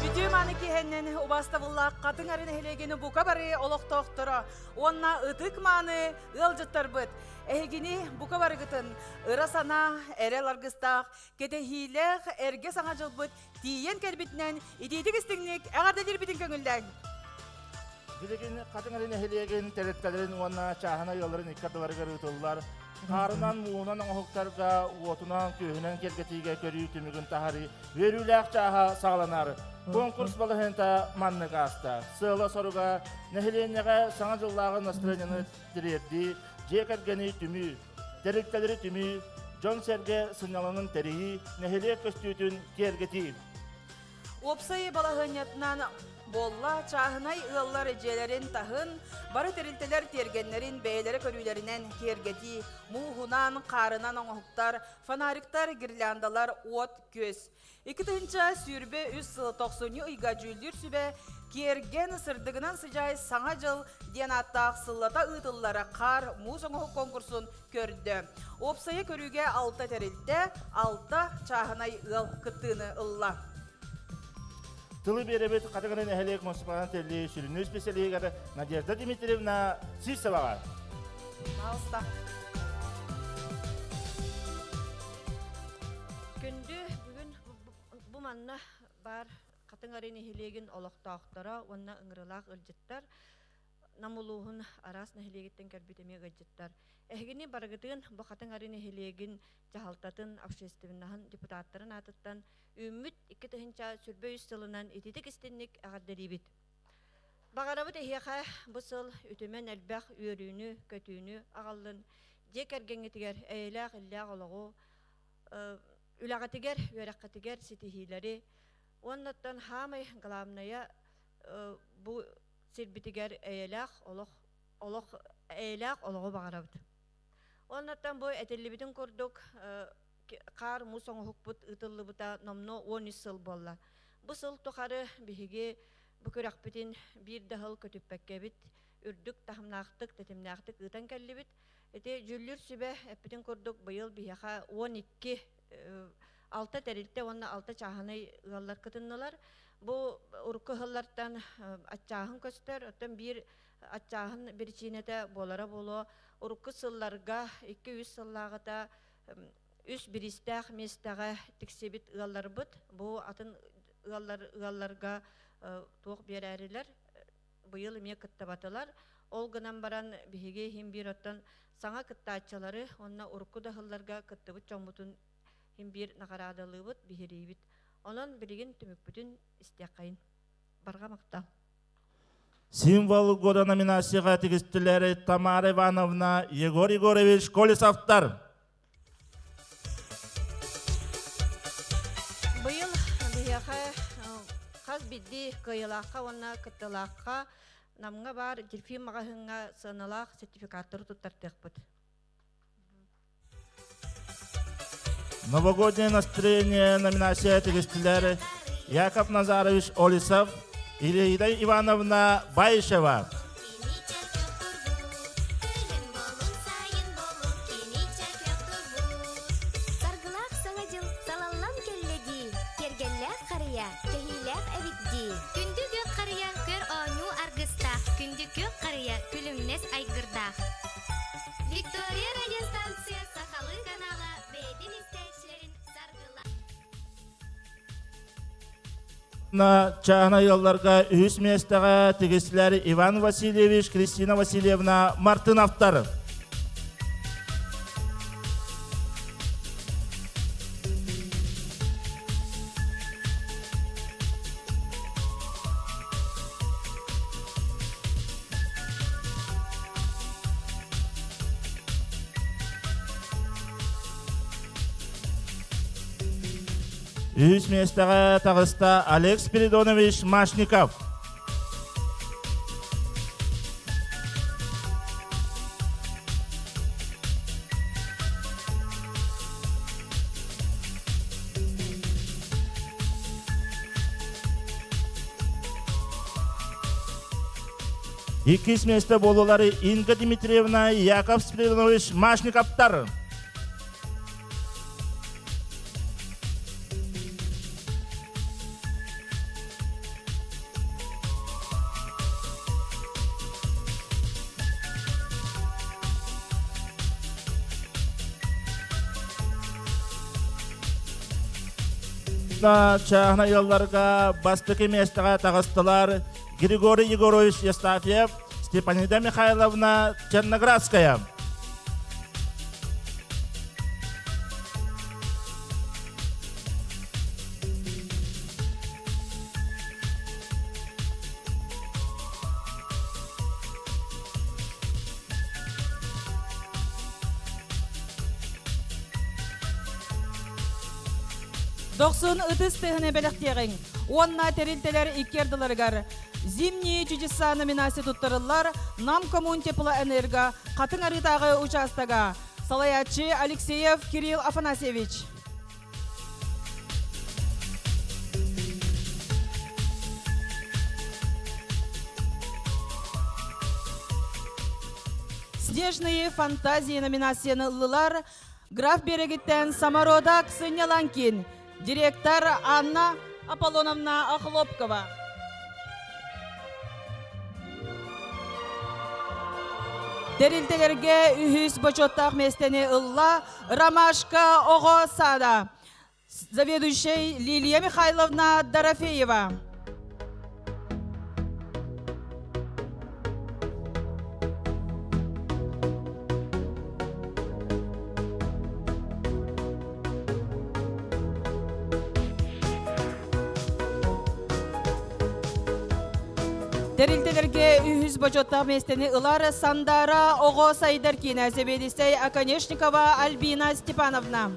Үтүө мааны киһэннэн убаастабыллаах Хатыҥ Ары нэһилиэгин бука бары олохтоохторо уонна ытык мааны ыалдьыттарбыт эһигини бука барыгытын ыра санаа, эрэл аргыстаах, кэтэһиилээх эргэ саҥа дьылбыт тиийэн кэлбитинэн итиитик истиҥник эҕэрдэлиирбитин көҥүллээҥ. Билигин Хатыҥ Ары нэһилиэгин тэрилтэлэрин уонна чааһынай ыалларын икки ардыларыгар ыытыллар хаарынан, муунан оҥоһуктарга уотунан, күөһүнэн киэргэтиигэ көрүү түмүгүн таһарыы үөрүүлээх чааһа саҕаланар. Конкурс балаһыанта маннык ааста. Сыала-соруга нэһилиэнньэҕэ саҥа дьыллааҕы настроениены тириэрдии, дьиэ кэргэни түмүү, тэрилтэлэри түмүү, дьон-сэргэ сынньалаҥын тэрийии, нэһилиэк көстүүтүн киэргэтии. Уопсай балаһыанньатынан буолла чааһынай ыаллар дьиэлэрин таһын, бары тэрилтэлэр тиэргэннэрин бэйэлэрэ көрүүлэринэн киэргэтии, мууһунан, хаарынан оҥоһуктар, фонариктар, гирляндалар, уот-күөс. 2023 сыл тохсунньу ыйга дьүүллүүр сүбэ Киэргэн сырдыгынан сыдьаай Саҥа дьыл диэн ааттаах сыллата ыытыллар хаар муус оҥоһук конкурсун көрдө. Уопсайа көрүүгэ алта тэрилтэ, алта чааһынай ыал кыттыыны ылла. Тылы биэрэбит Хатыҥыры нэһилиэк муниципальнай тэриллии сүрүннүүр специалиһыгар Надежда Дмитриевна Сивцеваҕа. Пожалуйста. Күндү бүгүн бу манна баар Хатыҥ Арыы нэһилиэгин олохтоохторо уонна ыҥырыылаах ыалдьыттар Нам улууһун араас нэһилиэгиттэн кэлбит эмиэ ыалдьыттар. Эһигини барыгытын бу Хатыҥ Арыы нэһилиэгин дьаһалтатын, общественноһын депутаттарын аатыттан үүммүт 2023 сылынан ититик истинник эҕэрдэлиибит. Баҕарабыт эһиэхэ бу сыл үтүмэн элбэх үөрүүнү, көтүүнү аҕаллын, дьиэ кэргэҥҥитигэр эйэлээх-иллээх олоҕу, үлэҕитигэр, үөрэххитигэр ситиһиилэри уоннаттан хаамай главное бу сирбитигэр эйэлээх олох олох эйэлээх олоҕу баҕарабыт. Оннуттан бу этиллибитин курдук хаар муус оҥоһукпут ыытыллыбыта номнуо 13 сыл буолла. Бу сыл тухары биһиги бу күрэхпитин биир да сыл көтүппэккэбит, үрдүк таһымнаахтык, тэтимнээхтик ыытан кэллибит. Ити дьүүллүүр сүбэ эппитин курдук быйыл биһиэхэ 12 алта тэрилтэ уонна алта чааһынай ыаллар кытыннылар. Бу урукку ыһыллартан аччааһын көстөр, оттон биир аччааһын биричиинэтэ буолара буолуо. Урукку сылларга 2-3 сыллааҕыта үс бириистээх миэстэҕэ тиксибит ыалларбыт бу атын ыаллар ыалларга туох биэрээрилэр быйыл эмиэ кыттабатылар. Ол гынан баран биһиги иһин биир оттон саҥа кыттааччылары уонна урукку да сылларга кыттыбыт дьоммутун иһин биир наҕараадалыыбыт, биһириибит. Онон билигин түмүкпүтүн истиэххэйин. Барҕа махтал. Символ года номинацияға тигистилер Тамара Ивановна, Егор Егорович Колесовтар. Быйыл биһиэхэ хас биирдии кыайыылаахха уонна кыттыылаахха Намҥа баар Дельфин маҕаһыыҥҥа сыаналаах сертификаттары туттартыахпыт. Новогоднее настроение номинация тигистилер Яков Назарович Олесов, Ираида Ивановна Баишева. Саргылаах саҥа дьыл салаллан кэллэ дии, киэргэллээх харыйа, кэһиилээх эбит дии. Күндү күөх харыйа көр оонньуу аргыстаах, күндү күөх харыйа күлүмнэс айгырдаах. Виктория радиостанция сахалыы канала бэйэтин истээччилэрин саргыла На чааһынай ыалларга үһүс миэстэҕэ тигистилэр Иван Васильевич, Кристина Васильевна Мартыновтар. Үһүс миэстэҕэ таҕыста Олег Спиридонович Машников. Иккис миэстэ буолуулары Инга Дмитриевна, Яков Спиридонович Машниковтар. Онно чааһынай ыалларга бастакы миэстэҕэ таҕыстылар Григорий Егорович Евстафьев, Степанида Михайловна Черноградская. Дохсун ытыс тыһыны бэлэхтиэҕиҥ уонна тэрилтэлэр икки ардыларыгар «Зимние чудеса» номинация туттарыллар Нам Коммунтеплоэнерго Хатыҥ Арыытааҕы учаастага салайааччы Алексеев Кирилл Афанасьевич. Снежные фантазии номинацияны ыллылар Граф Берегиттен Самородок Сыняланкин, директор Анна Аполлоновна Охлопкова. Тэрилтэлэргэ үһүс бочуоттаах миэстэни ылла Ромашка оҕо саада. Заведующай Лилия Михайловна Дорофеева. Тэрилтэлэргэ үһүс бочуоттаах миэстэни ылар Сандара оҕо сайдар киинэ сэбиэдиссэй Оконешникова Альбина Степановна.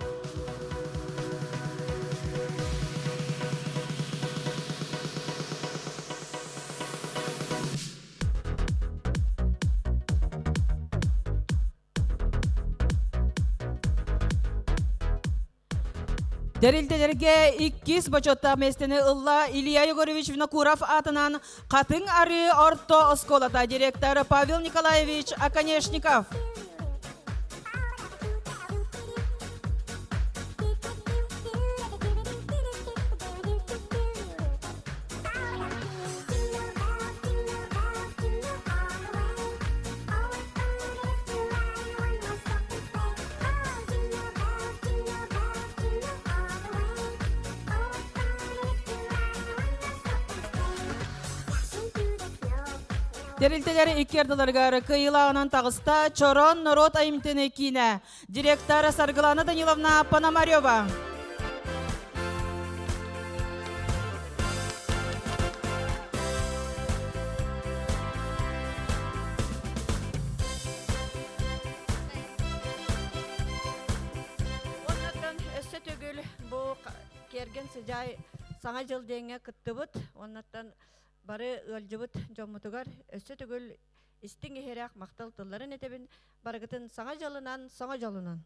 Тэрилтэлэргэ иккис бочуоттаах миэстэни ылла Илья Егорович Винокуров аатынан Хатыҥ Арыы орто оскуолата директор Павел Николаевич Оконешников. Тэрилтэлэр икки ардыларыгар кыайыылааҕынан таҕыста Чорон норуот айымтыны киинэ директор Саргылана Даниловна Пономарева. Оннуттан өссө төгүл бу киэргэн сыдьаай Саҥа дьыл диэҥҥэ кыттыбыт. Оннуттан бары ыалдьыбыт дьоммутугар өссө төгүл истиҥ иһирэх махтал тылларын этэбин. Барыгытын Саҥа дьылынан, саҥа дьолунан!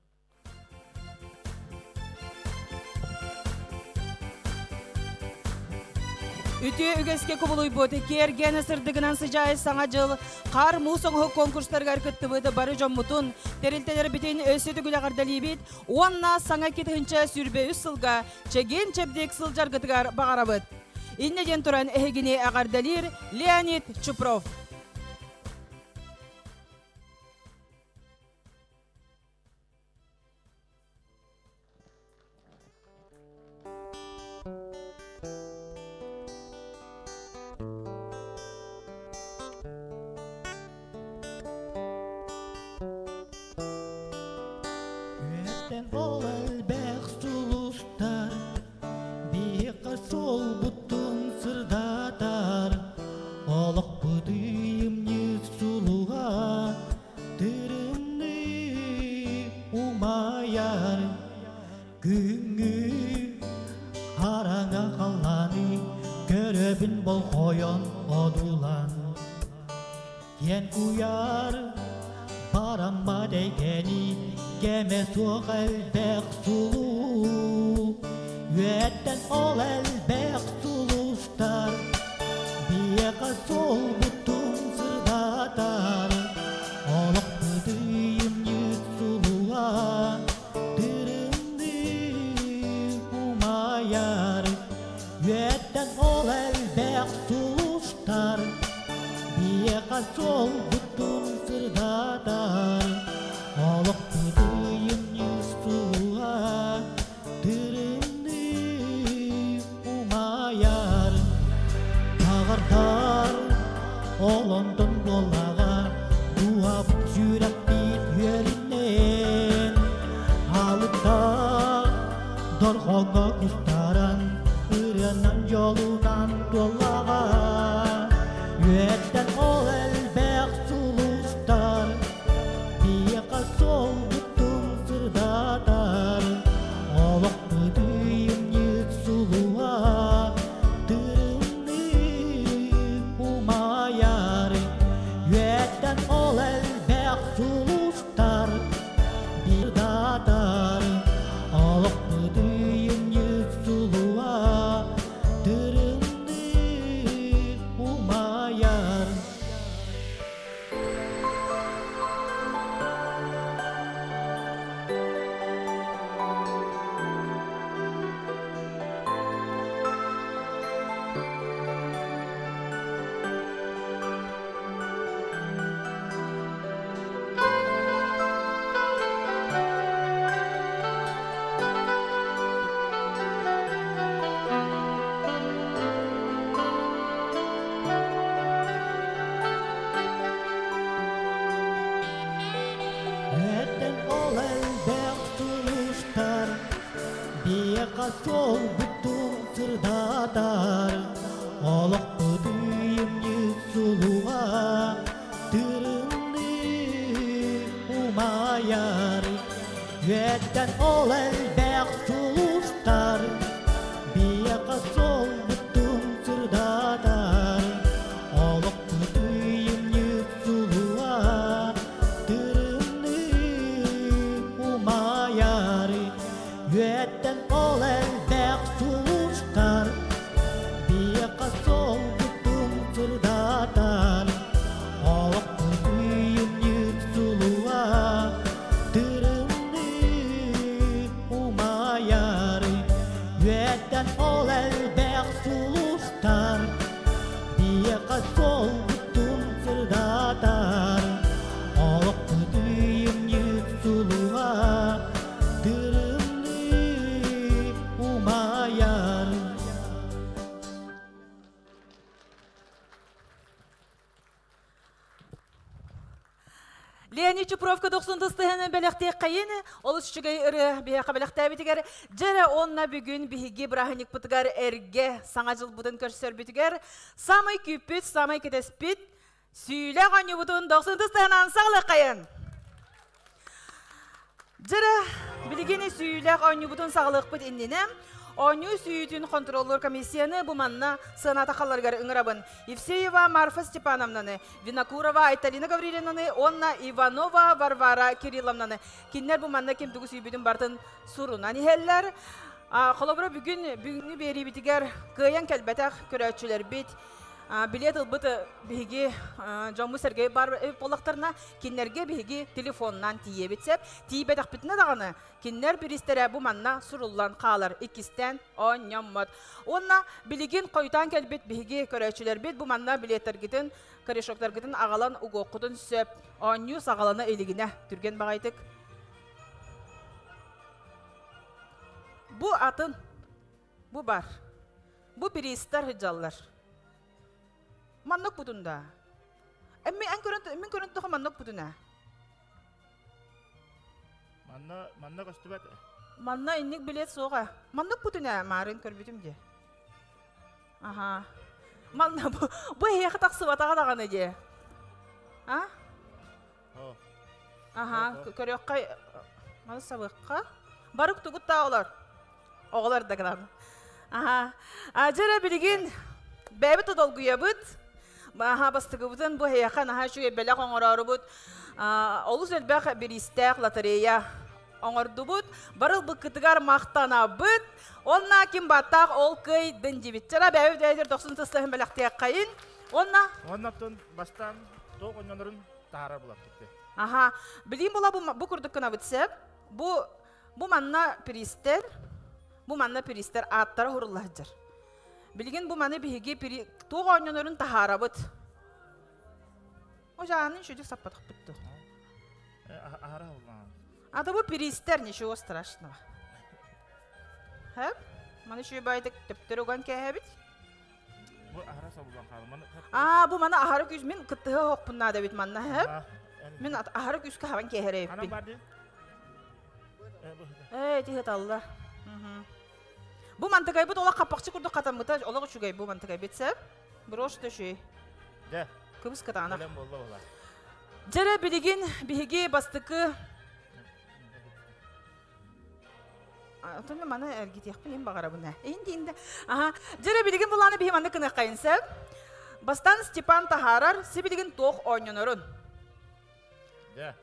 Үтүө үгэскэ кубулуйбут киэргэн сырдыгынан сыдьаай Саҥа дьыл хаар муус оҥоһук конкурстарыгар кыттыбыт бары дьоммутун, тэрилтэлэрбитин өссө төгүл эҕэрдэлиибит уонна саҥа 2023 сылга чэгиэн-чэбдик сылдьаргытыгар баҕарабыт. Инньэ диэн туран эһигини эҕэрдэлиир Леонид Чупров. Үөттэн ол элбэх сулустар биһиэхэ суолбутун сырдатар олохпут ыйымньыт сулуһа тырымныы умайар күҥҥү хараҥа халлааны көрөбүн болҕойон одуулан киэн куйаар бараммат эйгэни кэмэ суох элбэх сулуу үөттэн ол элбэх сулустар биһиэхэ суолбутун сырдатар олохпут ыйымньыт сулуһа тырымныы умайар үөттэн ол элбэх сулустар биһиэхэ суолбутун сырдатар олохпут ыйымньыт сулуһа тырымныы Дорҕоҥҥо кустаран, ырыанан дьолунан туоллаҕа. Үөттэн ол элбэх сулустар, биһиэхэ суолбутун сырдатар. Олохпут ыйымньыт сулуһа, тырымныы умайар. Үөттэн ол элбэх сулустар, Бирдатар олохпут ыйынньык сулуа тырымныы умайар. Этэн ол элбэх сулустар биэхэ суолбутун сырдатар олохпут ыйымньыт сулуга Тырымныы умайар, үөттэн ол элбэх сулустар, биэхэ суолбутун сырдатар, олохпут ыйымньыт сулуа тырымныы умайар, үөттэн ол элбэх сулустар, биэхэ суолбутун сырдатар, олохпут ыйымньыт сулуа тырымныы умайар, үөттэн ол элбэх сулустар, биэхэ суолбутун сырдатар, олохпут ыйымньыт сулуа тырымныы умайар. Леонид Чупровка дохсун тыстыһын бэлэхтиэххэйин, олус үчүгэй ырыа биһиэхэ бэлэхтээбитигэр, дьэрэ онно бүгүн биһиги бырааһынньыкпытыгар эргэ саҥа дьылбытын көрсөрбүтүгэр самай күүппүт, самай кэтэспит сүүлэ оонньуубутун дохсун тыстыһынан саҕалыаххайын! Дьэрэ, билигин сүүлэх оонньуубутун саҕалыахпыт иннинэ, оонньуу сүүйүүтүн хонтуруоллуур комиссияны бу манна сыаната халларыгар ыҥырабын. Евсеева Марфа Степановнаны, Винокурова Айталина Гаврильевнаны уонна Иванова Варвара Кирилловнаны. Кинилэр бу манна ким тугу сүүйбүтүн барытын сурунан иһэллэр. Холобура, бүгүн бүгүҥҥү биэриибитигэр кыайан кэлбэтэх көрөөччүлэрбит билет ылбыт биһиги дьоммут Сергей бар буоллахтарына, кинилэргэ биһиги телефонунан тиийэбит сөп. Тиийбэтэхпитинэ даҕаны, кинилэр бириистэрэ бу манна суруллан хаалар, иккистээн оонньоммот. Уонна билигин хойутаан кэлбит биһиги көрөөччүлэрбит бу манна билеттэргитин, корешоктаргытын аҕалан угуоххутун сөп. Оонньуу саҕалана илигинэ түргэн баҕайытык. Бу атын, бу бар. Бу бириистэр сылдьаллар. Маннык бутун да. Эмми эн көрөн мин көрөн тоҕо маннык бутун ээ. Манна манна көстүбэт. Манна инник билет суоҕа. Маннык бутун ээ маарын көрбүтүм дии. Аха. Манна бу, бу эһиэхэ тахсыбатаҕа даҕаны дии. А? Аха, көрүөххэ маны сабыахха. Барык тугут да олор. Оҕолор да гынан. Аха. Дьэрэ билигин бэйэбит да долгуйабыт. Аха бастыгыбытын бу эһиэхэ наһаа үчүгэй бэлэх оҥороорубут. Олус элбэх бириистээх лотерея оҥордубут. Барыл быккытыгар махтанабыт. Онна ким баттаах ол кыайдын дибит. Чара бэйэбит бэйэтер дохсун тыстаһын бэлэхтиэххэйин. Онна Оннаттан бастаан тоқ онньонорун таһара булаттыкты. Аха. Билим була бу, бу курдук гынабыт сеп. Бу бу манна пиристер, бу манна пиристер ааттара хуруллаһыдьар. Билигин бу маны биһиги пири туох оонньонорун таһаарабыт. О жаанын шүдүк саппатахпыт Аһара улаан. А то бу пиристер ничего страшного. Хэп? Маны шүй байдык төптөр уган кээһэбит. Бу аһара сабыллан хаалар. Маны Аа, бу маны аһары күүс мин кыттыһа хоппун наада бит манна хэп. Мин аһары күүскэ хабан Анам кээһэрээппин. бар ди. Ээ, тиһи талла. Бу мантыкайбыт олох хаппахчы курдук хатаммыта олох үчүгэй бу мантыкайбыт сеп. Брош төшүй. Дьэ. Кыбыс кытаанах. Бэлэм буолла була. Дьэрэ билигин биһиги бастакы Оттон маны эргитиэхпин им баҕарабын ээ. Инди инде. Аха. Дьэрэ билигин булааны биһи маннык гыныаххайын сөп. Бастан Степан таһаарар, сибилигин туох оонньонорун. Дьэ.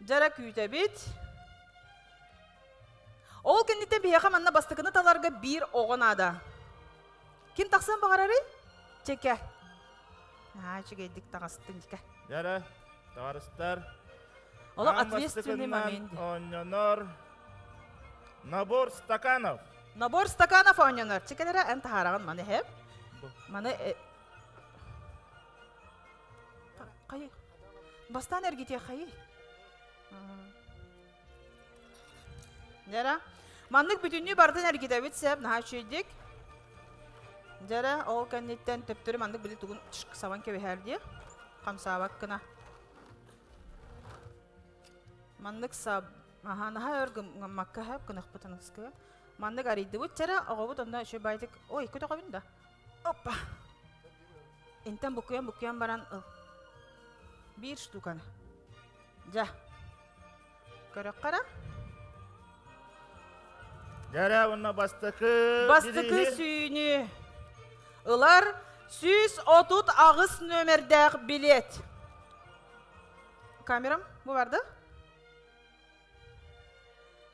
Дьэрэ күүтэбит. Ол кэнниттэн биһиэхэ манна бастакыны таларга биир оҕо наада. Ким тахсан баҕарарый? Чэкэ. Аа, үчүгэйдик таҕыстын, чэкэ. Дьэрэ, табаарыстар. Олох ответственный момент. Оонньонор набор стаканов. Набор стаканов оонньонор. Чэкэлэрэ эн таһаараҕын маны эһэп. Маны хайы. Бастаан эргитиэх хайы. Дьэрэ. Маннык бүтүннүү барытын эргитэбит сэп, наһаа үчүгэйдик. Дьэрэ, ол кэнниттэн төптөрү маннык били тугун сабан кэбиһэр дии. Хамсаабат гына. Маннык саб... Аха, наһаа өр гыммакка хэп гынахпыт аныскы. Маннык арыйдыбыт чэрэ, оҕобут онно үчүгэй байтык... Ой, көтөҕөбүн да. Оппа. Интэн буккуйан-буккуйан баран ыл. Биир штуканы. Дьэ. Көрөххө эрэ. Дьэрэ уонна бастакы Бастакы сүүнү ылар 138 нүөмэрдээх билет. Камерам бу барды.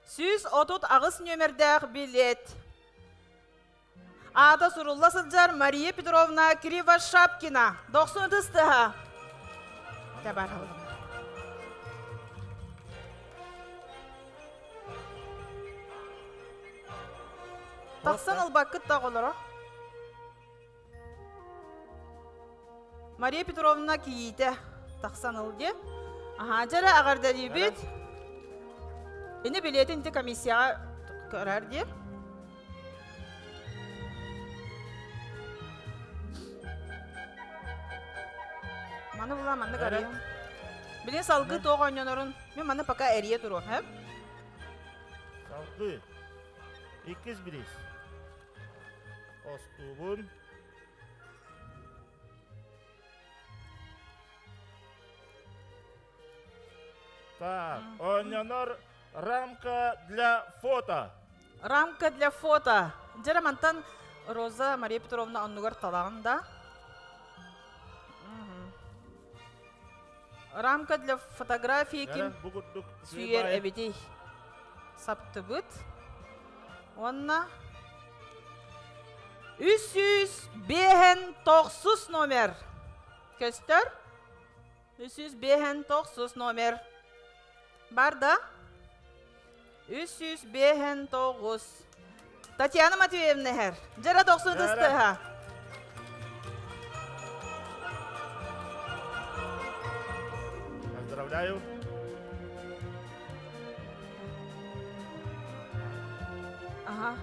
138 нүөмэрдээх билет. Аата сурулла сылдьар Мария Петровна Кривошапкина. Дохсун ытыс тыаһа. Табар. Тахсан ылбаккыт да оҕолоро. Мария Петровна кийиитэ тахсан ыл диэ. Аһаа, дьэрэ аҕардалиибит. Ини билиэтин ити комиссияҕа көрөр диэ. Маны була маннык арыйым. Билин салгыы туох оонньонорун мен маны пока эрийэ туруом, һэ? Салгыы. Иккис бириис. Остуубун. Так, оонньонор рамка для фото. Рамка для фото. Дьэ, мантан Роза Мария Петровна оннугар талаҕын да. Рамка для фотографии ким сүүйэр эбитий? Саптыбыт. Уонна 359 номер. Көстөр? 359 номер. Бар да? 359. Татьяна Матвеевна эһэр. Дьэрэ тохсун тыстыһа. Поздравляю. Ага.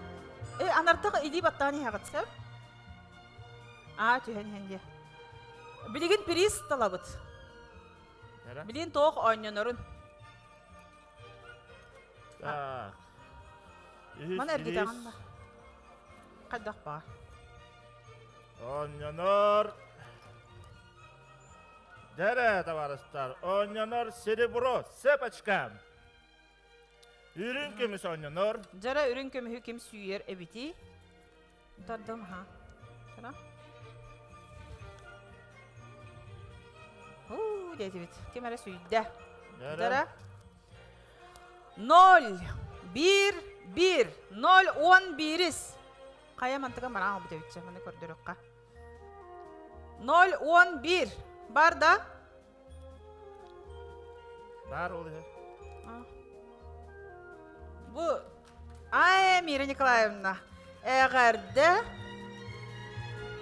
Э, анартах илии баттаан иһэҕит сөп? Аа, түһэн иһэн диэ. Билигин приз талабыт. Билигин туох оонньонорун. Так. Маны эргитэҕин ба. Хайдах баар? Оонньонор. Дэрэ, табаарыстар, оонньонор серебро, цепочка. Үрүҥ көмүс оонньонор. Дьара үрүҥ көмүһү ким сүүйэр эбитий? Тардым ха. Сана. Уу диэтибит. Ким эрэ сүүйдэ. Дьара. Ноль, биир, биир, ноль, он биирис. Хайа мантыга мараан албыт эбитчэ, маны көрдөрүөххэ. Ноль, он биир. Бар да? Бар ол иһэ. Бу Ай, Мира Николаевна, эҕэрдэ.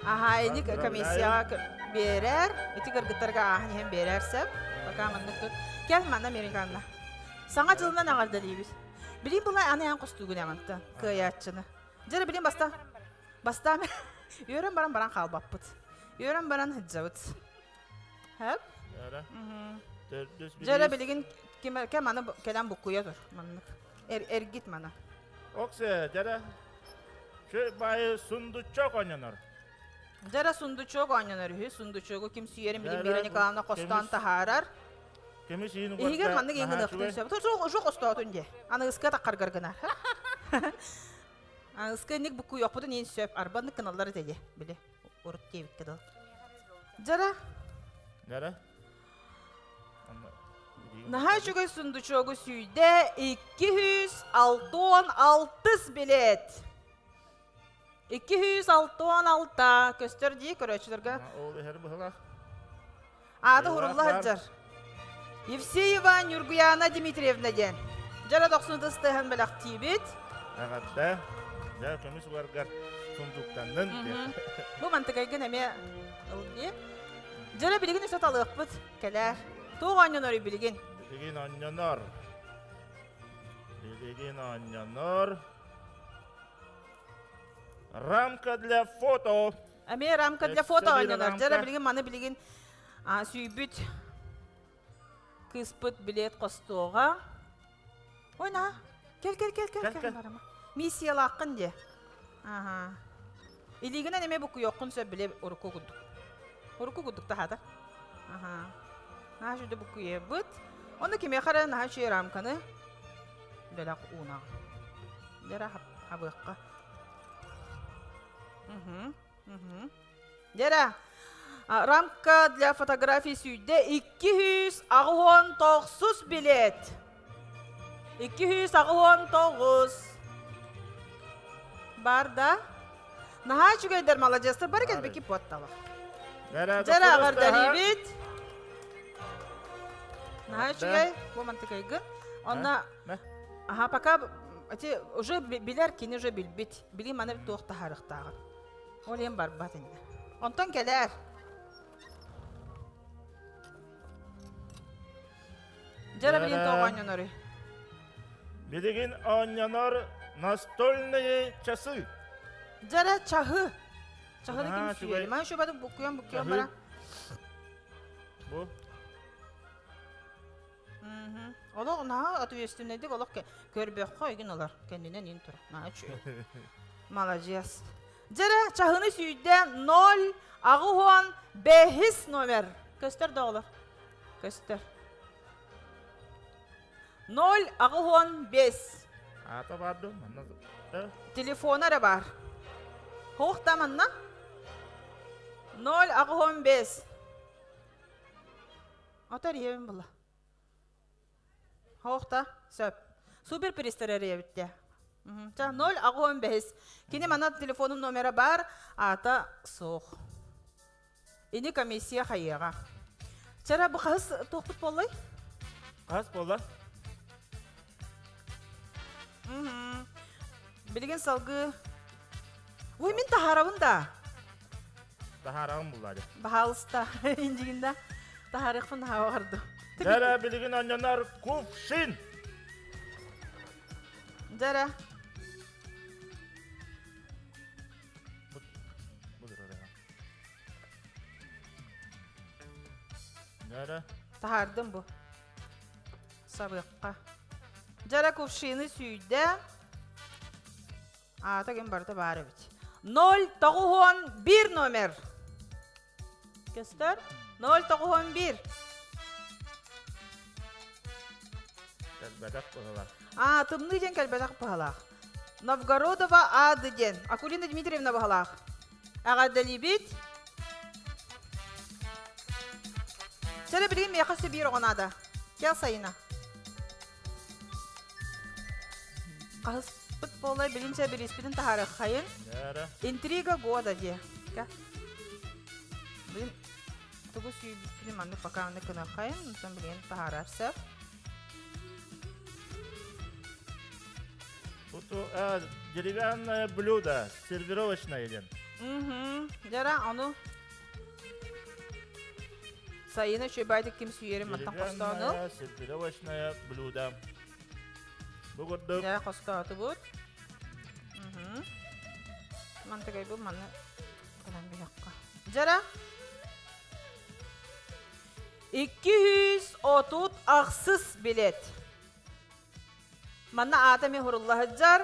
Аха, ини комиссияҕа биэрэр. Ити кыргыттарга ааһан иһэн биэрэр сөп. Пока маннык тут. Кэл манна Мира Николаевна. Саҥа дьылынан эҕэрдэлиибит. Билин былай аны эн хостуугун эмантан кыайааччыны. Дьэ билин баста бастаан үөрэн баран баран хаалбаппыт. Үөрэн баран сылдьабыт. Хэп? Дьэ билигин ким кэм аны кэлэн буккуйа тур маннык. Эр, эргит мана. Оксе, дьэрэ. Үчүгэй баайы сундучок оонньонор. Дьара сундучок оонньонор үһү. Сундучогу ким сүүйэрин билин Мира Николаевна хостоон таһаарар. Көмүс иин Иһигэр маннык иин гыныахтын сөп. Тор уже хостоотун дии. Аныгыска таххаргар гынар. Аныгыска инник буккуйуохпутун иин сөп. Арбаннык гыналлар этэ дии. Били урут диэбиккэ дылы. Дьара. Дьара. Наһаа үчүгэй сундучогу сүүйдэ 266 билет. 266 көстөр дии көрөөччүлэргэ. Ол иһэр быһылаах. Ааты хурулла сылдьар. Евсеева Нюргуяна Дмитриевна диэн. Дьара дохсун ытыстыһан бэлэхтиибит. Эҕэрдэ. Дьэ, көмүс угаргар сундуктаннын диэн. Бу мантыкайгын эмиэ ыл дии. Дьара билигин өссө талыахпыт кэлээр. Туох оонньонор билигин? Билигин оонньонор. Билигин оонньонор. Рамка для фото. Эмиэ рамка для фото оонньонор. Дьара билигин маны билигин сүүйбүт кыыспыт билет хостуоҕа. Ой, на. Кел, кел, кел, кел, кел, барама. Миссиялааххын дии. Аха. Илиигинэн эмиэ буккуйуоххун сөп биле урукку курдук. Урукку курдук таһаата. Аха. Наһаа үчүгэй буккуйабыт. Онно кимиэхэ эрэ наһаа үчүгэй рамканы бэлэх уунаҕын. Дьэрэ хабыахха. Угу, угу. Дьэрэ, рамка для фотографий сүйдэ 289 билет. 289. Бар да? Наһаа үчүгэйдэр, маладьыастар бары кэлбики буотталар. Дьэрэ аҕардарибит. Наһаа үчүгэй, бу мантыкайгын. Онно Аха, пока эти уже билэр кини уже билбит. Били маны туох таһаарыахтааҕын. Ол иһин барбат инде. Онтон кэлээр. Дьара билин тоҕо оонньоноруй? Билигин оонньонор настольные часы. Дьара чаһы. Чаһыны ким сүүйэр? Ман шөбатын буккуйан буккуйан бара. Бу. Олох наһаа ответственнайдык олох көрбөххө игин олор кэннинэн ин тур. Наһаа үчүгэй. Маладьыас. Дьэрэ чаһыны сүйдэ 0 аҕыс бэһис номер. Көстөр да олор. Көстөр. 0 аҕыс бес. Аата бар ду? Манна Телефона эрэ бар. Хоох да манна? 0 аҕыс бес. Ото эрийэбин була. Хоохта, сөп. Супер пристар эрийэбиттэ. Ча 0 аҕыс бэһис. Кини мана телефонун номера бар, аата суох. Ини комиссия хайыаҕа. Чара бу хаһыс туохпут буоллай? Хаһыс буолла? Билигин салгыы Уй, мин таһаарабын да. Таһаараҕын булла дьэ. Баһаалыста, индигин да. Таһаарыахпын наһаа баҕардым. Дьэрэ билигин оонньонор кувшин. Дьэрэ. Дьэрэ. Таһаардым бу. Сабыахха. Дьэрэ кувшины сүйдэ. Аата ким барыта баар эбит. 091 номер. Көстөр? 091. Кэлбэтэх быһылаах. А, тымныы диэн кэлбэтэх быһылаах. Новгородова Ады диэн. Акулина Дмитриевна быһылаах. Эҕэрдэлиибит. Чэрэ билигин миэхэ өссө биир оҕо наада. Кэл Сайына. Хаһыспыт буолай билинчэ бириспитин таһаарыаххайын. Интрига года диэ. Билин тугу сүүбүппүтүн маннык пока маннык гыныаххайын, онтон билигин таһаарар сөп. Тут деревянное блюдо, сервировочное диэн. Угу. Дьара, ону Сайына үчүгэйдик ким сүүйэрин мантан хостоонул. Сервировочное блюдо. Бу курдук. Дьэ, хостоотубут. Мантыгай бу маны кылан биһэххэ. Дьара. 236 билет. Манна аата ми хуруллаһыджар.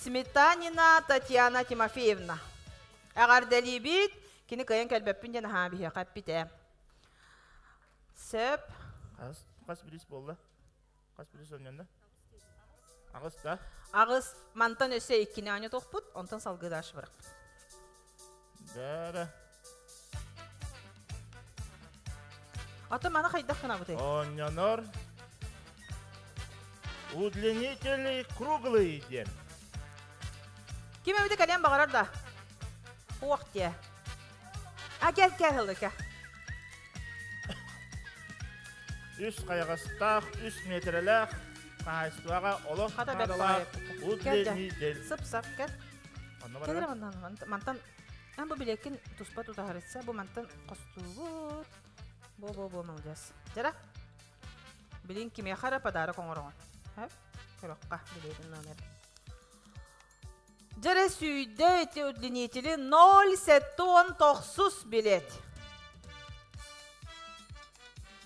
Сметанина Татьяна Тимофеевна. Эҕэрдэлиибит, кини кыайан кэлбэппин диэн аһаа биһиэхэ эппитэ. Сөп. Хас, хас билис буолла? Хас билис онньонно? Аҕыс да? Аҕыс мантан өссө иккини оонньотуохпут, онтон салгыы дальше барахпыт. Да, да. Ата маны хайдах гынабытый? Оонньонор удлинители круглые диэн. Ким эбити кэлиэн баҕарар да? Уох диэ. А кэл кэл ылыка. Үс хайаҕастаах, үс миэтэрэлээх хаһаайыстыбаҕа олох Хата бэрт наадалаах Кэл дьэ. удлинитель. Сып-сап кэл. Онно Кэл барара. мантан мантан Ан бу билеккин туспа тутаһарытса бу мантан хостуубут. Бо-бо-бо молодец. Жара. Билин кимиэхэ эрэ подарок оҥороҕун. Хөп? Көрөххө билиэтин номер. Дьэрэ сүүйдэ ити удлинители 0,79 билет.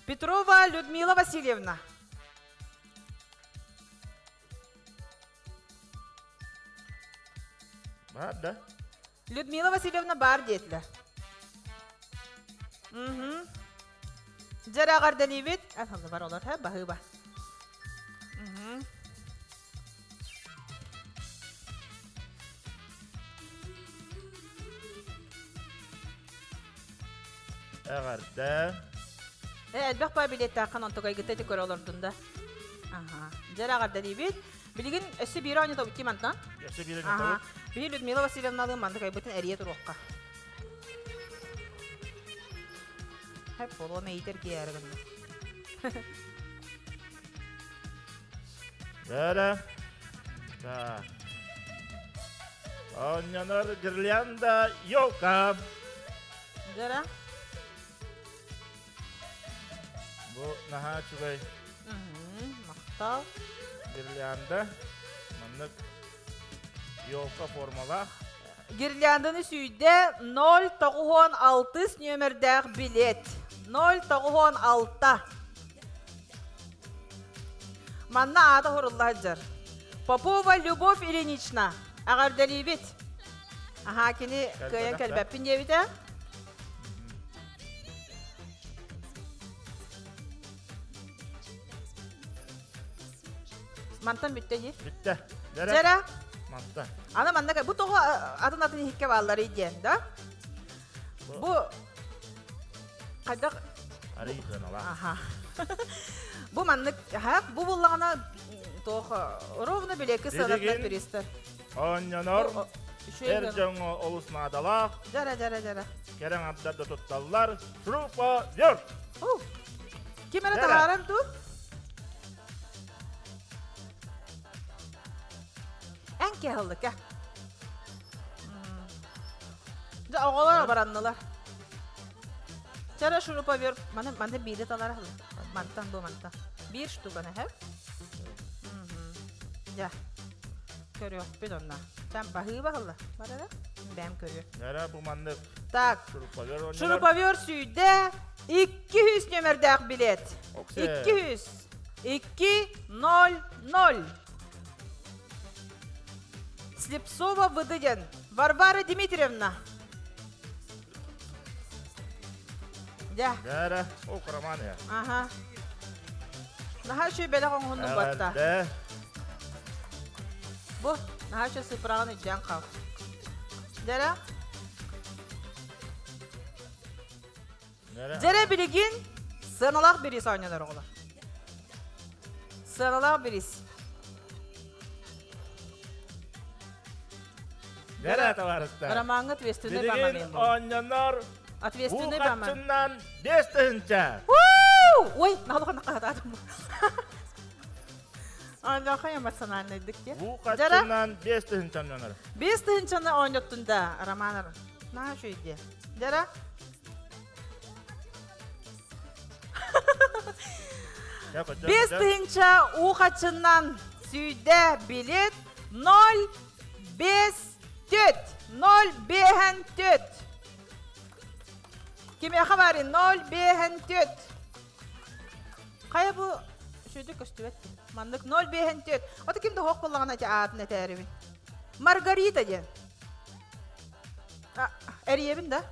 Петрова Людмила Васильевна. Бар да? Людмила Васильевна бар диэтилэр. Угу. Дьэрэ эҕэрдэлиибит. Эн бар олор, баһыыба. Угу. Эҕэрдэ. Э, элбэх баа билиэттээххин онтукайгыта ити көрө олордун да. Аха. Дьэрэ эҕэрдэлиибит. Билигин өссө биир оонньотобут дии мантан. Өссө биир оонньотобут. Биһи Людмила Васильевналыын мандыкайбытын эрийэ туруохха. Хэп болуо мэйитер киэрэ гынна. Дәрэ. Так. Оонньонор гирлянда елка. Дәрэ. Бу наһаа үчүгэй. Махтал. Гирлянда. Маннык елка формалаах. Гирлянданы сүйдэ 096 нүөмэрдээх билет. 096. Манна аата хурулла сылдьар. Попова Любовь Ильинична. Эҕэрдэлиибит. Аха, кини кыайан кэлбэппин диэбитэ. Мантан бүттэ дии. Бүттэ. Дьэрэ. Мантан. Аны манна бу тоҕо атын-атын иһиккэ бааллар диэн, да? Бу хайдах Арый сыаналаах. Аха. Бу маннык, ха, бу буллаҕына туох ровно билиэкки сыанатынан туристар. Оонньонор эр дьоҥҥо олус наадалаах. Дьара, дьара, дьара. Кэрэҥ ардар да тутталлар. Шуруповерт! Ким эрэ таһаарар дуу? Эн кэһэлликэ. Дьэ, оҕолор абараннылар. Чара шуруповерт. Маны, маны биири талар Мантан бу мантан. Биир штуканы, һэ? Дьэ. Көрүөхпүт онно. Чам баһыыба ылла. Барара? Бэм көрүө. Нэрэ бу маннык. Так. Шуруповерт Шуруповерт сүйдэ 200 нөмердээх билет. 200. 2 0 0. Слепцова Выдыден. Варвара Дмитриевна. Дя. Дәрэ, ол Роман я. Ага. Наһаа үчүгэй бэлэх оҥоһуннум батта. Бу, наһаа үчүгэй сыпыраҕын илдьэн хал. Дэрэ. Дьэрэ билигин сыаналаах бириис оонньонор оҕолор. Сыаналаах бириис. Дэрэ товарыстар. Ромаҥҥа ответственный бама Билигин оонньонор Ответственный бама. Хаччыннан 5 тыһыынча. Ой, наһалахан хаһатаатым. Аллаха эмоциональныйдык диye. Бу хаччыннан 5 тыһыынча оонньонор. 5 тыһыынчаны оонньоттун да, Роман. Наһаа үчүгэй Дьара. 5 тыһыынча уу хаччынан сүйдэ билет 0 5 4 0 5 4. Кимиэхэ баары 0 5 4. Хайа бу шүйді көстүбэт. Маннык 0 5 4. Ото ким да хоқ боллаҕына ати аатын этээрибин. Маргарита диэн. Эрийэбин да?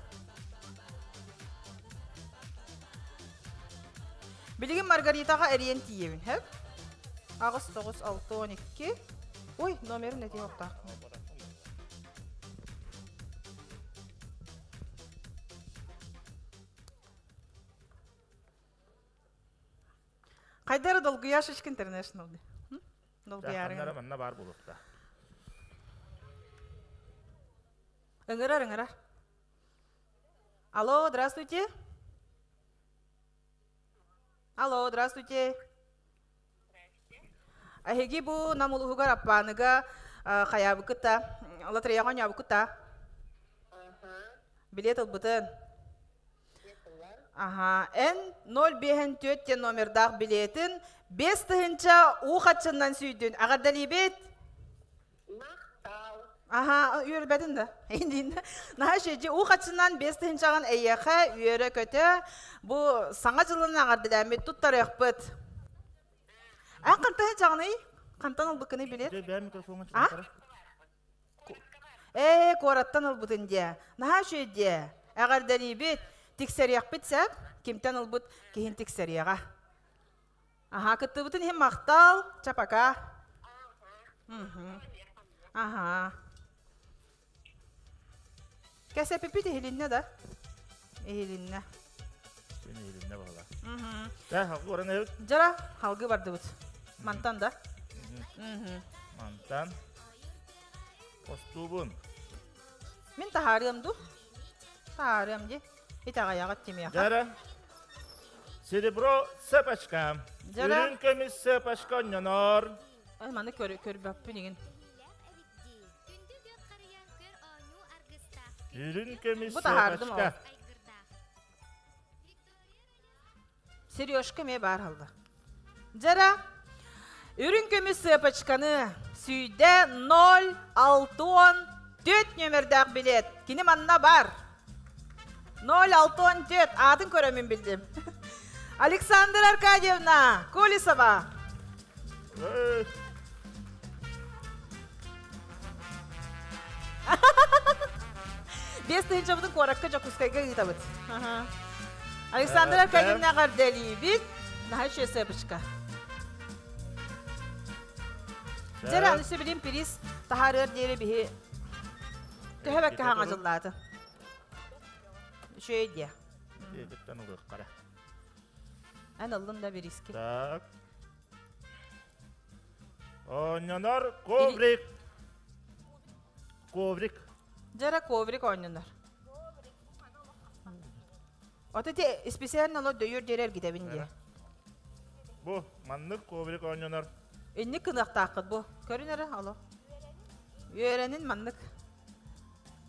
Билигин Маргаритаҕа эрийэн тиийэбин, хэп? 8 9 6 12. Ой, номерин этиэ охтаах. Хайдары Долгуяшечка International. Долгуяры. Манна бар булукта. Ыҥырар, ыҥырар. Алло, здравствуйте. Алло, здравствуйте. Эһиги бу Нам улууһугар Аппааныга хайаабыккыта, лотереяҕа оонньообуккута. Билет ылбытын. Аха, эн 054 диэн номердаах билетин 5 тыһыынча уу хаччыннан сүүйдүн. Аҕардалиибит? Аха, үөрбэтин да. Индин. Наһаа шеджи уу хаччынан 5 тыһыынчаҕын эйиэхэ үөрэ-көтө бу саҥа дьылын аҕардалааммыт туттарыахпыт. Эн хантан чаҕыный? Хантан ылбыккыный билет? А? Ээ, куораттан ылбытын диэ. Наһаа үчүгэй диэ. Эҕэрдэлиибит. Тиксэриэхпит сөп. Кимтэн ылбыт киһин тиксэриэҕэ. Аха, кыттыбытын иһин махтал. Чапака. Аха. Кэсэпипит иһилиннэ да? Иһилиннэ. Син иһилиннэ баҕала. Та халгы баран эбит. Жара халгы бардыбыт. Мантан да? Мантан. Остуубун. Мин таһаарыам ду? Таһаарыам ди. Итэҕэйэҕит тимиэхэ. Жара. Серебро цепочка. Жара. Үрүҥ көмүс цепочка онньонор. Ай, маны көрбөппүн игин. Үрүҥ көмүс Бу таһаардым цепочка. Сережка ме бар алды. Жара. Үрүҥ көмүс цепочканы сүйдэ 0 6 нөмердээх билет. Кини манна бар. 0 6 атын көрөмүн билдим. Александра Аркадьевна Колесова. Эй, 5 тыһыынчабытын куоракка Дьокуускайга ыытабыт. Александра Аркадьевна эҕэрдэлиибит. Наһаа үчүгэй цепочка. Дьэ, аны сөбүлүн приз таһаарыар диэри биһи төһө бэккэ хаҥа дьыллааты. Үчүгэй диэ. Диэтиттэн ылыаххара. Эн ыллын да бириски. Так. Оонньонор коврик. Коврик. Дьара коврик оонньонор. Ото те специально ло дөйөр дерер гидебин диэ. Бу маннык коврик оонньонор. Инник кыныахтааххыт бу. Көрүн эрэ, ало. Үөрэнин маннык.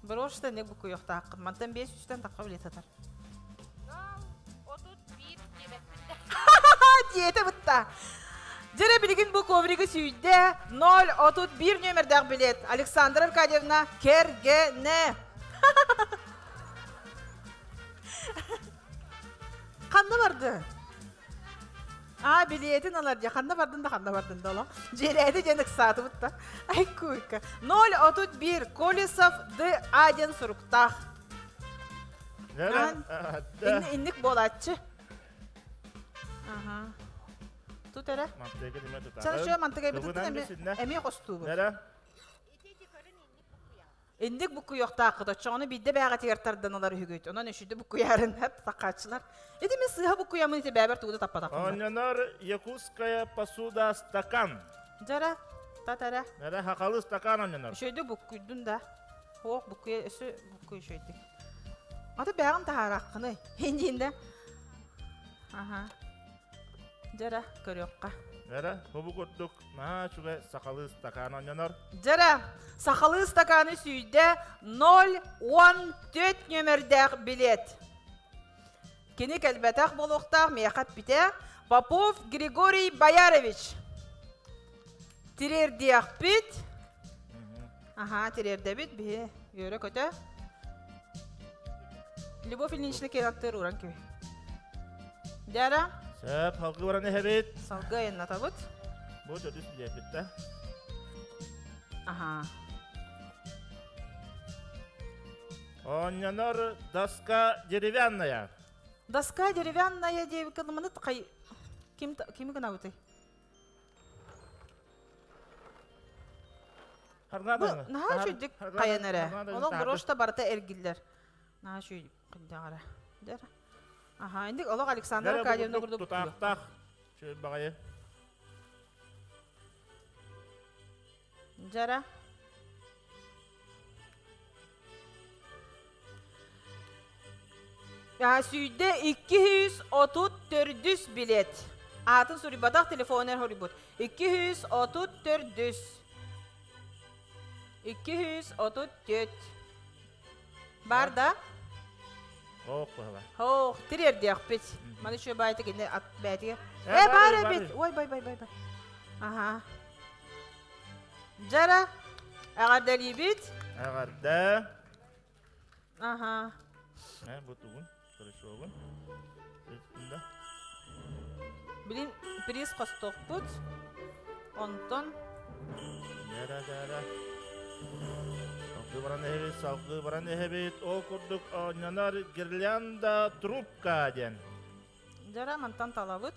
Брошта не букуйохтааххыт. Мантан 5 үстэн тахха билет атар. Диэтэ бытта. Дьэрэ билигин бу ковригы сүйдэ 031 нөмердээх билет. Александра Аркадьевна кергене. Ханна барды? А, билетин алар дия. Ханна бардын да ханна бардын да оло. Желәді ден ыксааты бутта. Ай куйка. 031 Колесов Д. А суруктах. Нere? Инник болатчы. Ага. Тут эрэ. Мантыга деме тутар. Чан şu мантыга Кыбынан битин бисинне. эми костуубу. Нere? Инник буккуйохтааххыт оччоҕуна биирдэ бээҕэтигэр тардан ылар үһүгүт. Онон үшүдү буккуйарын хап сакааччылар. Ити мин сыыһа буккуйамын ити бээбэр тугу да таппатахпын. Оонньонор якутская посуда стакан. Жара, татара. Нere хакалы стакан оонньонор. Үшөйдү буккуйдун да. Хоох буккуя өсө буккуй үшөйдүк. Аты бээҕин таһаараххыны. Хиндиинде. Аха. Жара көрүөххэ. Нere? Хобу курдук наһаа үчүгэй сахалыы стакан оонньонор. Жара, сахалыы стаканы сүйдэ 014 нөмердээх билет. Кини кэлбэтэх буолуохтаах миэхэ эппитэ Попов Григорий Боярович. Тириэрдиэхпит. Аха, тириэрдэбит биһи үөрэ көтө. Любовь Ильинична кенаттыр уран киби. Дяра, Сөп, халгы баран эһэбит. салгы айаннатабыт. Бу төрдүс билиэппит да. Аха. Оонньонор доска деревянная. Доска деревянная диэбиккэ маны хай ким кими гынабытый? Бу наһаа үчүгдүк хайан эрэ. Олох брошта барыта эргиллэр. Наһаа үчүгэй хайдаҕара. Дэр. Аха, инник олох Александр Аркадьевна курдук тутаахтаах үчүгэй баҕайы. Дьара. Сүүрдэ 234 билет. Аатын суруйбатах телефонер хоруйбут. 234. 234. Бар да? Ох, баһыла. Ох, тириэрдиэхпит. Маны еще баайта кини ат бээтигэ. Э, бар эбит. Ой, бай, бай, бай, бай. Аха. Дьара, эҕэрдэлиибит. Эҕэрдэ. Аха. Э, бу тугун? Хорошогун. Да. Билин приз хостуохпут. Онтон Дара дара. Салгыы баран эһэбит, салгыы баран эһэбит. Ол курдук оонньонор гирлянда трубка диэн. Дьара мантан талабыт.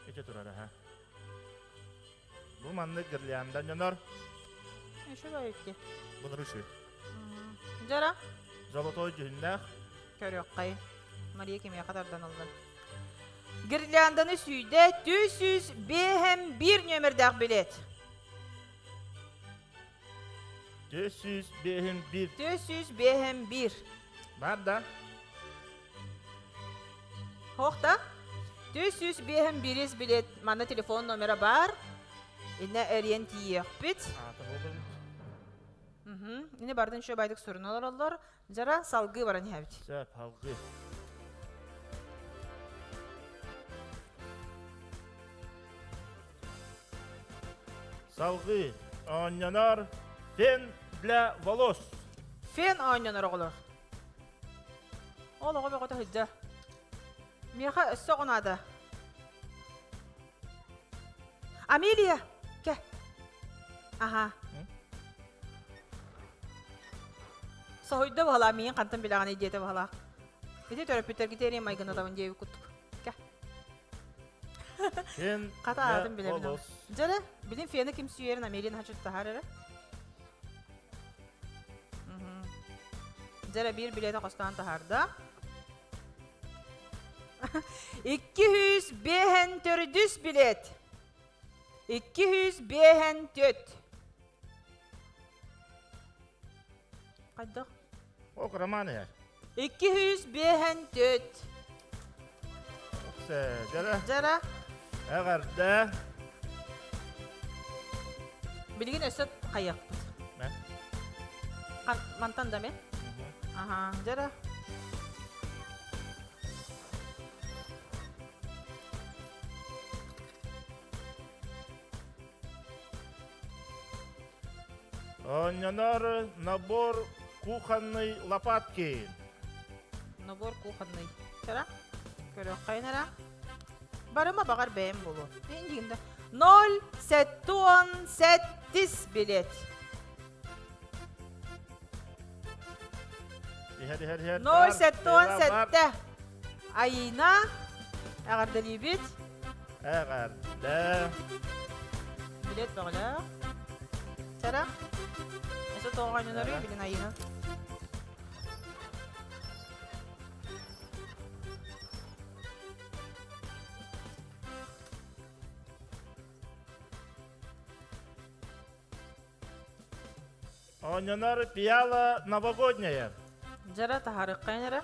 Ити турар аха. Бу маннык гирлянда оонньонор. Еще байытти. Бұны үші. Дьара. Золотой дьүһүннээх. Көрүөххэй. Мария кимиэхэ тардан ылла? Гирлянданы сүйдэ 405 нүөмэрдээх билет. 405 405 Бар да? Хоох да? 405 билет. Манна телефон номера бар. Инне эрийэн тиийиэхпит. Ини бардын шө байдык суруна олороллор. Жара салгыы баран иһэбит. Сөп, салгыы. Салгыы оонньонор фен для волос. Фен оонньонор оҕолор. Ол оҕо бөҕөтө сылдьар. Миэхэ өссө оҕо наада. Амелия, кэ. Аха. Соһуйда баһалаа, миигин хантан билэҕиний диэтэ баһалаах. Ити төрөппүттэргит эрийн майгынатабын диэбит курдук. Кэ. Фен Хата аатын билэбин. Дьэ, билин фена ким сүүйэрин Амелия наһаа таһаар эрэ. Дьэ, биир билиэтэ хостоон таһаарда. 205 билет. 205 Хайдах? Ок, Роман иһэр. 205 Дьара. Дьара. Эҕэрдэ. Билигин өссө хайыахпыт. Мантан да ме? Аха, дьара. Оонньонор набор кухонной лопатки. Набор кухонный. Чара? Көрүөххэйин эрэ. Барыма баҕар бэйэм буолуо. Индигинде 0,78 билет. Иһэр, иһэр, иһэр. 0,77. Айина, эҕэрдэлиибит. Эҕэрдэ. Билет бөҕөлөөх. Чара. Эсэ тоҕо ойнонору билин Айина. Оонньонор пиала новогодняя. Дьара таһарыккайын эрэ.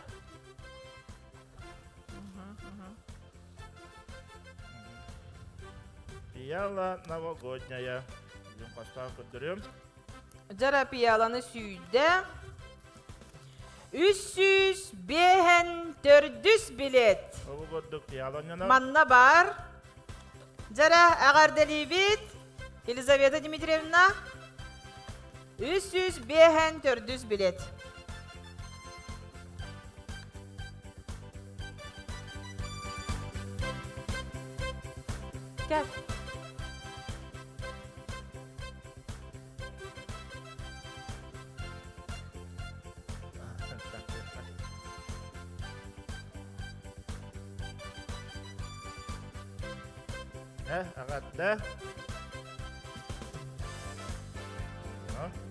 Пиала новогодняя. Бүгүн хостаан көрдөрүм. Дьара пиаланы сүйдэ. 305 билет. Ол курдук пиала оонньонор. Манна бар. Дьара эҕэрдэлиибит Елизавета Дмитриевна. 305 билет. Кел. Э, аҕатта.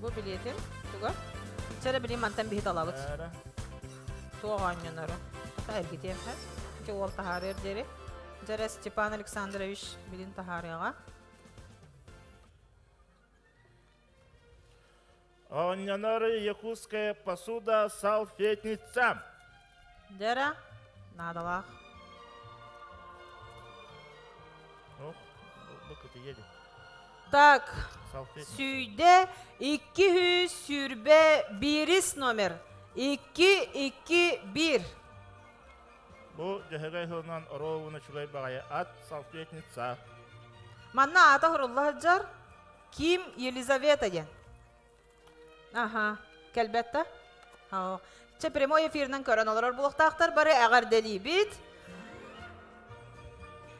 Бу билиэтин туга? Чэрэ билим мантан биһи талабыт. Туох оонньонору. Хата эргитиэм һэ. Ити уол таһаарыар диэри. Дьэрэ Степан Александрович билин таһаарыаҕа. Оонньонор якутская посуда салфетница. Дьэрэ наадалаах. Ох, бу кытыйа дии. Так, сүйдэ 221 номер. 221. Бу дьөһөгөй сылынан оруобуна үчүгэй баҕайы ат салфетница. Манна аата хурулла сылдьар Ким Елизавета диэн. Аха, кэлбэт да? Оо. Чэ, прямой эфиринэн көрөн олорор буолуохтаахтар бары эҕэрдэлиибит.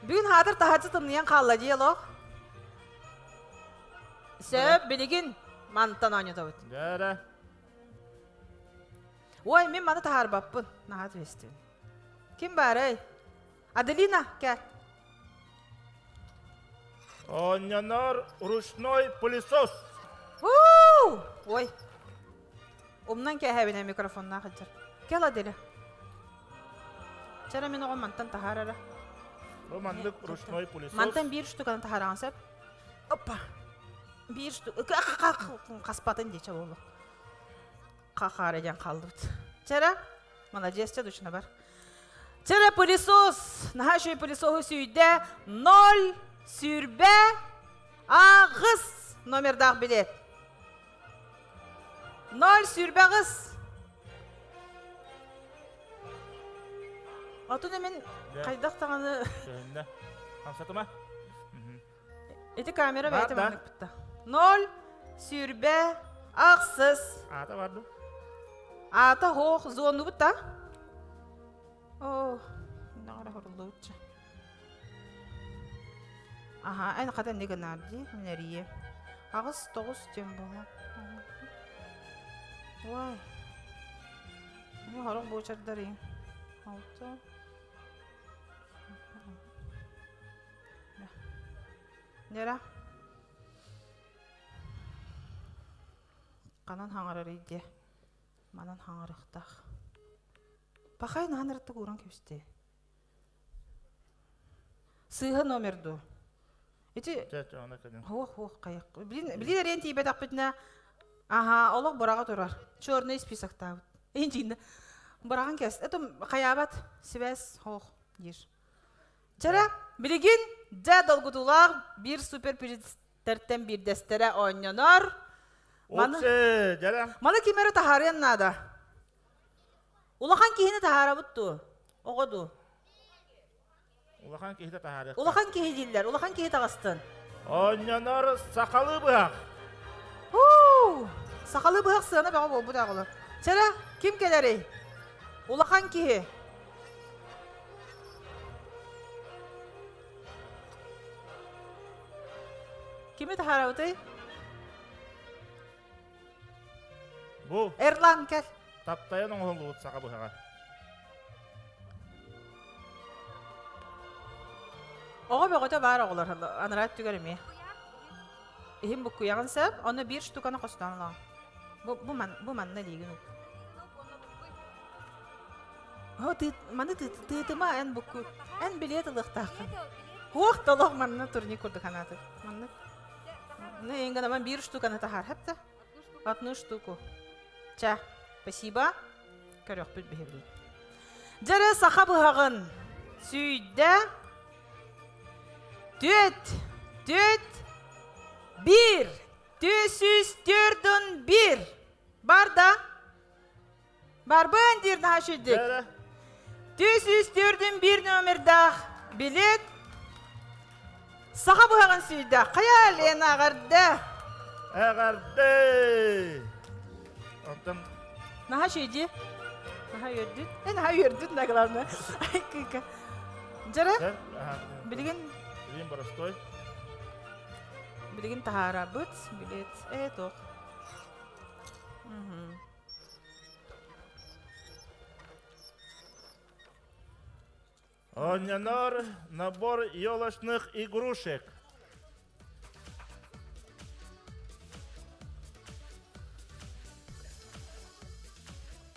Бүгүн хаатыр таһааччы тымныйан хаалла дии олох. Сөп, билигин мантан оонньотобут. Дээрэ. Ой, мин маны таһаарбаппын. Наһаа түбэстим. Ким баарай? Аделина, кэл. Оонньонор ручной пылесос. Уу! Ой. Умнан кээһэбинэ микрофоннаах сылдьар. Кэл Аделя. Чара мин оҕом мантан таһаарара. Бу маннык ручной пылесос. Мантан биир штуканы таһаараҕын сөп. Опа. Биир штука хаспатын дии чололу. Хахаара диэн хааллыбыт. Чара, маладьыас чэ дучна бар. Чара пылесос, наһаа үчүгэй пылесоһу сүүйдэ 0 сүрбэ аҕыс номердаах билет. 0 сүрбэ аҕыс. Отун эмин хайдах даҕаны Көһүннэ. Хамсатыма. Ити камера бэйэтэ маннык бытта. 0 сүрбэ ахсыс. Аата бар ду? Аата хоох зоннубут та. Оо, наҕара хоруллубутча. Аха, эн хата не гынаар дии, минэрийе. Аҕыс тоҕус диэн буолла. Ой. Бу хорох буочардарыйын. Алта. Нера. Ханан хаҥарарый диэ. Манан хаҥарыахтаах. Пахай наһан ырыттык ууран кэбисти. Сыыһа номер дуу. Ити Хуох хуох хайах. Билин билин эриэн тиийбэтэхпитинэ аха олох быраҕа турар. Черный списоктаабыт. Инчинде быраҕан кэс. Это хайаабат связь хоох диир. Чэрэ, билигин дьэ долгутуулаах биир супер призтэртэн биирдэстэрэ оонньонор. Маны, маны ким эрэ таһаарыан наада. Улахан киһини таһаарабыт дуу? Оҕо дуу? Улахан киһи таһаарыах. Улахан киһи дииллэр. Улахан киһи таҕыстын. Оонньонор сахалыы быһах. Хуу! Сахалыы быһах сыана бөҕө буолбут аҕылар. Чэрэ, ким кэлэрий? Улахан киһи. Кими таһаарабытый? Бу. Эрлан кэл. Таптайан оҥоһуллубут саха быһаҕа. Оҕо бөҕөтө баар оҕолор анараа өттүгэр эмиэ. Иһин буккуйаҕын сөп, онно биир штуканы хостоон ылаҕын. Бу, бу, ман, бу манна илиигин ук. О, ты, маны ты, тыытыма эн букку. Эн билиэт ылыахтааххын. Хуох толох манна турник курдук анааты. Маннык. Ну, ингана биир штуканы таһаар хапта. Одну штуку. Ча, спасибо. Көрөхпүт биһиги. Дьэрэ саха быһаҕын сүүйдэ түөт, түөт, биир, түөсүүс төрдүн биир. Бар да? Барбын диир наһаа үчүйдик. Түөсүүс төрдүн биир номердаах билет саха быһаҕын сүүйдэ. Хайа Лена эҕэрдэ. Эҕэрдэ! Онтон Наһаа үчүйдии. Наһаа үөрдүт. Э, наһаа үөрдүт, на главное. Ай, кыыка. Дьара, билигин Билигин боростой. Билигин таһаарабыт, билет. Э, туох. Оонньонор набор елочных игрушек.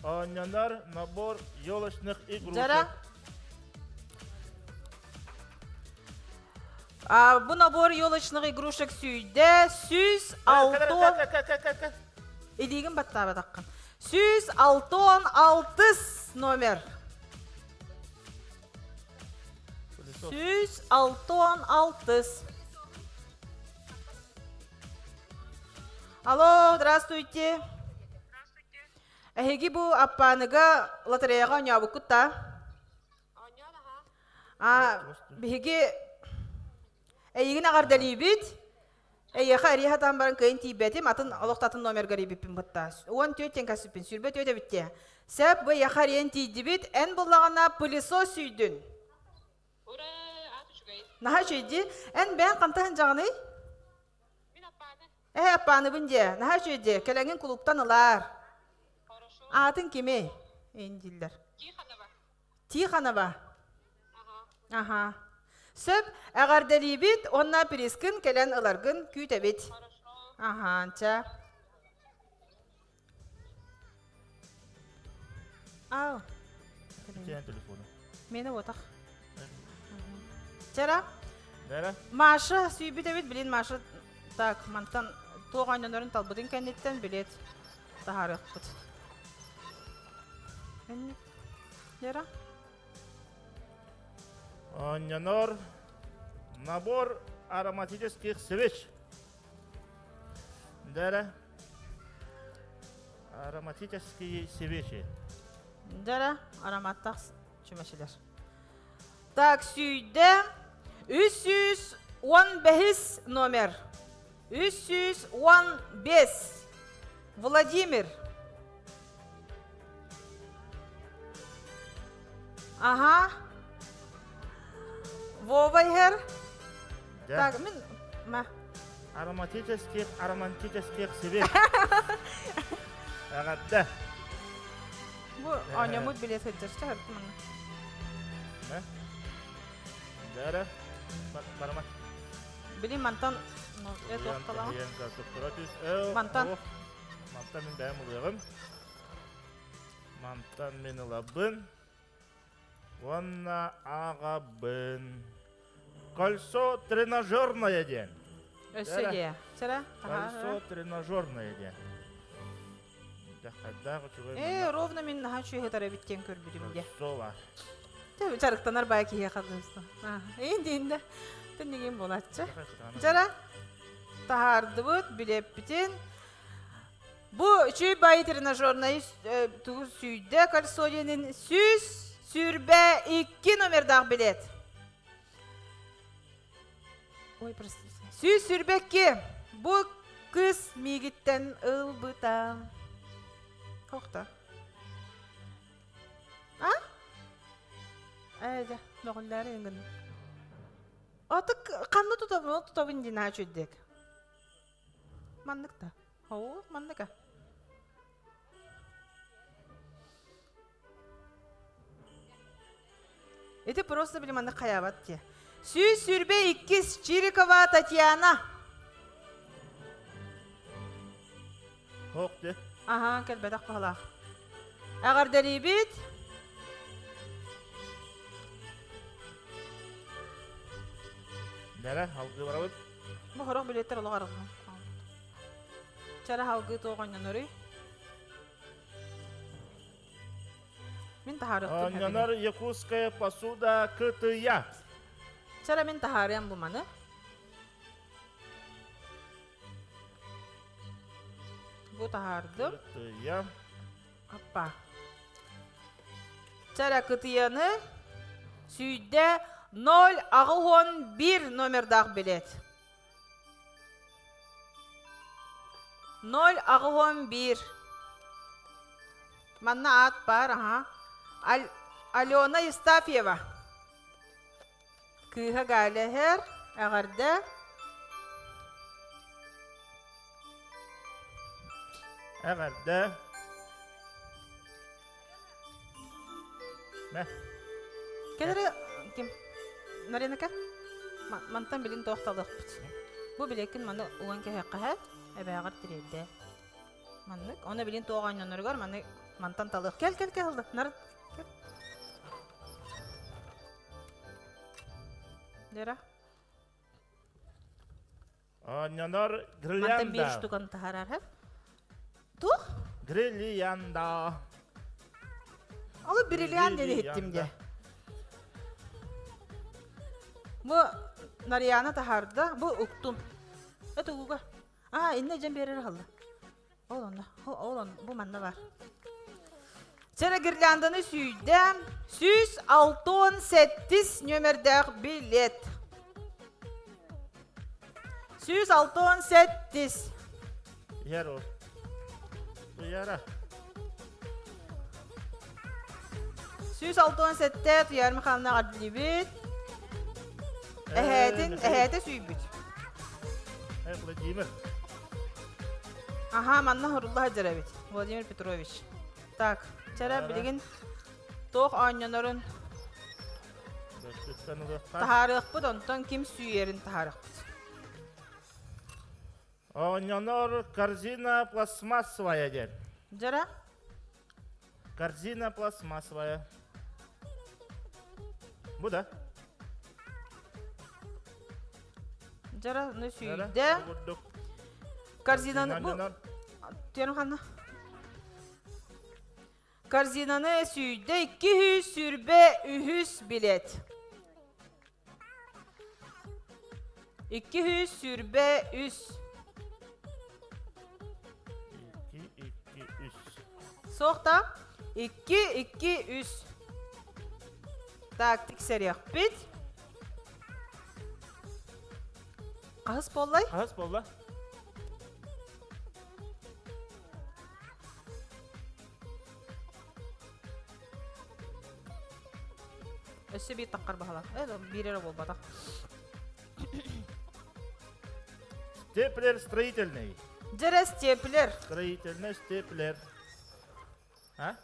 Оонньонор набор елочных игрушек. Жара. А, бу набор елочных игрушек сүйдэ сүз алтон илиигин баттаабатаххын. 166 номер. 166. Алло, здравствуйте. Эһиги бу Аппааныга лотереяҕа оонньообуккут да? А, биһиги эйигин эҕэрдэлиибит. Эйиэхэ эрийэ сатаан баран кыайан тиийбэтим, атын олохтоотун номерга эрийбиппин бытта. 14 тен кассиппин, 24 эбит Сөп, бу эйиэхэ эрийэн тиийдибит. Эн буллаҕына пылесос сүйдүн. Ура, аат үчүгэй. Наһаа үчүгэй дии. Эн бэйэҥ хантан сылдьаҕыный? Мин Аппааны. Ээ, Аппааныбын диэ. Наһаа үчүгэй дии. Кэлэҥҥин кулууптан ылаар. Хорошо. Аатын кимий? Ин дииллэр. Тихонова. Тихонова. Аха. Сөп, эҕэрдэлиибит уонна прискын кэлэн ыларгын күүтэбит. Аха, чэ. Ау. телефону. Мені отах. Чара. Дара. Маша сүйбүт эбит, билин Маша так мантан туох ойнонорун талбытын кэнниттэн билет таһаарыахпыт. Лера? Оонньонор набор ароматических свеч. Дара. Ароматические свечи. Дара, ароматтах чүмэчилэр. Так, сүйдэ 315 номер. 315. Владимир. Ага. Вова иһэр. Так, мин ма. Ароматических, ароматических свеч. Эҕэрдэ. Бу оонньоммут билэ сылдьар чаһыртмын. Дәрэ. Барма. Били мантан Мантан. Мантан мин бэйэм ылыаҕым. Мантан мин ылабын. Уонна ааҕабын. Кольцо тренажерное диэн. Өссө дии. Сара? Кольцо тренажерное диэн. Хайдаах үчүгэй. Ээ, ровно мин наһаа үчүгэй ытар эбит диэн көрбүтүм дии. Кольцо бар. Чарыктанар баа киһиэхэ дыста. Эйин да. Тэннигин буолааччы. Жара таһаардыбыт, билэппитин. Бу үчүй бай тренажернай тугу сүйдэ кольцо диэнин 122 номердаах билет. Ой, простите. 122. Бу кыз миигиттэн ылбыта. Хохта. А? Ээ, мөҕүллээри гын. Атык ханна тутабын, ол тутабын диэн аачуйдек. Маннык да. Оо, манныка. Ити просто били маннык хайаабат дии. 122 Чирикова Татьяна. Ох де. Аха, кэлбэтэх баһылаах. Эҕэрдэлиибит. Дара, алгыы барабыт. Бу хорох билеттер олох арылган. Чара халгыы туох ойноноруй? Мин таһаарыахтым Оонньонор якутская посуда кытыйа. Чара мин таһаарыам бу маны. Бу таһаардым. Кытыйа. Аппа. Чара кытыйаны сүйдэ 081 номердаах билет. 081. Манна аат баар, аха. Аль Алена Евстафьева. Кыыһа Галя иһэр, эҕэрдэ. Эҕэрдэ. Мэ. Кэлэри Ким? Наринака? Мантан билин туох талыахпыт. Бу билеккин маны уган кэһэххэ эбээҕэр тириэрдэ. Маннык. Оны билин туох оонньоноругар маны мантан талыах. Кэл, кэл, кэл, Нарын. Кэл. Лера. Оонньонор Мантан биир гирлянда. штуканы таһаарар, һэ? Туох? Грильянда. Ол бриллиант диэн иһиттим Грильянда. дии. Бу Нарьяна таһаарда, бу уктум. Это уга. А, инне дьэн биэрэр халла. Ол онно, ол он, бу манна бар. Сэрэ гирлянданы сүйдэ, 168 нөмердээх билет. 168. Иһэр ол. Туйара. 167 Туйар Михайловна ҕардилибит. Эһээтин, эһээтэ сүүйбүт. Э, Владимир. Аха, манна хорулла сылдьар эбит. Владимир Петрович. Так, чара билигин туох оонньонорун таһаарыахпыт, онтон ким сүүйэрин таһаарыахпыт. Оонньонор корзина пластмассовая диэн. Дьара? Корзина пластмассовая. Бу да. Дьара, ну сүйдэ. Корзинаны бу Түөрүм ханна? Корзинаны сүйдэ 223 билет. 223. 2, 2, 3. Суох да? 2, 2, 3. Так, тиксэриэхпит. Хаһыс буоллай? Хаһыс буолла? Өссө биир таххар баһала. Э, биир эрэ буолбатах. Степлер строительный. Дьэрэ степлер. Строительный степлер. А?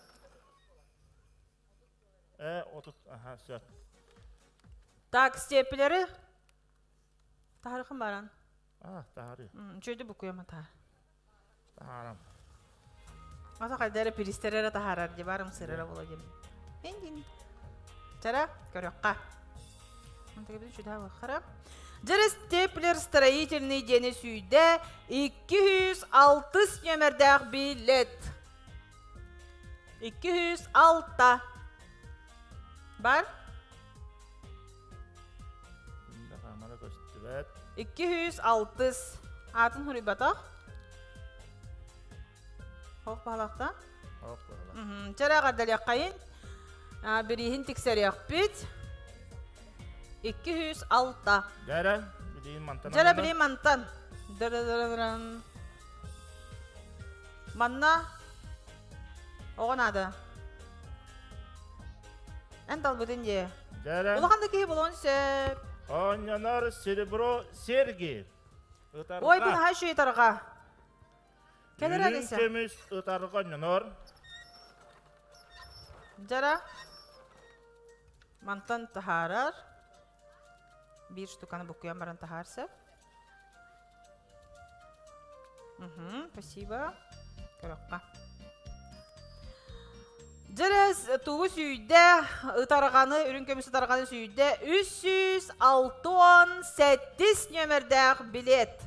Э, отут, ага, все. Так, степлери Таһарыхын баран. А, таһары. Үчүгэй букуйама таһар. Таһарам. Ата хайда эрэ пиристэр эрэ таһаарар дии барым сырара буола диэн. Мен Чара, көрүөххэ. Дьэрэ степлер строительный диэни сүүйдэ 206 нөмердээх билет. 206. Бар? Хаамара көстүбэт. 206. Аатын хуруйбатах. Хоох баһалахта. Хоох баһалах. Чэрэ ҕардалиаххайын. Бирииһин тиксэриэхпит. 206. Дьэрэ, билиин мантан. Дьэрэ билиин мантан. Дыры-дыры-дырын. Манна оҕо наада. Эн талбытын дии. Дьэрэ. Улахан да киһи буолуон сөп. Оонньонор серебро серьги. Ытарҕа. Ой, бу наһаа үчүгэй ытарҕа. Кэлэр Үрүҥ Алиса. көмүс ытарҕа оонньонор. Дьара. Мантан таһаарар. Биир штуканы буккуйан баран таһаар сөп. Угу, спасибо. Көрөххө. Дьэрээс тугу сүүйдэ, ытарҕаны, үрүҥ көмүс ытарҕаны сүүйдэ 368 нүөмэрдээх билет.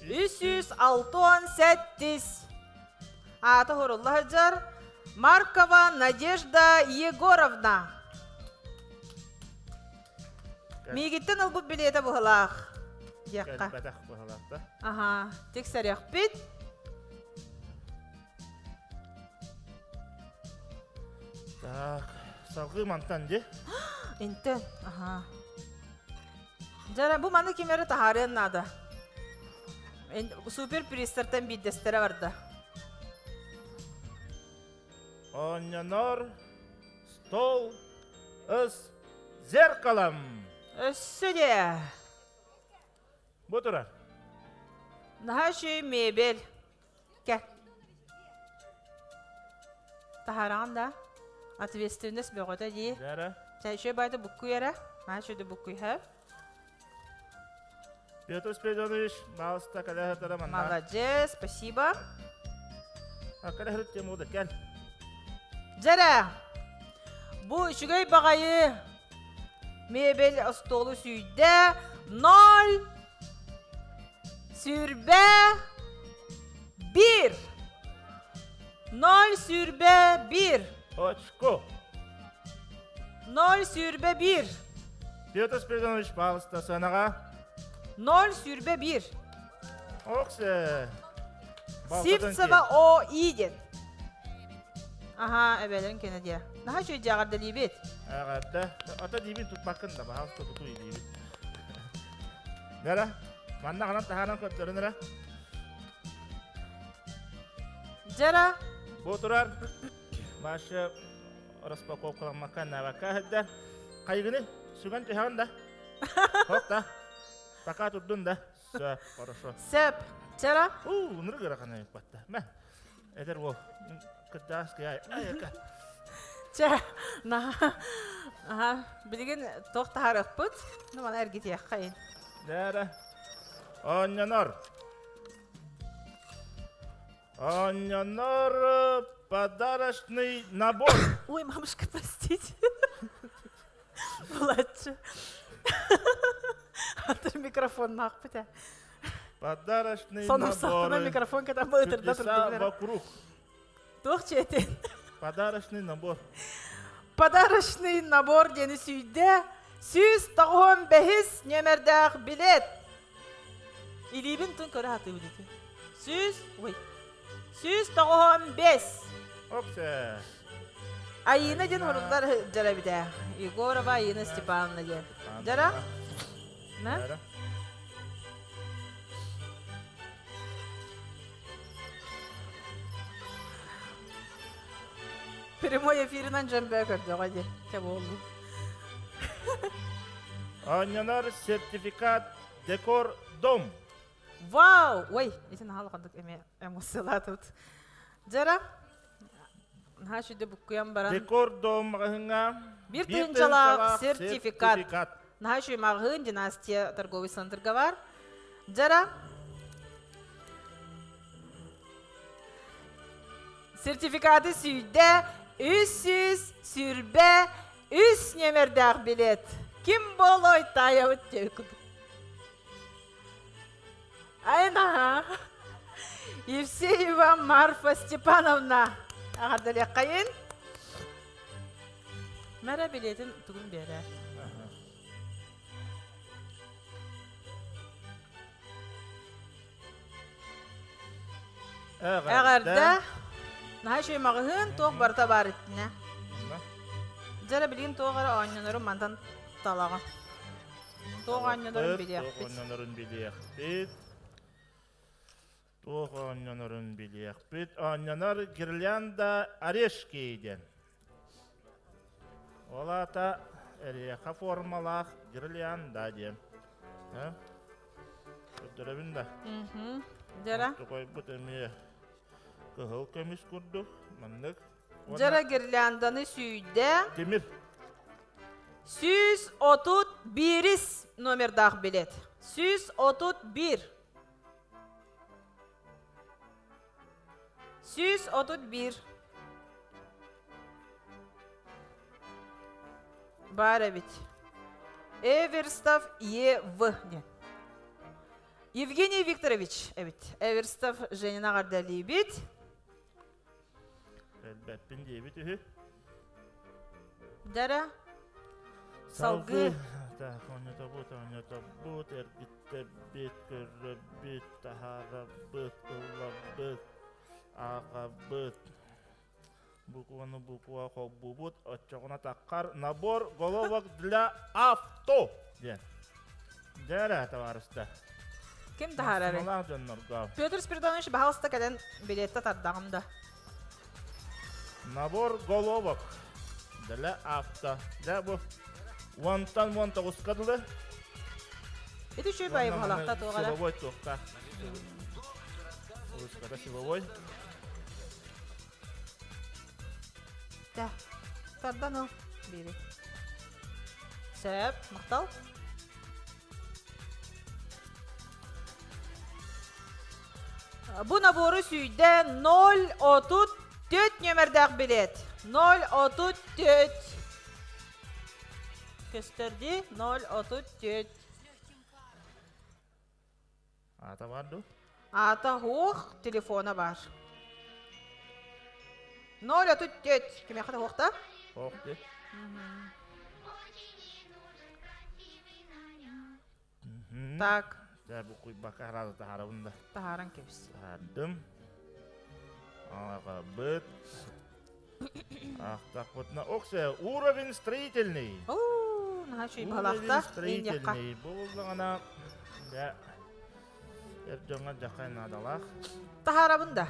368. Аата хурулла сылдьар Маркова Надежда Егоровна. Миигиттэн ылбыт билиэтэ быһылаах диэххэ. Кэлбэтэх быһылаах да. Аха, тиксэриэхпит. Так, салгыы мантан дии. Интен, аха. Дьара, бу маны ким эрэ таһаарыан наада. Супер призтартан биирдэстэрэ барда. Оонньонор стол с зеркалом. Өссө де. Бу турар. Наһаа үчүгэй мебель. Кэ. Таһаараҕын да? Ответственность бөҕөтө дии. Дьэ Чэ, үчүгэй баайда буккуй эрэ. Маа үчүгэй буккуй Петр Спиридонович, баалыста кэлэ сытара манна. Молодец, спасибо. Кэлэ сырыт тем кэл. Дьэрэ, бу үчүгэй баҕайы мебель остуолу сүүйдэ 0 сүүрбэ 1 0 сүүрбэ 1 Очко. 0 сүүрбэ 1 Петр Спиридонович, пожалуйста, сыанаҕа. 0 сүүрбэ 1 Оксе. Сивцева О И диэн. Аха, эбэлэн кэнэ диэ. Наһаа үчүгэй дьааҕардалиибит. Эҕэрдэ. Ата диибин тутпаккын да, баһаалыста тутуу диибин. Нера, манна ханан таһааран көрдөрүн эрэ. Дьара. Бу турар. Маша распаковкаламмакка навакка сылдьар. Хайгыны сүгэн түһэҕин да? Хоп да. Пока турдун да. Сөп, хорошо. Сөп. Чара. У, ныры гырахана батта. Мэ. Эдэр уол. Кырдаас кыай. Айака. Чэ, на. Аха, билигин туох таһаарыахпыт? Ну, мана эргитиэххэ. Дээрэ. Оонньонор. Оонньонор подарочный набор. Ой, мамушка, простите. Младше. Атыр микрофон нахпыта. Подарочный Соном сахтана набор. микрофон когда мы ытырда Чудеса турдулар. вокруг. Туох четин. Подарочный набор. Подарочный набор диэни сүүйдэ 195 нүөмэрдээх билет. Илиибин тун көрө хатыы билети. 100, ой. 195. Оксе. Айына диэн хуруллар дьарабите. Егорова Айына Степановна диэн. Дьара? На? Дьара. Прямой эфиринэн дьон бөө көрдөҕө дии. Чэ буоллу. Оонньонор сертификат декор дом. Вау! Ой, ити наһаа улаханнык эмиэ эмоциялаатыбыт. Дьара, наһаа үчүгэй буккуйан баран. Декор дом маҕаһыыҥҥа Биир тыһыынчалаах сертификат. Наһаа үчүгэй маҕаһыын Династия торговый центрга бар. Дьара, сертификаты сүүйдэ 323 нүөмэрдээх билет. Ким болой таайабыт диэбит Айна. Евсеева Марфа Степановна. Эҕэрдэлиэххэйин. Мэра билетин тугун биэрэр. Эҕэрдэ. Наһаа үчүгэй маҕаһыын туох барыта баар итинэ. Дьэ билигин туох эрэ оонньонорун мантан талаҕын. Туох оонньонорун билиэхпит. Туох оонньонорун билиэхпит. Туох оонньонорун билиэхпит. Оонньонор гирлянда орешки диэн. Ол аата эриэхэ формалаах гирлянда диэн. Көрдөрөбүн да. Дьара. Тукойбут эмиэ кыһыл көмүс курдук. Маннык. Дьара гирлянданы сүүйдэ. Тимир. 131 номердаах билет. 131. 131. Баар эбит. Эверстов Е.В. диэн. Евгений Викторович эбит. Эверстов Женина эҕэрдэлиибит. Элбэппин диэбит үһү. Дара. Салгыы. Так, оонньотобут, оонньотобут, эргиттэбит, көрөбүт, таһаарабыт, ыллабыт, ааҕабыт. Букваны буква холбуубут, оччоҕуна таххар набор головок для авто диэн. Дьэ табаарыста. Ким таһаарар? Малаах дьоннорго. Петр Спиридонович, баһалыста кэлэн билетте тардаҕым да. Набор головок для авто. Дьэ бу уонтан 19-ка дылы. Ити үчүгэй байы баһалахта туох эрэ. Силовой туохта. Русската силовой. Да. Тардан ыл биири. Сөп, махтал. Бу набору сүүйдэ 034 нүөмэрдээх билет. 034. Көстөрдү 034. Аата бар ду? Аата хуох, телефона бар. 034. Кимиэхэ да хуохта? Хуох ди. Так. Дьэ, бу куйбакка хараада таһаарабын да. Таһааран кэбис. Таһаардым. Аҕабыт. Ахтахпытына, оксе, уровень строительный. Оо, наһаа үчүгэй Уровень строительный. Бу буллаҕына, дьэ, эр дьоҥҥо дьахай наадалаах. Таһаарабын да.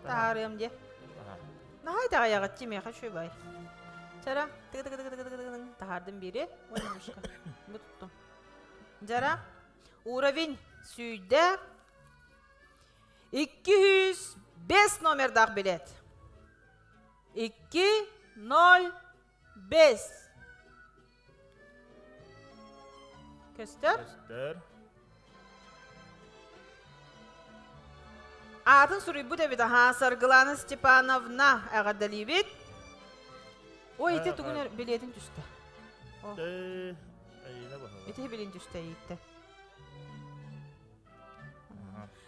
Таһаарыам дии. Наһаа итэҕэйэҕит миэхэ үчүгэй бай. Чара, тыгы тыгы тыгы тыгы тыгы таһаардым биири. Уонна Бу туттум. Дьара, уровень сүүйдэ 205 номердаах билет. 205. Көстөр? Көстөр. Аатын суруйбут эбит аха Саргылана Степановна эҕэрдэлиибит. Ой, ити тугун билиэтин түстэ. Ити билин түстэ иитте.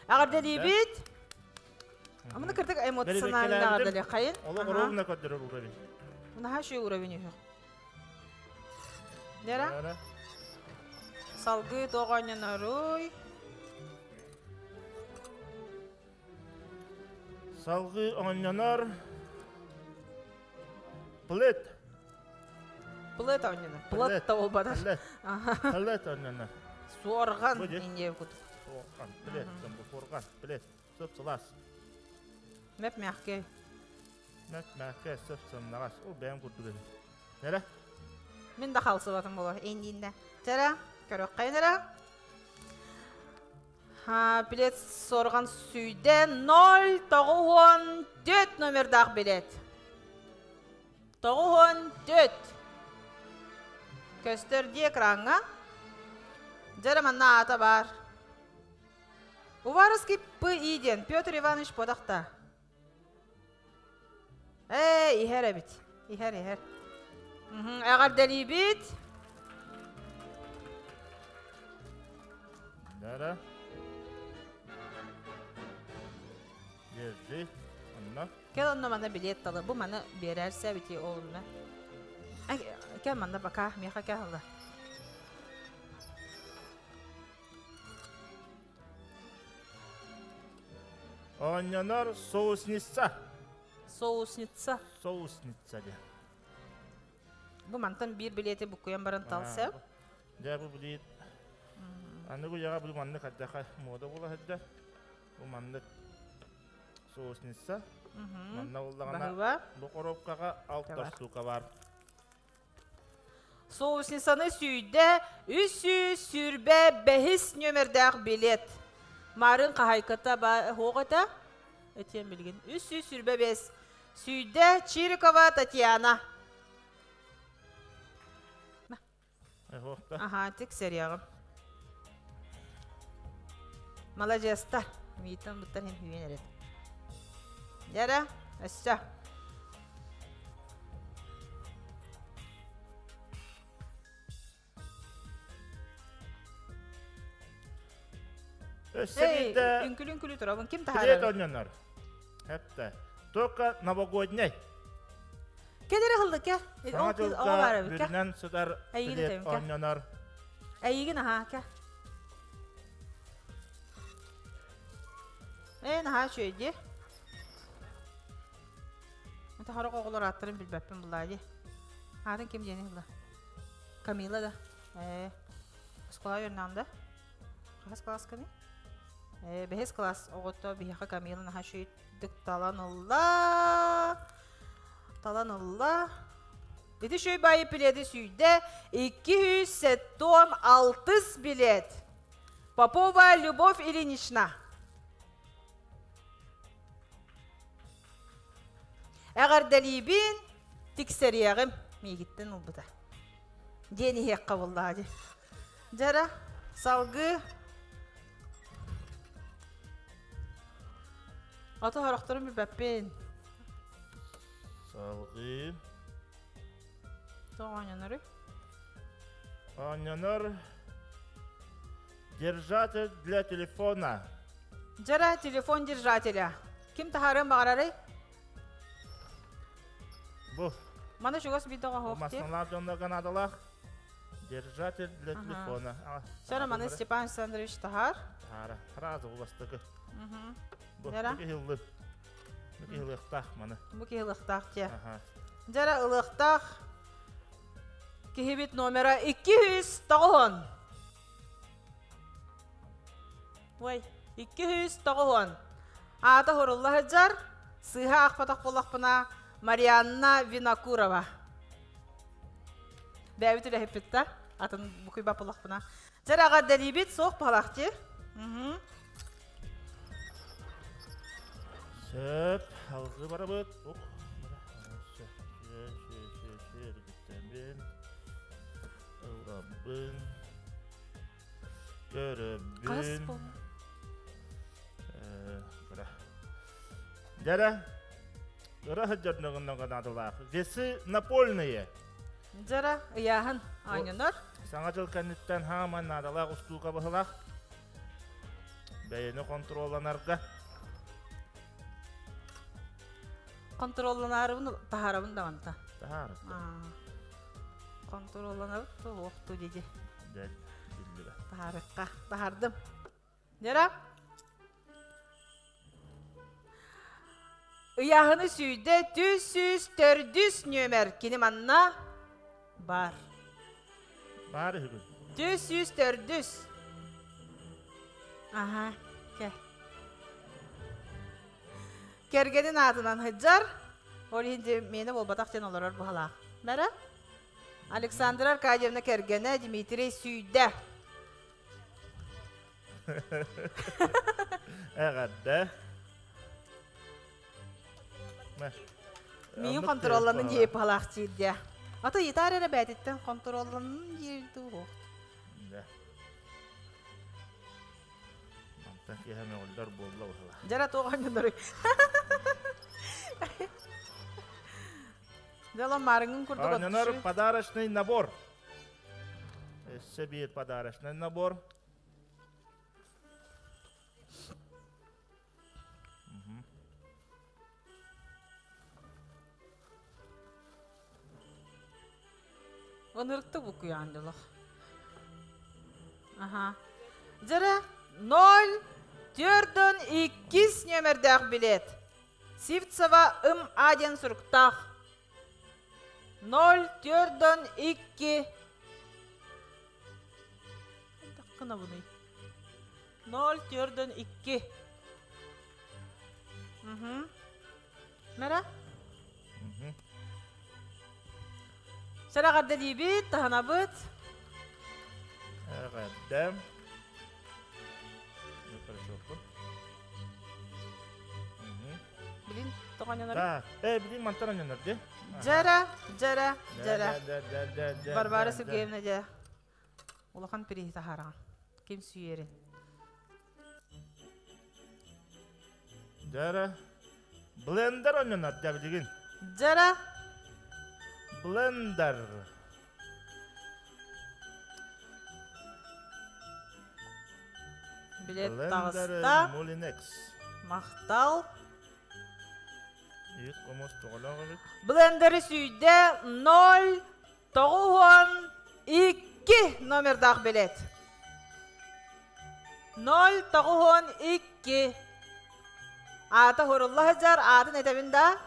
Эҕэрдэлиибит. Аманы кырдык эмоционально эҕэрдэлиэх хайын. Олох ровно көрдөрөр уровень. Наһаа үчүгэй уровень үһү. Нера? Салгыы тоҕо оонньоноруй? Салгыы оонньонор плет. Плет оонньонор. Плет та буолбатар. Плет оонньонор. Суорҕан инде кут. Суорҕан, плет, суорҕан, плет. Сөп сылаас. Мэп мягкий. Мэп мягкий, сөп сымнаҕас. Ол бэйэм курдук эбит. Нэрэ? Мин да халсыбатым боло. Эндиинде. Чара, көрөххайын эрэ. Билет сорған сүйде 094 номердаах билет. 94. Көстөр дии экраҥҥа. Дьэ манна аата баар. Уваровский П.И. диэн Петр Иванович Подахта. Ээ, иһэр эбит. Иһэр, иһэр. Эҕэрдэлиибит. Да-да. Держи. Онно. Кэл онно мана билет талы. Бу маны биэрэрсэ бити олунна. Кэл манна пока миэхэ кэл Оонньонор соусница. Соусница. Соусница диэн. Бу мантан биир билиэти буккуйан баран талсыам. Дьэ бу билиэт аныгы үйэҕэ бу маннык хайдаха муода буола сылдьар. Бу маннык соусница. Манна буллаҕына бу коробкаҕа алта штука бар. Соусницаны сүүйдэ 325 нүөмэрдээх билет. Марын хаһайката ба хуох этэ? Этиэм билигин. 325. Сүүйдэ Чирикова Татьяна. Аха, тиксэриэҕим. Маладьыаста. Миитин буттар хин хүйэн эрет. Дьэрэ, өссө. Өссө биирдэ Үҥкүлү-үҥкүлү турабын. Ким билет таһаарар? оонньонор. Эптэ. Только новогодний. Кэлэрэ хыллыка. Саҥа Ол кыз дьылга оҕо баар эбиккэ. бүрүнэн сытар Эйигин билет этэбин кэ. оонньонор. Эйигин аһаа кэ. Ээ наһаа үчүгэй дии. Это хорох оҕолор ааттарын билбэппин буллаа дии. Аатын ким диэни ылла? Камила да. Ээ. Оскуола үөрэнэҕин да? Хаһыс классканый? Ээ, бэһис класс оҕото биһиэхэ Камила наһаа үчүгэйдик талан ылла. Талан ылла. Ити үчүгэй баайы билети сүүйдэ 276 билет. Попова Любовь Ильинична. Эҕэрдэлиибин. Тиксэриэҕим миигиттэн ылбыта. Диэн иһиэххэ буоллаҕа дии. Дьара, салгыы Ото хорохторун билбэппин. Салгыы. Тоҕо оонньоноруй? Оонньонор держатель для телефона. Дьара телефон держателя. Ким таһаарыан баҕарарый? Бу. Маны чугас биир доҕоһуох дии. Массыыналаах дьоннорго наадалаах. Держатель для телефона. Сара маны Степан Александрович таһаар. Таһаара. Сразу бастакы. Бу киһи Бу киһи ылыахтаах маны. Бу киһи ылыахтаах дии. Дьара ылыахтаах киһибит номера 290. Ой, 290. Аата хурулла сылдьар, сыыһа аахпатах буоллахпына, Марианна Винокурова. Бэйэбит үлэһиппит да, атын букуйбат буоллахпына. Дьэр эҕэрдэлиибит, суох баһалаах дии. Сөп, алгыы барабыт. Ух, ылабын. Көрөбүн. Дьэрэ, ыра сылдьар наадалаах. Весы напольные. Дьэрэ, ыйааһын оонньонор. Саҥа дьыл кэнниттэн хааман наадалаах устуука быһылаах. Бэйэни контролланарга. Контролланарыбын таһаарабын даҕанта. Таһаар. Контролланабыт туохту диди. Дьэ, биллибэт. Таһаарыкка. Таһаардым. Дьара. Ыйааһыны сүйдэ түс сүүс төрдүс нүөмэр кини манна бар. Бар үһүгүн. Түс сүүс төрдүс. Аха, кэ. Кэргэнин аатынан сылдьар. Ол иһин дьэ миэнэ буолбатах диэн олорор быһалаах. Бара? Александра Аркадьевна кэргэнэ Дмитрий сүүйдэ. Эҕэрдэ. Миин контролланын дии быһалаах диирдэ. Ата йытаар эрэ бээтиттэн контролланын диир дуу. Мантан киэһэ мөҕүллэр буолла быһыылаах. Дьара туох оонньонноруй? Дьолон маарыҥҥын курдук Оонньонор подарочный набор. Өссө биир подарочный набор. Ынырыктык буккуйаҕын дьолох. Аха. Дьэрэ 0 төрдөн иккис нүөмэрдээх билет. Сивцева ым А диэн суруктаах. 0 төрдөн 2 Гынабыный. 0 төрдөн 2 Угу. Мэра? Сэрэҕэрдэ диибит, таһынабыт. Эҕэрдэ. Билин тоҕонньонор. Да, э, билин мантан онньонор ди. Дьэрэ, дьэрэ, дьэрэ. Варвара Сергеевна дьэ. Улахан приһи таһаараҕын. Ким сүүйэрин. Дьэрэ. Блендер онньонор дьэ билигин. Дьэрэ. Блендер. Билет таҕыста. Мулинекс. Махтал. Иит хомус тоҕолоох эбит. Блендери сүүйдэ 0 92 номердаах билет. 0 92. Аата хурулла сылдьар, аатын этэбин да?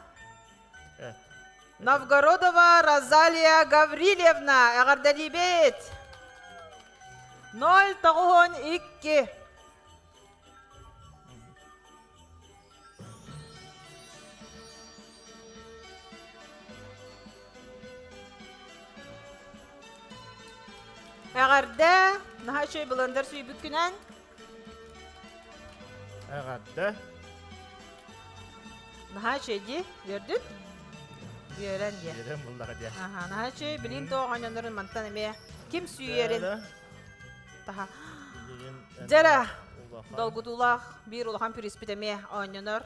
Новгородова Розалия Гаврильевна, эҕэрдэлиибит! 0 92. Эҕэрдэ! Наһаа үчүгэй блендер сүүйбүккүнэн. Эҕэрдэ! Наһаа үчүгэй дии, үөрдүн? Үөрэн дии. Үөрэн буллаҕа дии. Аха, наһаа үчүгэй. Билин тоҕо оонньонорун мантан эмиэ ким сүүйэрин таха. Дьэрэ, долгутуулаах биир улахан приспит эмиэ оонньонор.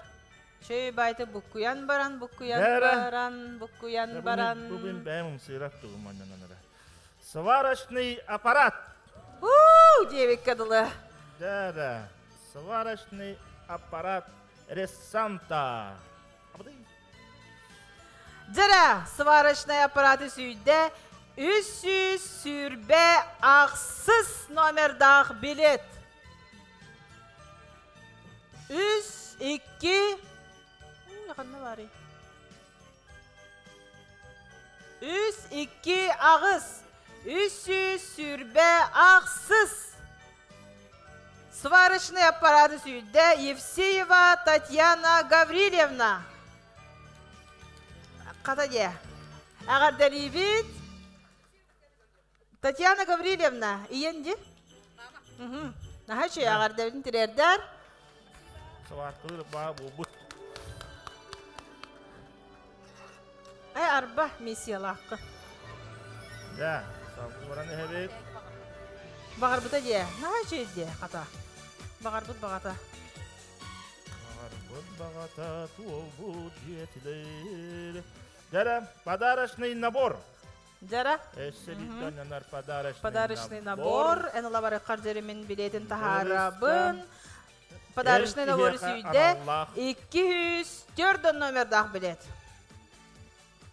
Чөй байты буккуйан баран, буккуйан баран, буккуйан баран. Бүгүн бэйэм умсыырар тугум оонньонор. Сварочный аппарат. Уу, диэбиккэ дылы. Да-да. Сварочный аппарат Ресанта. Дьэрэ, сварочный аппараты сүүйдэ 328 номердаах билет. Үс, икки, ханна баарый? Үс, икки, аҕыс. 328. Сварочный аппараты сүүйдэ Евсеева Татьяна Гаврильевна. Хата дьэ. Эҕэрдэлиибит. Татьяна Гаврильевна, ийэн ди? Наһаа үчүгэй эҕэрдэбитин тириэрдэр. Сабааттылыр баа буолбут. Ай арба миссиялаахха. Да, салгы баран иһэбит. Баҕарбыта дьэ. Наһаа үчүгэй дьэ, хата. Баҕарбыт баҕата. Баҕарбыт баҕата туолбут диэтилэр. Дьэрэ, подарочный набор. Дьара. Өссө биирдэ подарочный, подарочный набор. Эн ылабарыккар дьэримин билетин таһаарабын. Подарочный набор сүйдэ 204 номердаах билет.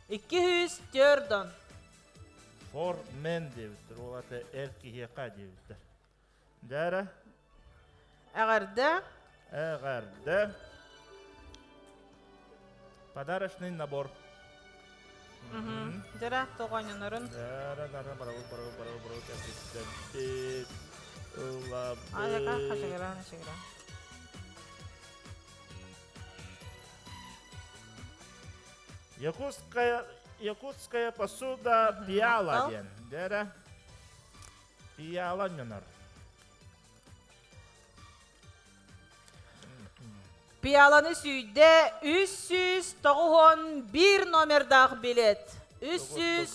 204. For men диэбиттэр. Ол ата эр киһиэхэ диэбиттэр. Дьэрэ. Эҕэрдэ. Эҕэрдэ. Подарочный набор. Дьара тоҕонньонорун. Дьара дара барабыл барабыл барабыл барабыл кэлбиттэрбит. Ылабыт. Аяка хашыгыран хашыгыран. Якутская якутская посуда пиала диэн. Дьара пиала ньонор. Пиаланы сүүйдэ 391 номердаах билет. 300,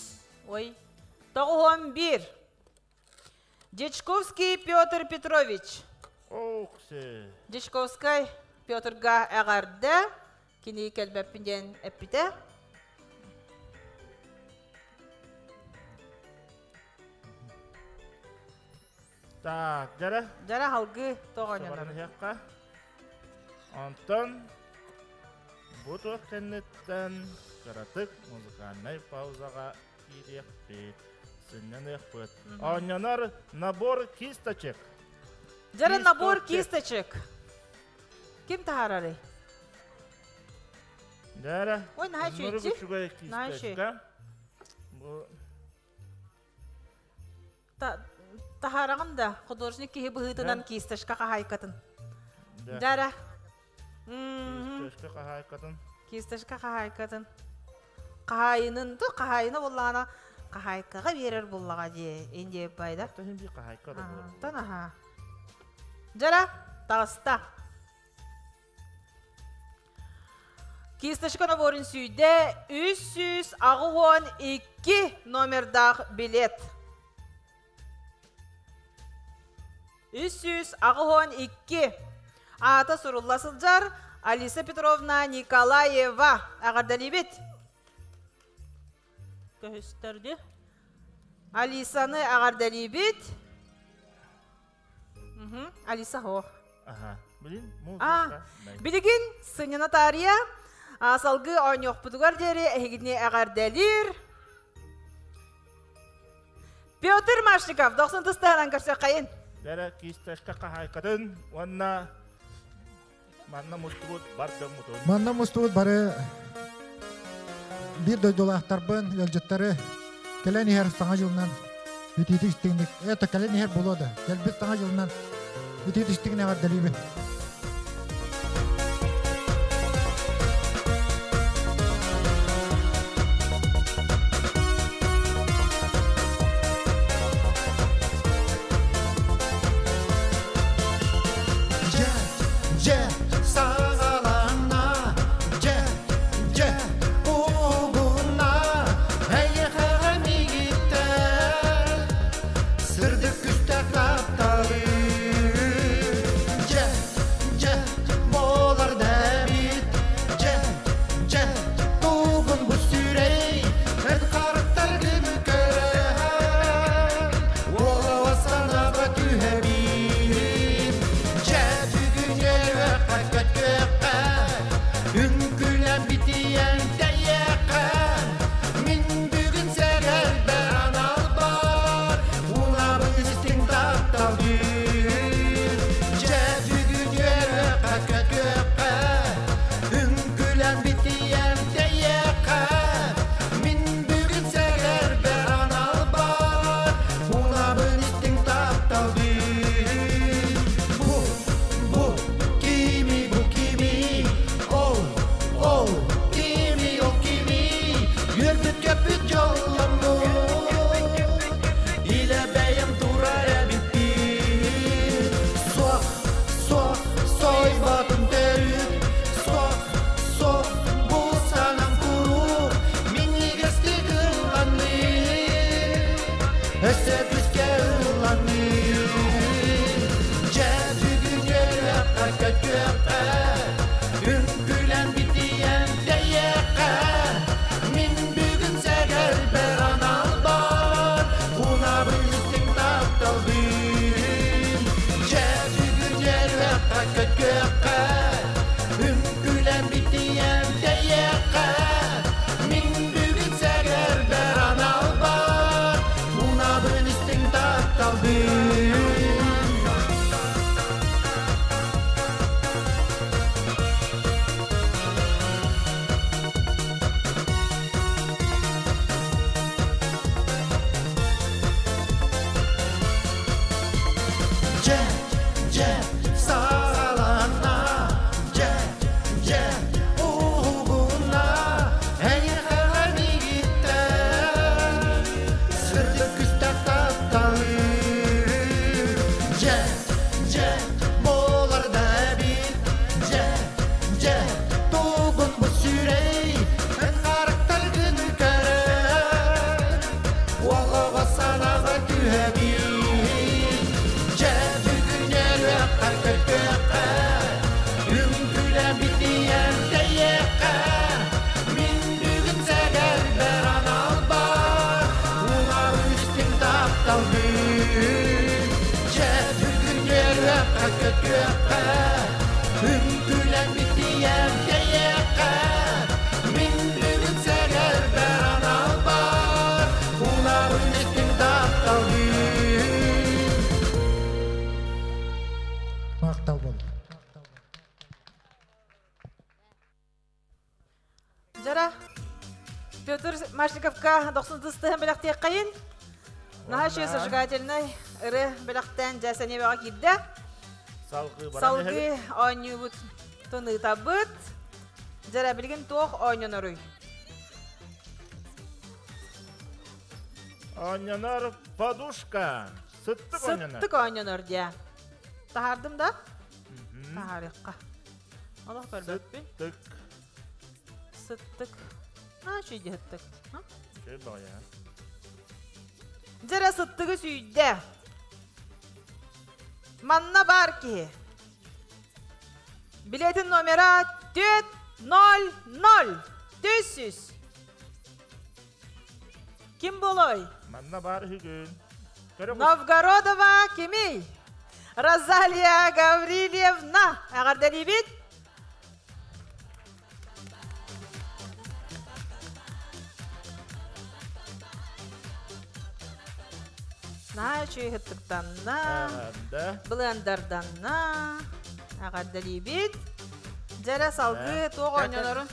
ой, 91. Дьячковский Петр Петрович. Ох, се. Дьячковскай Петрга эҕэрдэ. Кини кэлбэппин диэн эппитэ. Так, дьара. Дьара халгы тоҕонньонор. Онтон бу туох кэнниттэн кыратык музыкальнай паузаҕа киириэхпит, сынньаныахпыт. Оонньонор набор кисточек. Дьара набор кисточек. Ким таһаарарый? Дьара. Ой, наһаа үчүгэй. Үчүгэй кисточка. Бу Таһаараҕын да, художник киһи быһыытынан кисточка хаһаайкатын. Дара. Кисточка хаһаайкатын. Кисточка хаһаайкатын. Хаһаайынын, ту хаһаайына буоллаҕына хаһаайкаҕа биэрэр буллаҕа дии, индия байда. Тахин би хаһаайка да буолар. Тан аха. Дьара, таҕыста. Кисточка наборун сүүйдэ 382 номердаах билет. 382. Аата сурулла сылдьар Алиса Петровна Николаева. Эҕэрдэлиибит. Көһүстэрди. Алисаны эҕэрдэлиибит. Алиса хоох. Аха. Билин А, билигин сынньана таарыйа салгыы оонньуохпутугар диэри эһигини эҕэрдэлиир Петр Машников, дохсун тыстаһынан көрсөххайын. Дәрэ кисташка хаһаайкатын уонна манна мустубут бар дьоммутун. Манна мустубут бары биир дойдулаахтарбын, ыалдьыттары кэлэн иһэр Саҥа дьылынан итиитик истиҥник, это кэлэн иһэр буолуо да, кэлбит Саҥа дьылынан итиитик истиҥник эҕэрдэлиибин. Дьэ, дьэ, саҕаланна, дьэ, дьэ, угунна. Суох, сойботун төрүт Суох, суох, бу санам куруук Минньигэстик ылланыы Өссө күүскэ ылланыы Дьэ бүгүн үөрүөххэ, көтүөххэ Үҥкүүлэн битийэн тэйиэххэ Мин бүгүн сэгэрбэр анал бар Унабын истиҥ тапталбын Дьэ бүгүн үөрүөххэ, көтүөххэ Үҥкүүлэн битийэн тэйиэххэ Мин бүгүн сэгэрбэр анал бар Унабын истиҥ тапталбын Дьэ, дьэ, саҕаланна, дьэ, дьэ, уһугунна, эйиэхэ миигиттэн сырдык күстэх тапталым. Дьэ, дьэ, буолар да эбит, дьэ, дьэ, тугун бу сүрэй, эн харахтаргын көрөн, Уолаҕа санаҕа түһэбин Дьэ бүгүн үөрүөххэ көтүөххэ Үҥкүүлээн битийэн тэйиэххэ Мин бүгүн сэгэрбэр анал бар Улар истиҥ тапталбын Дьэ бүгүн үөрүөххэ көтүөххэ Үҥкүүлээн битийэн тэйиэххэ Мин бүгүн сэгэрбэр анал бар Улабын истиҥ тапталбын Махтал болду. Жара, Петр Машниковка дохсун тыстыһын бэлэхтиэххэйин. Наһаа үчүгэй зажигательнай ыры бэлэхтээн дьэ сэниэбэҕэ киирдэ. Салгыы баран Салгыы оонньуубут тыныытабыт. Дьэрэ билигин туох оонньоноруй? Оонньонор подушка. Сыттык оонньонор. Сыттык оонньонор диэ. Таһаардым да? Таһаарыахха. Олох көрбөппүн. Сыттык. Сыттык. Аа, үчүгэй сыттык. Үчүгэй баҕайы. Дьэрэ сыттыгы сүүйдэ. Манна баар киһи. Билетин номера 400 400. Ким болой? Манна баар үһүгүн. Новгородова кимий? Розалия Гаврильевна. Эҕэрдэлиибит. Наһаа үчүгэй ыттыктанна, былыандарданна, эҕэрдэлиибит. Дьэрэ салгыы туох оонньонорун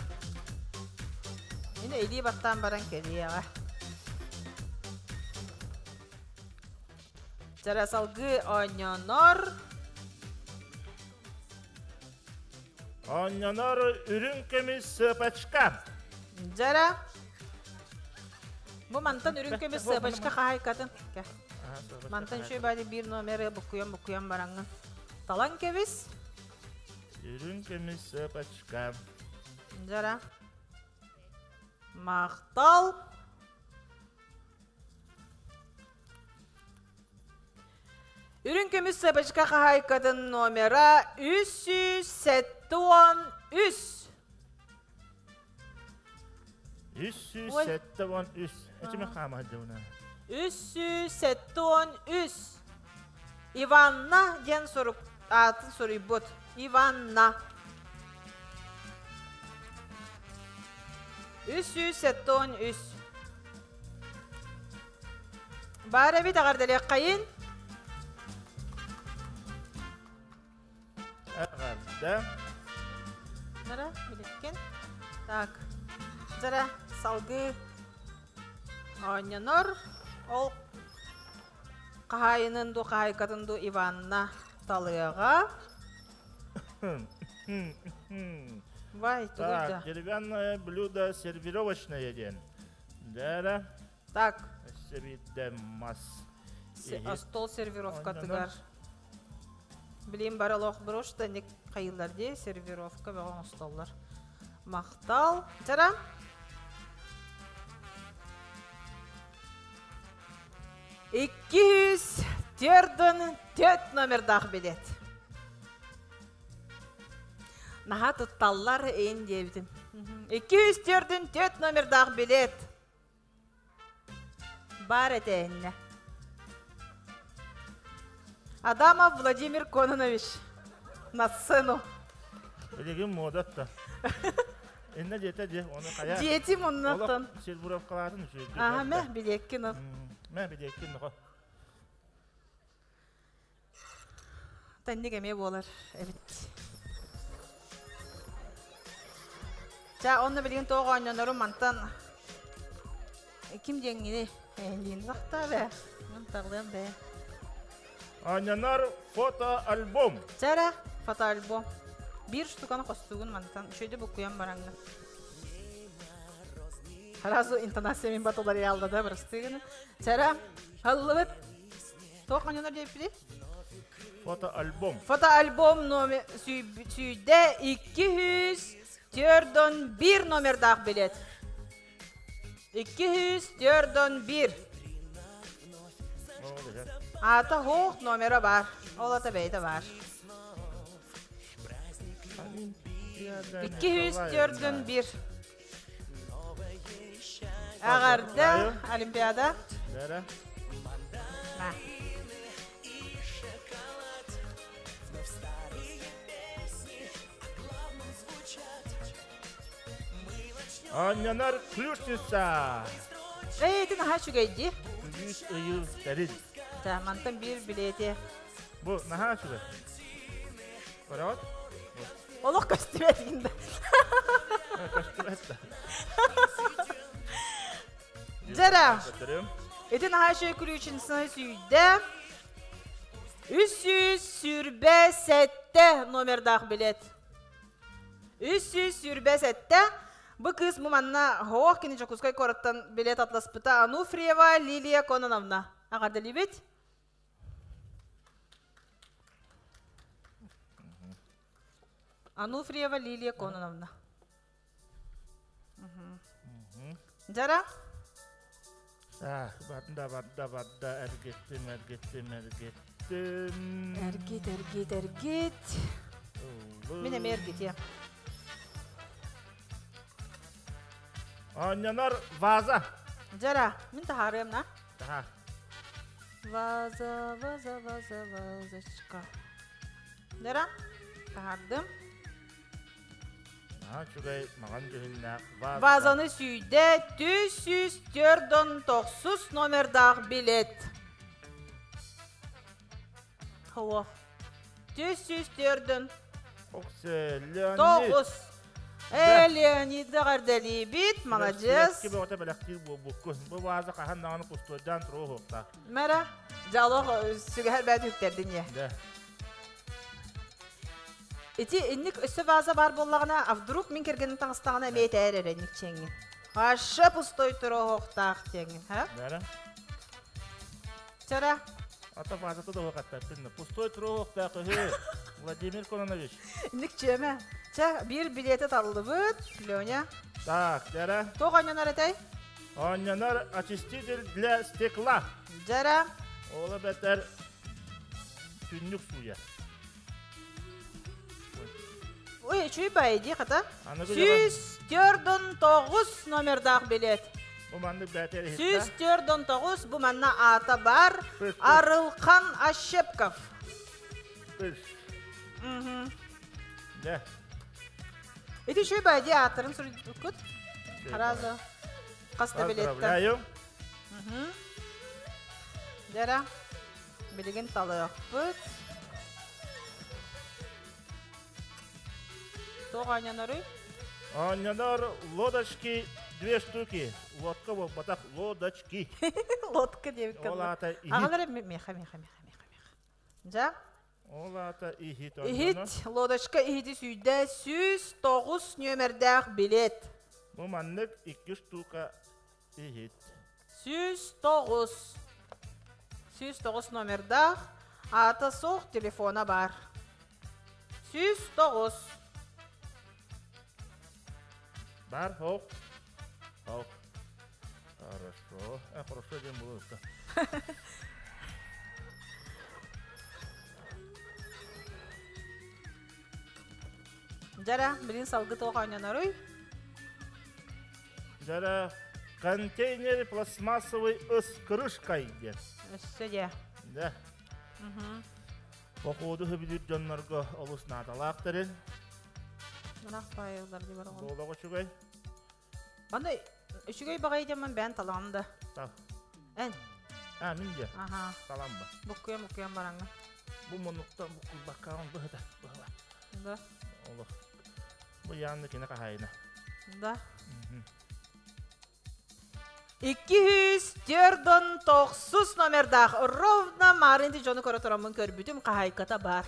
Мин илии баттаан баран кэлиэҕэ. Дьэрэ салгыы оонньонор. Оонньонор үрүҥ көмүс сыапачка. Дьэрэ. Бу мантан үрүҥ көмүс сыапачка хаһайкатын. Мантан үчүгэй баайы биир номеры буккуйан-буккуйан бараҥҥын. Талан кэбис. Үрүҥ көмүс сыапачка. Дьара. Махтал. Үрүҥ көмүс сыапачка хаһаайкатын номера 373. 373. Эчиме хаама сылдьабына. 373. Иванна диэн сурук аатын суруйбут. Иванна. 373. Баар эбит эҕэрдэлиэххэйин. Эҕэрдэ. Нара, биликкин. Так. Дьара, салгыы оонньонор. Ол хаһаайынын ду, хаһаайкатын ду Иванна талыаҕа. Вай, Так, деревянное блюдо сервировочное диэн. Дээрэ. Так. Өссө биирдэ мас. Стол сервировкатыгар. Билим бар олох брошта ник хайылар дии сервировка бөҕө оҥостоллор. Махтал. Чара. 244 номердаах билет. Наһаа тутталлар эйин диэбитим. 244 номердаах билет. Бар этэ Адамов Владимир Кононович на сцену. Билигин муодатта. Инна диэтэ дии, оны хайа. Диэтим оннуттан. Сервировкалаатын үчүгэй. Аха, мэ билиэккин ол. Мэ билиэккин нохо. Тэнник эмиэ буолар эбит. Ча, онно билигин тоҕо оонньонорум мантан ким диэҥҥини эһэлиин сахта бэ. Мантаҕлыам бэ. Оонньонор фотоальбом. Чара, фотоальбом. Биир штуканы хостуугун мантан. Үчүгэйдик буккуйан бараҥҥын. Сразу интонация мин батылар ялда да бырастыгын. Чара, аллыбыт. Туох оонньонор диэппитий? Фотоальбом. Фотоальбом номер сүйдэ 241 номердаах билет. 241. Аата хуох номера бар. Ол ата бэйдэ бар. 241. Эҕэрдэ, Олимпиада. Бэрэ. Оонньонор ключница. Эй, ити наһаа үчүгэй дии. Күлүүс ыйыл тэрил. Да, мантан биир билиэти. Бу наһаа үчүгэй. Көрөҕүт? Олох көстүбэт да. Көстүбэт да. Дьэрэ. Ити наһаа үчүгэй ключницаны сүүйдэ. 327 номердаах билет. 327. Бу кыыс бу манна хоох кини Дьокуускай куораттан билет атласпыта Ануфриева Лилия Кононовна. Аҕардалибит. Ануфриева Лилия Кононовна. Дьара? Так, барда, барда, барда, эргиттим, эргиттим, эргиттим. Эргит, эргит, эргит. Мин эмиэ эргитиэм. Оонньонор ваза. Дьара, мин таһаарыам на. Таһаар. Ваза, ваза, ваза, вазочка. Дьара, таһаардым. Наһаа үчүгэй маҕан дьүһүннээх ваза. Вазаны сүйдэ 349 номердаах билет. Хоох. 304 Оксе, Леонид. Тоҕус. Э, Леонид эҕэрдэлиибит, маладьыас. Киби ота бэлэхтиир буолбуккун. Бу ваза хаһан даҕаны пустуойдаан туруо суохтаах. Мэра, дьалох сүгэһэр бэт үктэрдин ye. Да. Ити инник өссө ваза баар буоллаҕына, а вдруг мин кэргэним таҥастаҕына эмиэ этээр эрэ инник чиэҥҥин. Аша пустой туруохтаах диэҥҥин, ха? Бара. Чара. Ата вазата да хаттаттын. Пустой туруохтаах үһү. Владимир Кононович. Инник чиэмэ. Чэ, биир билиэти таллыбыт, Леня. Так, дьара. Туох оонньонор этэй? Оонньонор очиститель для стекла. Дьара. Ола бэтэр түннүк сууйа. Ой, үчүй бай дии хата. 149 номердаах билет. Бу маннык бээтэр 149 бу манна аата бар. Арылхан Ощепков. Да. Ити үчүй бай дии ааттарын суруйбуккут. Сразу. Хаста билеттер. Поздравляю. Дьара. Билигин талыахпыт. Туох оонньоноруй? Оонньонор лодочки две штуки. Лодка буолбатах, лодочки. Лодка диэбит Ол аата иһит. Аҕалара меха, меха, меха, меха, меха. Дьа? Ол аата иһит. Иһит, лодочка иһити сүйдэ 109 нүөмэрдээх билет. Бу маннык икки штука иһит. 109. 109 номердаах. Аата суох, телефона бар. 109. Бар, хоп. Хоп. Хорошо. Хорошо диэн булуста. Дьара, билин салгы тоқ ойноноруй? Дьара, контейнер пластмассовый с крышкой диэн. Өссө дьэ. Да. Походу хөбүлүүр дьоннорго олус наадалаах тэрил. Мынах баайылар дии бар оҕом. Буолаҕа үчүгэй. Аны үчүгэй баҕайы диэммин бэйэн талаҕым да. Тал. Эн. А, мин дьэ. Аха. Талам ба. Буккуйам буккуйам бараҥҥа. Бу муннуктан буккуйбаккаҕын быһыта быһыла. Да. Олох. Бу яанны кини хаһайына. Да. 249 номердаах ровно маарынти дьону көрө тураммын көрбүтүм хаһайката бар.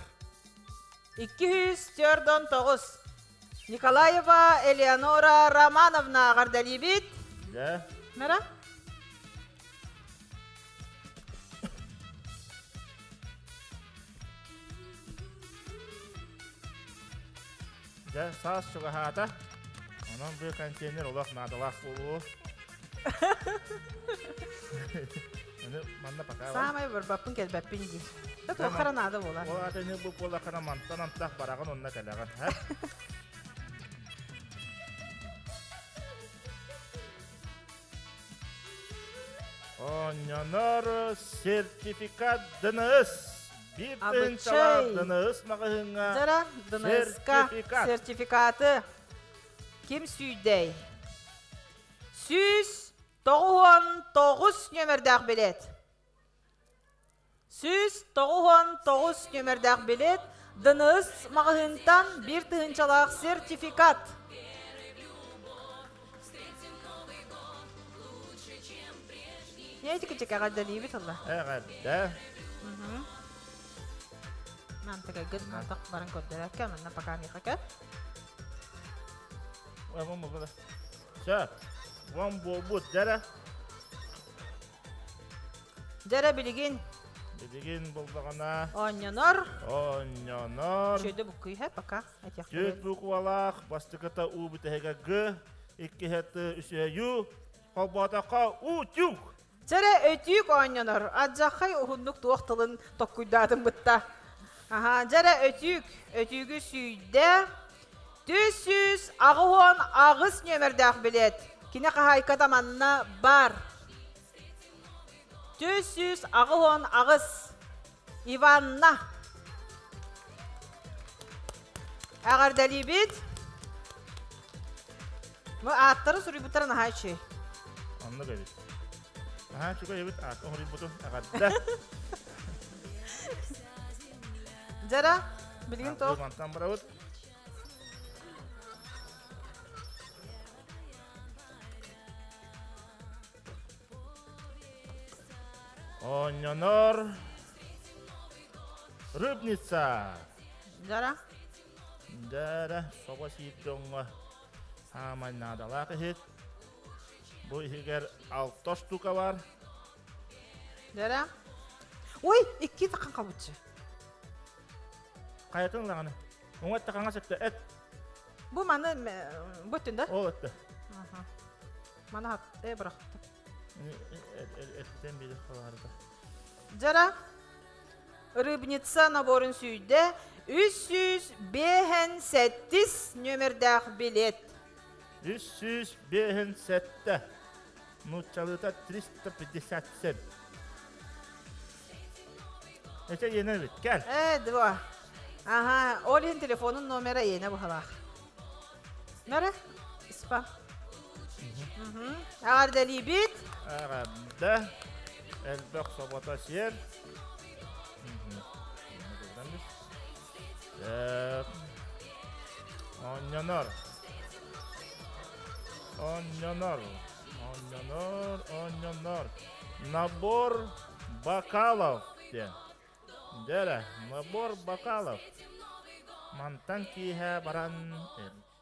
249 Николаева Элеонора Романовна аҕардалиибит. Да. Мара? Дьэ, саас чугаһаата. Онон бу контейнер олох наадалаах буолуо. Манна пока Саамай барбаппын кэлбэппин дии. Да туоххара наада буолар. Ол ата не бу буоллаххына мантан антах бараҕын онно кэлэҕин. Оонньонор сертификат ДНС. Биир тыһыынчалаах ДНС маҕаһыыҥҥа Дьара ДНС-ка сертификаты ким сүүйдэй? 199 нүөмэрдээх билет. 199 нүөмэрдээх билет ДНС маҕаһыынтан биир тыһыынчалаах сертификат. Нетики эҕэрдэлиибит ылла. Эҕэрдэ. Мантыгайгыт мантах баран көрдөрөккө, манна пока миэхэ кэл. Сөп. Вон буолбут дьэрэ. Дьэрэ билигин. Билигин булдаҕына. Оонньонор. Оонньонор. Үчүгэйдэ буккуйха пока. Түөрт буквалаах, бастакыта У бүтэһигэ Г, иккиһэ Т, үсүһэ Ю, холбоотоххо Утюг. Чэрэ өтүүк оонньонор. Адьаххай уһуннук туох тылын токкуйдаатын бытта. Аха, дьэрэ өтүүк. Өтүүгү сүүйдэ. 488 нүөмэрдээх билет. Кини хаһаайката манна бар. 488 Иванна. Эҕэрдэлиибит. Бу ааттары суруйбуттара наһаа үчүгэй. Оннук эбит. Наһаа үчүгэй эбит аакка суруйбутун эҕэрдэ. Дьара, билигин тоох. Мантан барабыт. Оонньонор Рыбница. Дара. Дара, собо сиир дьоҥҥо саамай наадалаах иһит. Бу иһигэр алта штука бар. Дара. Ой, икки такан кабыччы. Хайатын лаҕаны. Уҥа этте хаҥас этте эт. Бу маны бу өттүн да? Ол өттө. Маны хат бырахтым. Эттен бири халаарда. Дьара Рыбница наборун сүүйдэ 358 нүөмэрдээх билет. 357. Нууччалыыта 357. Эче иэнэ эбит, кэл. Э, два. Ага, ол иһин телефонун номера иэнэ быһалаах. Нара, испа. Эҕэрдэлиибит. Эҕэрдэ. Элбэх собото сиэр. Оонньонор. Оонньонор. Оонньонор, оонньонор. Набор бокалов диэн. Дьэ набор бокалов. Мантан киэһэ баран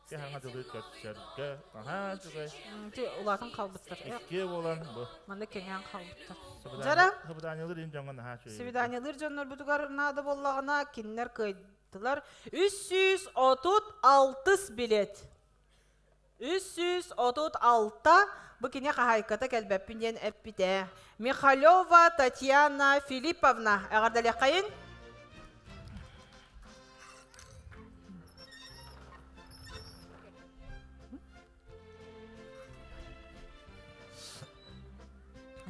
Саҥа дылы көрсөргө наһаа үчүгэй. Ити улаатан хаалбыттар. Икки буолан бу. Манна кэҥээн хаалбыттар. Дьара. Сыбыдаанньалыыр ин дьоҥҥо наһаа үчүгэй. Свиданиялыыр дьоннорбутугар наада буоллаҕына кинилэр кыай... ыыттылар. 336 билет. 336 бу кини хаһаайката кэлбэппин диэн эппитэ. Михалева Татьяна Филипповна эҕэрдэлиэххэйин.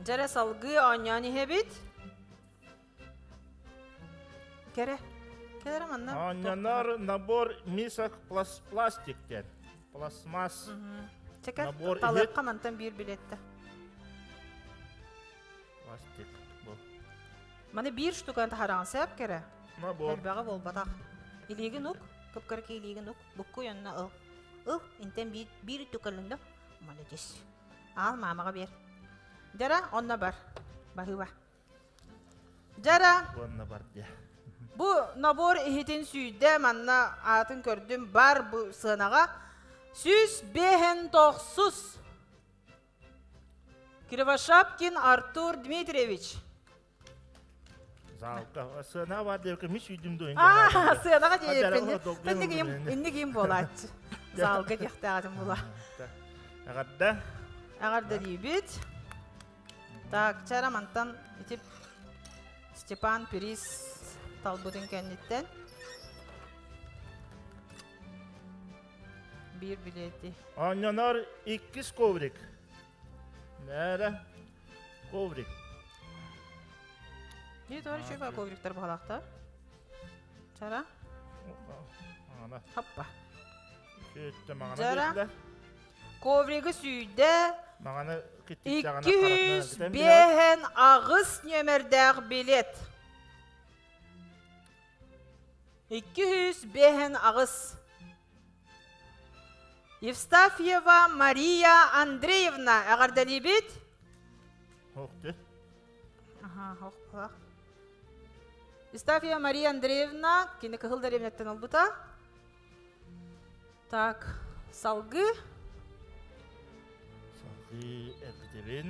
Дьэрэ салгыы оонньоон иһэбит. Кэрэ. Кэлэрэ манна. Оонньонор набор мисок пластик диэн. Пластмасс. Чэкэ, талыахха мантан биир билетте. Пластик бу. Маны биир штуканы таһараҕын сөп кэрэ. Набор. Элбэҕи буолбатах. Илиигин ук, кып-кыракый илиигин ук, буккуй онно ыл. Ыл, интэн биир, биир үттүк Молодец. Аал маамаҕа биэр. Дьара, онно бар. Баһыыба. Дьара. Уонна бар дьэ. Бу набор иһитин сүйдэ манна аатын көрдүм бар бу сыанаҕа 159 Кривошапкин Артур Дмитриевич. Залга сыана бар диэбиккэ мин сүйдүм дуо? Аа, сыанаҕа диэбиппин. Инник им, инник им буолааччы. Залга диэхтээҕитим була. Эҕэрдэ. Эҕэрдэ диибит. Так, чара мантан ити Степан Пирис талбытын кэнниттэн биир билиэти. Оонньонор иккис коврик. Нээрэ коврик. Не товарищ үчүгэй ковриктар баҕалаахтар. Чара. Хаппа. Жара. Ковригы сүйдэ. 258 нүөмэрдээх билет. 258. Евстафьева Мария Андреевна эҕэрдэлиибит. Хоқты. Аха, хоқ Евстафьева Мария Андреевна кини кыһыл дэриэбинэттэн ылбыта. Так, салгы. Салгыы эргитэбин,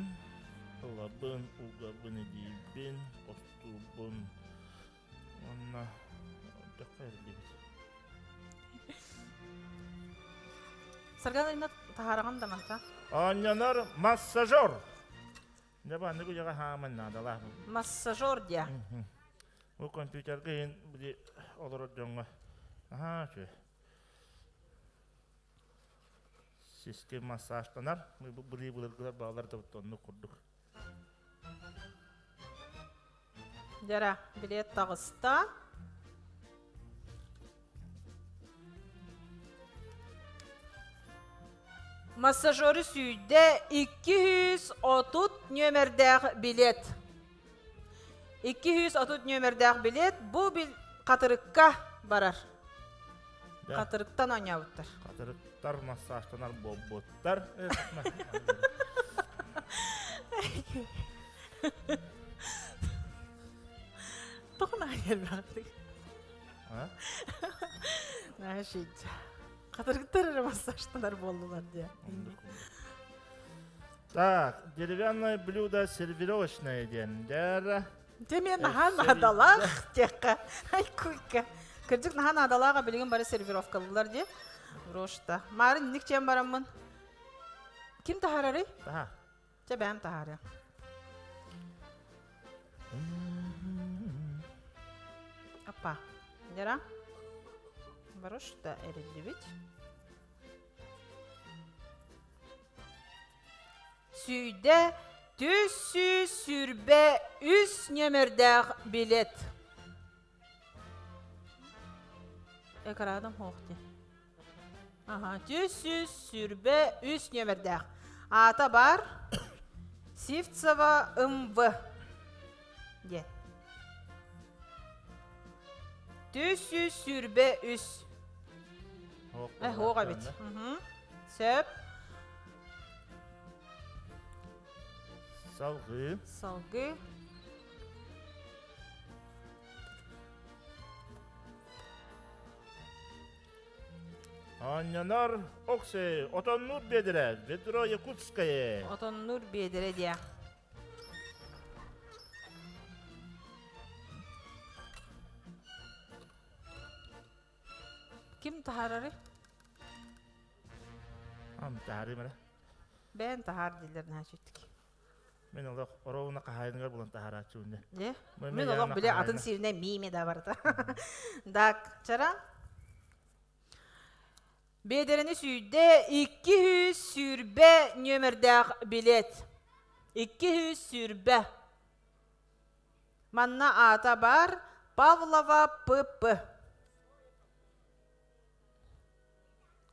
ылабын, угабын, илиибин, хостуубун уонна дөккө эриллибит. Сарган Ильина таһаараҕын да манта. Оонньонор массажер. Дьэ баннык үйэҕэ хааман наадалаах. Массажер диэ. Бу компьютерга иһин били олорор дьоҥҥо наһаа үчүгэй. Сиски массажтанар, былыы былыргылар баалар да оннук курдук. Дьара, билет таҕыста. Массажеры сүүрдэ 230 нүөмэрдээх билет. 230 нүөмэрдээх билет бу хатырыкка барар. Хатырыктан оонньообуттар. Хатырыктар массажтанар буолбуттар. Тоҕо элбэхтик? Наашить. Хатырыктар эрэ массажтанар буоллулар диye. Так, деревянное блюдо сервировочное диэн. Дэр. Дьэ мен наһаа наадалаах диэххэ. Ай куйка. Кырдьык наһаа наадалааҕа билигин бары сервировкалыылар дии. Рошта. Маарын инник чээн бараммын. Ким таһаарарый? Таһа. Чэ бэйэм таһаарыам. Аппа. Дера. Барышта эриллибит. Сүйдэ 323 нүөмэрдээх билет. Экраным хоох дии. Аха, 323 нүөмэрдээх. Аата бар Сивцева МВ диэн. 323. Э, хоох эбит. Сөп. Салгыы. Салгыы. Оонньонор Окси, отоннуур биэдэрэ, ведро якутское. Отоннуур биэдэрэ диэ. Ким таһаарары? Ам таһаарыым эрэ. Бэйэн таһаар дииллэр наһаа Мен олох ороуна хаһайыныгар булан таһаарааччыбын дьэ. Дьэ. Мен олох биле атын сиринэн мииме да барыта. Так, чара. Бедерени сүүрдэ 220 нүөмэрдээх билет. 220. Манна аата бар Павлова ПП.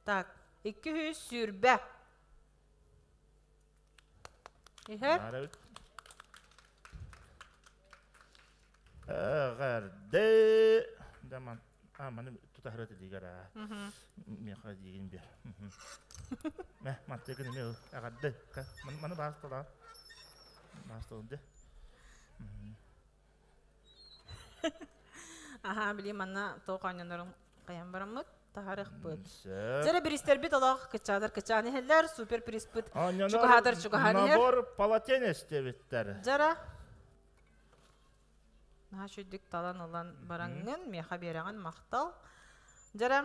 Так, 220. Иһэр. Эҕэрдэ. Даман а маны тутаһара тилигэр аа. Миэхэ диигин биэр. Мэ мантыгын эмиэ ыл. Эҕэрдэ. Маны баасталаа. Баасталын дьэ. Аха, били манна тоқ оонньонорун хайан бараммыт, таһарыахпыт. Дьэрэ биристэрбит олох кычаатар кычаан иһэллэр, супер приспыт чугаһаатар чугаһаан иһэр. Набор полотенец диэбиттэр. Дьара. Наһаа үчүгдүк талан ылан бараҥҥын, миэхэ биэрэҕин махтал. Дьара,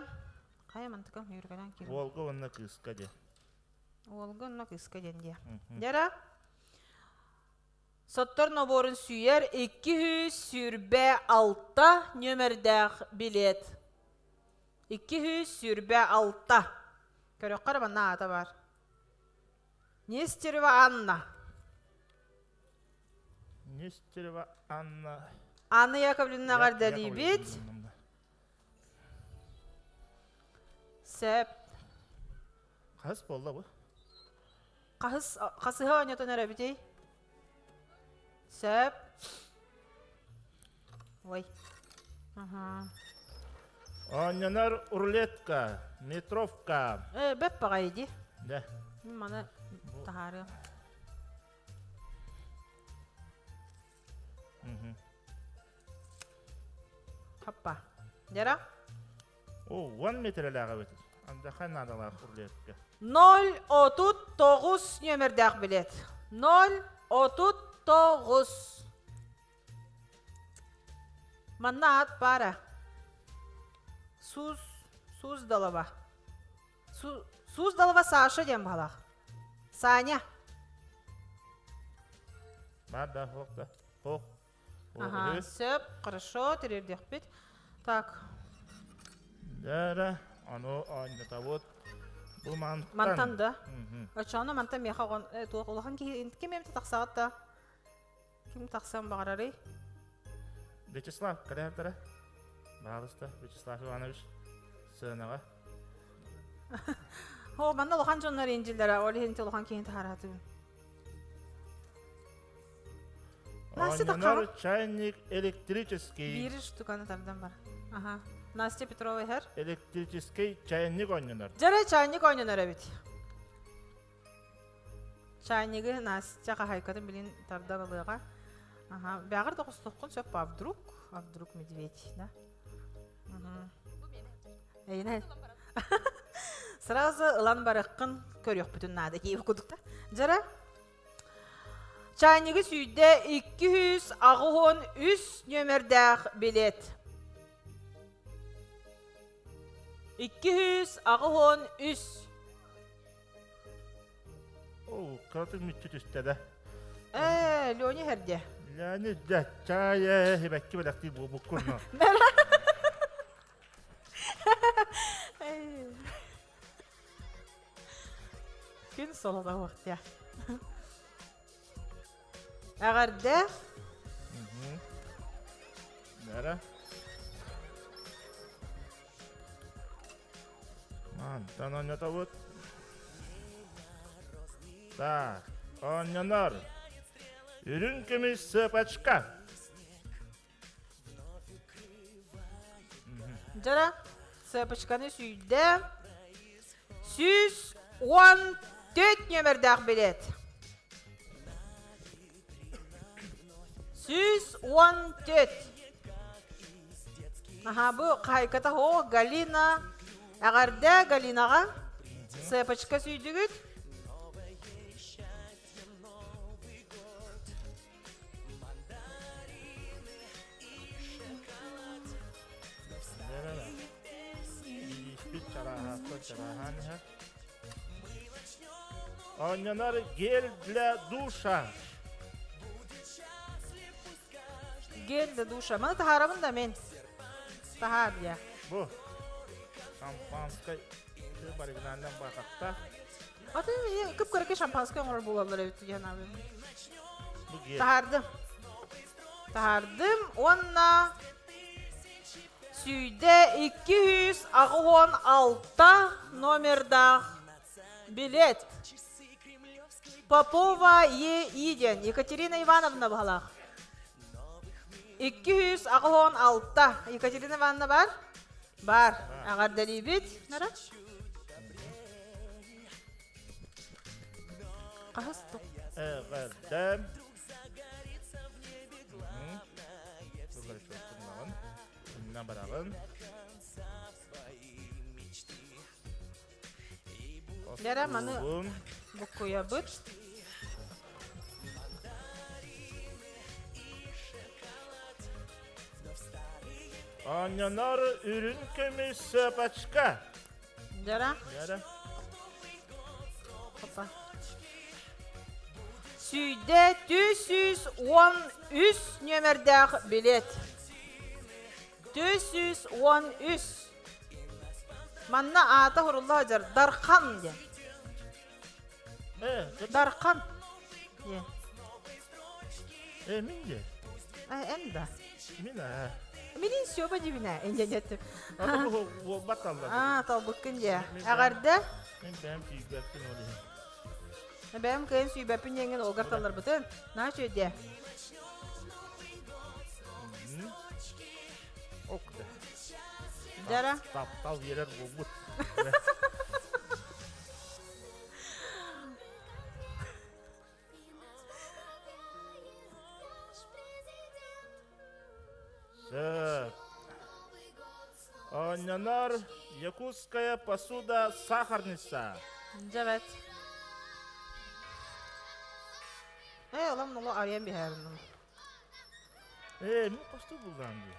хайа мантыкам үөргэнэн киирэн. Уолга уонна кыыска диэн. Уолга уонна кыыска диэн диэ. Дьара, Соттор нобуорун сүүйэр 226 нүөмэрдээх билет. 226. Көрөххө эрэ манна аата баар. Нестерева Анна. Нестерева Анна. Анна Яковлевна эҕэрдэлиибит. Сөп. Хас буолла бу? Хаһыс хасыһа оонньотон эрэбитий? Сөп. Ой. Аха. Оонньонор рулетка, метровка. Э, бэп баҕайы дии. Да. Маны таһаарыам. Хаппа. Дера? О, 10 метрэлээх эбит. Андахай наадалаах рулетка. 039 нүөмэрдээх билет. 039. Манна аат баара. Суз, Суздалова. Суздалова Саша диэн баһалаах. Саня. Бар да, хоқ да. Хоқ. Ага, сөп, хорошо, тириэрдиэхпит. Так. Дара, аны оонньотобут. Бу мантан. Мантан да. Очону мантан миэхэ оҕон туох улахан киһи ким эмте тахсаҕыт да? Ким тахсан баҕарарый? Вячеслав, кэлэһэрдэрэ. Баһаалыста, Вячеслав Иванович сыанаҕа. О, манна улахан дьоннор индилэрэ, ол иһин улахан киһини таһараатыбын. Настя Оонньонор чайник электрический. Биир штуканы тардан бар. Ага. Настя Петрова иһэр. Электрический чайник оонньонор. Дьэрэ чайник оонньонор эбит. Чайнигы Настя хаһайкатын билин тардан ылыаҕа. Ага. Бэҕэр да хостоххун сөп, а вдруг? А вдруг медведь, да? Эйинэ. Сразу ылан барыаххын көрүөхпүтүн наада дии кудукта. Дьара Чайнигы сүүрдэ 283 нүөмэрдээх билет. 283. Оо, кыратык мүччү түстэ да. Ээ, Леня herде. Леня да чай хибэкки бэлэхтии буолбуккун. Күн солото уохтя. Эҕэрдэ. Бара. Мантан оонньотобут. Так, оонньонор. Үрүҥ көмүс сыапачка. Дьара, сыапачканы сүйдэ. 114 нүөмэрдээх билет. 114. Аха, бу хаһайката о Галина. Эҕэрдэ Галинаҕа. Сыапачка сүйдүгүт. Чарааһааттан чарааһаан иһэр. Оонньонор гель для душа. Гель для душа. Маны таһаарабын да мен. Таһаар я. Бу шампанскай барыгынаннан баахатта. Атын кып-кыракы шампанскай оҥорор буолаллар эбит диэн аабым. Бу гель. Таһаардым. Таһаардым уонна сүүйдэ 286 номердаах билет. Попова Е. диэн Екатерина Ивановна баһалаах. 286 Екатерина Ивановна бар? Бар. Аҕардалиибит. Нара? Хаһыс тук? Эҕэрдэм. Инна бараҕын. Лера маны буккуйабыт. Оонньонор үрүн көмүс сыапачка. Дьара. Дьара. Опа. Сүйдэ 413 нүөмэрдээх билет. 413. Манна аата хурулла сылдьар Дархан диэн. Дархан диэн. Э, мин де. Э, эн да. Мин аа. Минин Сёба дибинэ, энженеттим. Уолбат талла. Аа, талбыккын дьэ. Эҕэрдэ. Мин бэйэм сүйбэппин ол иһин. Бэйэм кыайын сүйбэппин диэҥҥин олгар талларбытын. Наа чөйдэ. Ок да. Дьара. Таптал биэрэр буолбут. Сөп. Оонньонор якутская посуда сахарница. Дьэбэт. Э, олом ноло арыйан биһээбин. Ээ, мин костуу булгаан дии.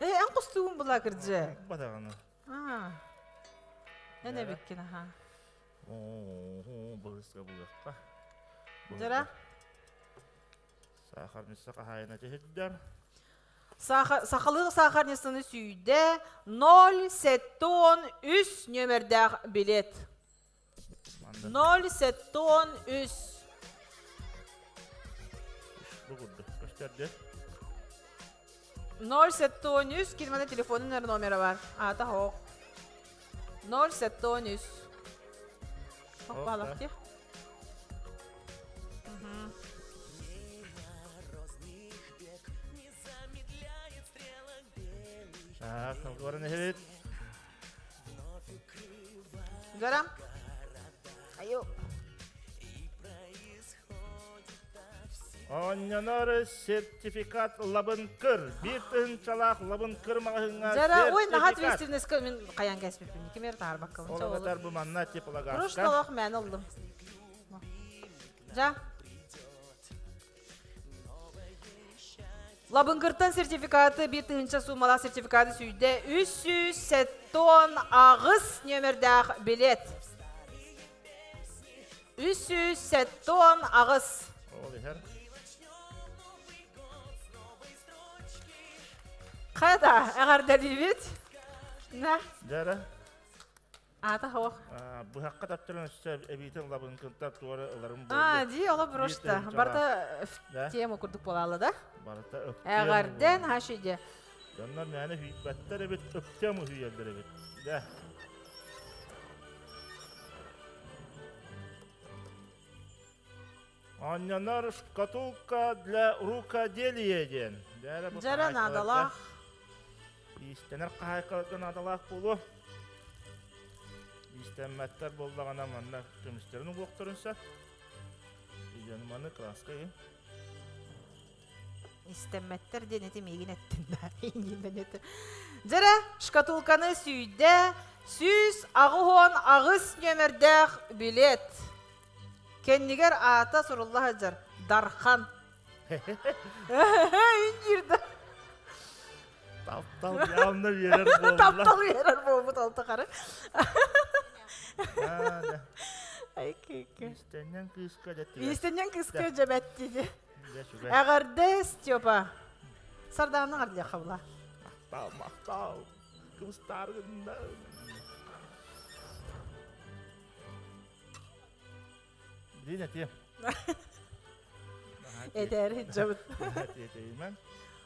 Э, эн костуугун була кырдьы. Батаҕаны. Аа. Эн эбиккин аха. Оо, быһыска булуохха. Дьара. Сахарница хаһаайына тиһирдэр. Сахалыы сахарницаны сүйдэ 0,73 нүөмэрдээх билет. 0,73. Бу курдук көстөрдө. 0,73 килмана телефонун номера бар. Аата хоқ. 0,73. Хоқ балақ те. Так, алгорын эхит. Гара. Айо. Оонньонор сертификат лабынкыр. Биир тыһынчалаах лабынкыр маҕаһыҥҥа Жара, ой, наха сертификат. ответственность мин қаян кәспеппин. Кимер таарбакка. Ол эбэтэр бу манна теплогаска. Прошлох мен олдум. Жа. Лабыҥкыртан сертификаты бир тыһыынча суумалаах сертификаты сүйдэ 378 нүөмэрдээх билет. 378. Ол иһэр. Хайда, эҕэрдэлиибит. На. Дьэ Аата хоох. Быһахха таптыран өссө эбиитин лабыҥкынта туора ыларым буолду. Аа, дии, оло просто. Барта тема курдук буолаалла да? Барыта өктем. Эҕэрдэн, хашиде. Дьоннор мээнэ хүйбэттэр эбит, өктем үһүйэллэр эбит. Да. Оонньонор шкатулка для рукоделия диэн. Дьэрэ наадалаах. Иистэнэр хаһаайкаларга наадалаах буолуо. Иистэммэттэр буоллаҕына манна көмүстэрин угуохтарын сөп. Видеону маны краска и. Истэммэттэр диэн эти миигин эттин да. Иннинэн эти. Дьэрэ шкатулканы сүйдэ 188 нүөмэрдээх билет. Кэннигэр аата сурулла сылдьар Дархан. Индирда. Таптал явно биэрэр буолла. Таптал биэрэр буолбут ол тухары. Иистэнньэҥ кыыска дьэ Иистэнньэҥ кыыска дьэбэт диди. Эҕэрдэ, Степа. Сардаана ардыахха була. Махтал, махтал. Кыбыстааргында. Блин, этиэм. Этээр дьабыт. Этиэймэн.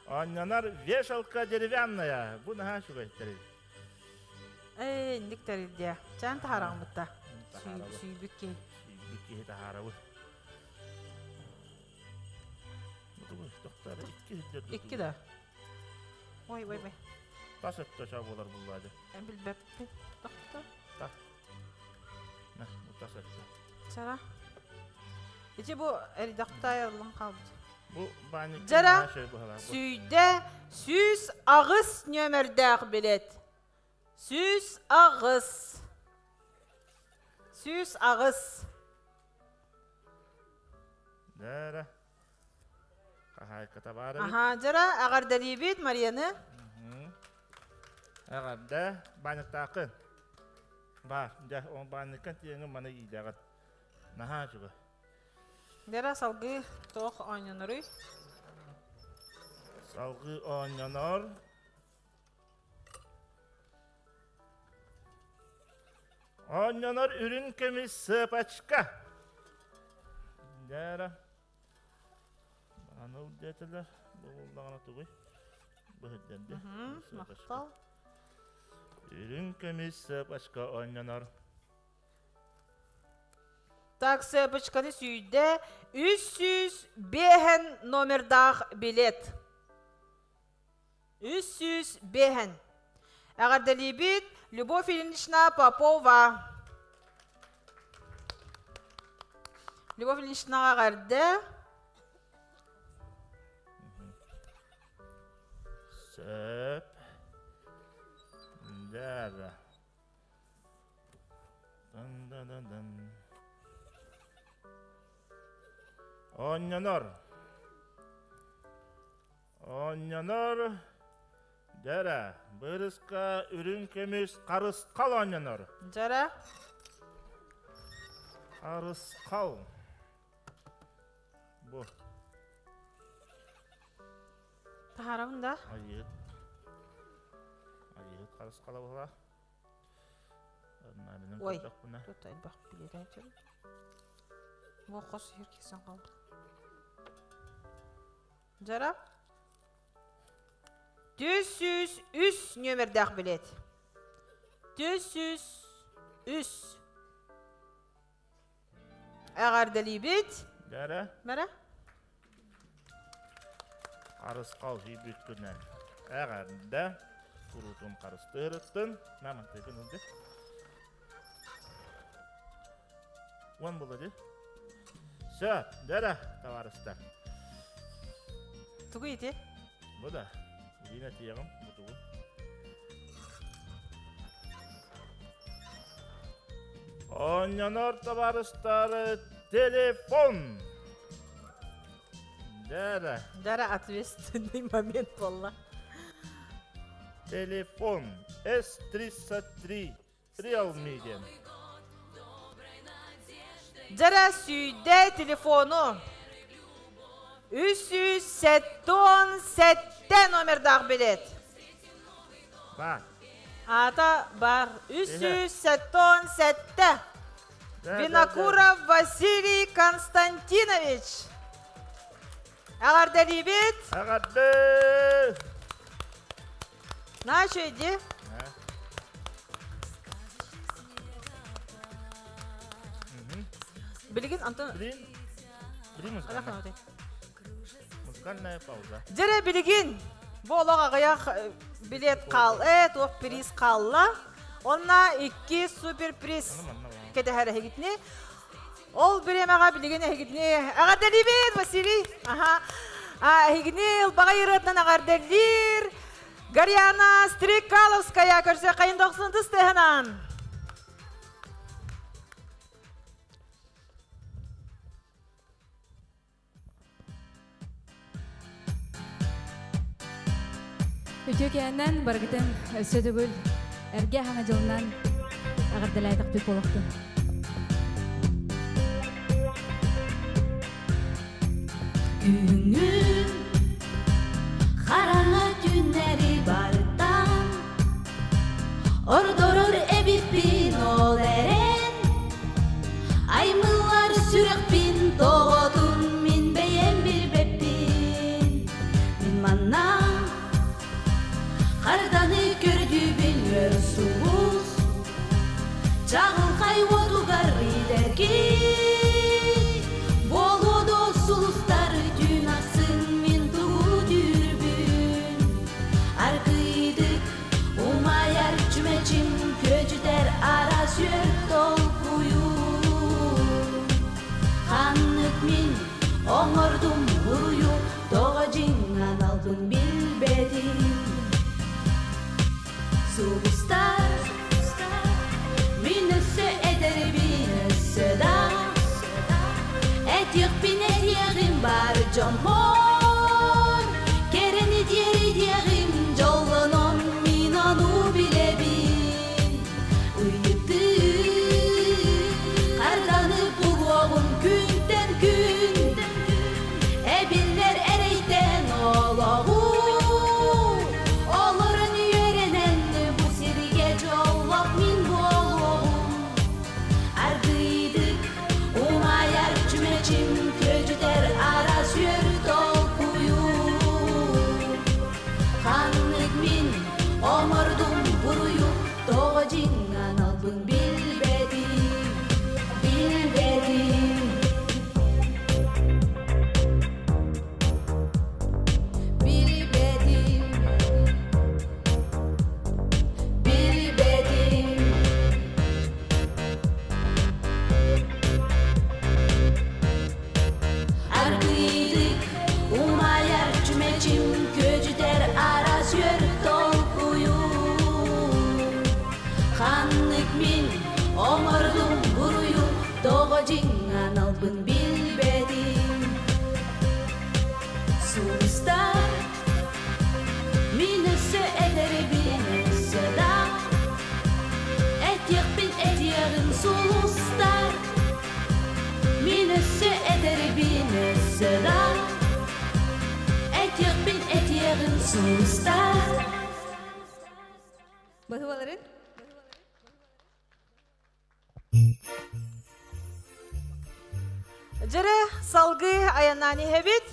Оонньонор вешалка деревянная. Бу наһаа үчүгэй тэрил. Ээ, инник тэрил диэ. Чаан таһаараҕыммытта. Сүүбүт киһи. Сүүбүт киһи таһаарабы. Икки да. Ой, ой, ой. Тас өттө чаа буолар буллаады. Эн билбэппин. Тохто. Та. На, бу тас өттө. Чара. Ити бу эрдахтай ыллан хаалбыт. Бу баанньык Дьара сүйдэ 108 нөмердээх билет. 108. 108. Дара. Хаһаайката баар эбит. Аха, дьара эҕэрдэлиибит Марияны. Эҕэрдэ, баанньыктааххын. Баар, дьэ, ол баанньыккын тиэҥин маны иидэҕин. Наһаа үчүгэй. Дьара салгыы туох оонньоноруй? Салгыы оонньонор. Оонньонор үрүҥ көмүс сыапачка. Дьара. Аныл диэтилэр. Бу буллаҕына тугуй? Быһырдэрди. Махтал. Үрүҥ көмүс сыапачка оонньонор. Так, сыапачканы сүүйдэ 305 номердаах билет. 305. Эҕэрдэлиибит Любовь Ильинична Попова. Любовь Ильиничнаҕа эҕэрдэ. Сөп. Да-да. Дан-да-да-дан. Оонньонор. Оонньонор дьэрэ, бырыска үрүҥ көмүс харысхал оонньонор. Дьэрэ. Харысхал. Бу. Таһаарабын да? Айыыт. Айыыт харысхала була. Ой, тут элбэх билиэтэ. Бу хос иһэр кисэн қалды. Дьара. 403 нөмердээх билет. 403. Эҕэрдэлиибит. Дьара. Мара. Харысхал сүйбүткүнэн. Эҕэрдэ. Куруутун харыстыырыттын. Намантыгын ылды. Уон була ди. Все, дара, товарыстар. Тугу ити? Бу да. Илина тиэҕим, бу тугу? Оонньонор табаарыстары телефон. Дара. Дара ответственный момент буолла. Телефон С-33 Realme диэн. Дьэрэ сүйдэ телефону 377 номердаах билет. Бар. Аата бар. 377. Винокуров Василий Константинович. Эҕэрдэлиибит. Эҕэрдэ! Начо иди. Билигин Антон... Блин, блин музыкальная. Музыкальная пауза. Дьэрэ билигин бу олох аҕыйах билет хаал э туох приз хаалла. Онна икки супер приз кэтэһэр эһигитини. Ол бириэмэҕэ билигин эһигини эҕэрдэлиибин, Василий. Аха. Эһигини ылбаҕай ырыатынан эҕэрдэлиир Гарьяна Стрекаловская көрсө хайын дохсун тыстыһынан. Үтүө кээннэн барыгытын өссө төгүл эргэ хаҥа дьылынан эҕэрдэлээтэх буолуохтун. Күһүҥҥү хараҥа түүннэри барытан Ордорор эбиппин ол эрэн Аймыллар сүрэхпин тоҕотун мин бэйэм билбэппин Мин манна харданы көрдүүбүн өр сулус Чаҕылхай уотугар илэргит Буолуо дуо сулустар түүн ахсын мин тугу түүрбүн Аргыйдык умайар чүмэчим күөдьүтэр араас үөр толкуйу Ханнык мин оҥордум буруйу тоҕо дьиҥ аналбын билбэтим Сулустар мин өссө эдэрбин өссө да Этиэхпин этиэҕим бар дьоммор Кэрэни диэри диэҕим дьоллоном мин ону билэбин Ыйытыы харданы булуоҕум күнтэн күн Эбиллэр эрэйтэн олоҕу Олорон үөрэнэн бу сиргэ дьоллоох мин буолуоҕум Аргыйдык умайар чүмэчим күөдьүтэр араас үөр толкуйу Ханнык мин оҥордум буруйу тоҕо дьиҥ аналбын билбэтим билбэтим билбэтим билбэтим Аргыйдык умайар чүмэчим күөдьүтэр араас үөр толкуйу Ханнык мин оҥордум буруйу тоҕо дьиҥ аналбын билбэтим Сулустар мин өссө эдэрбин өссө да Этиэхпин этиэҕим сулустар Мин өссө эдэрбин өссө да Этиэхпин этиэҕим сулустар Баһыбаларын? Дьэрэ салгыы айаннаан иһэбит.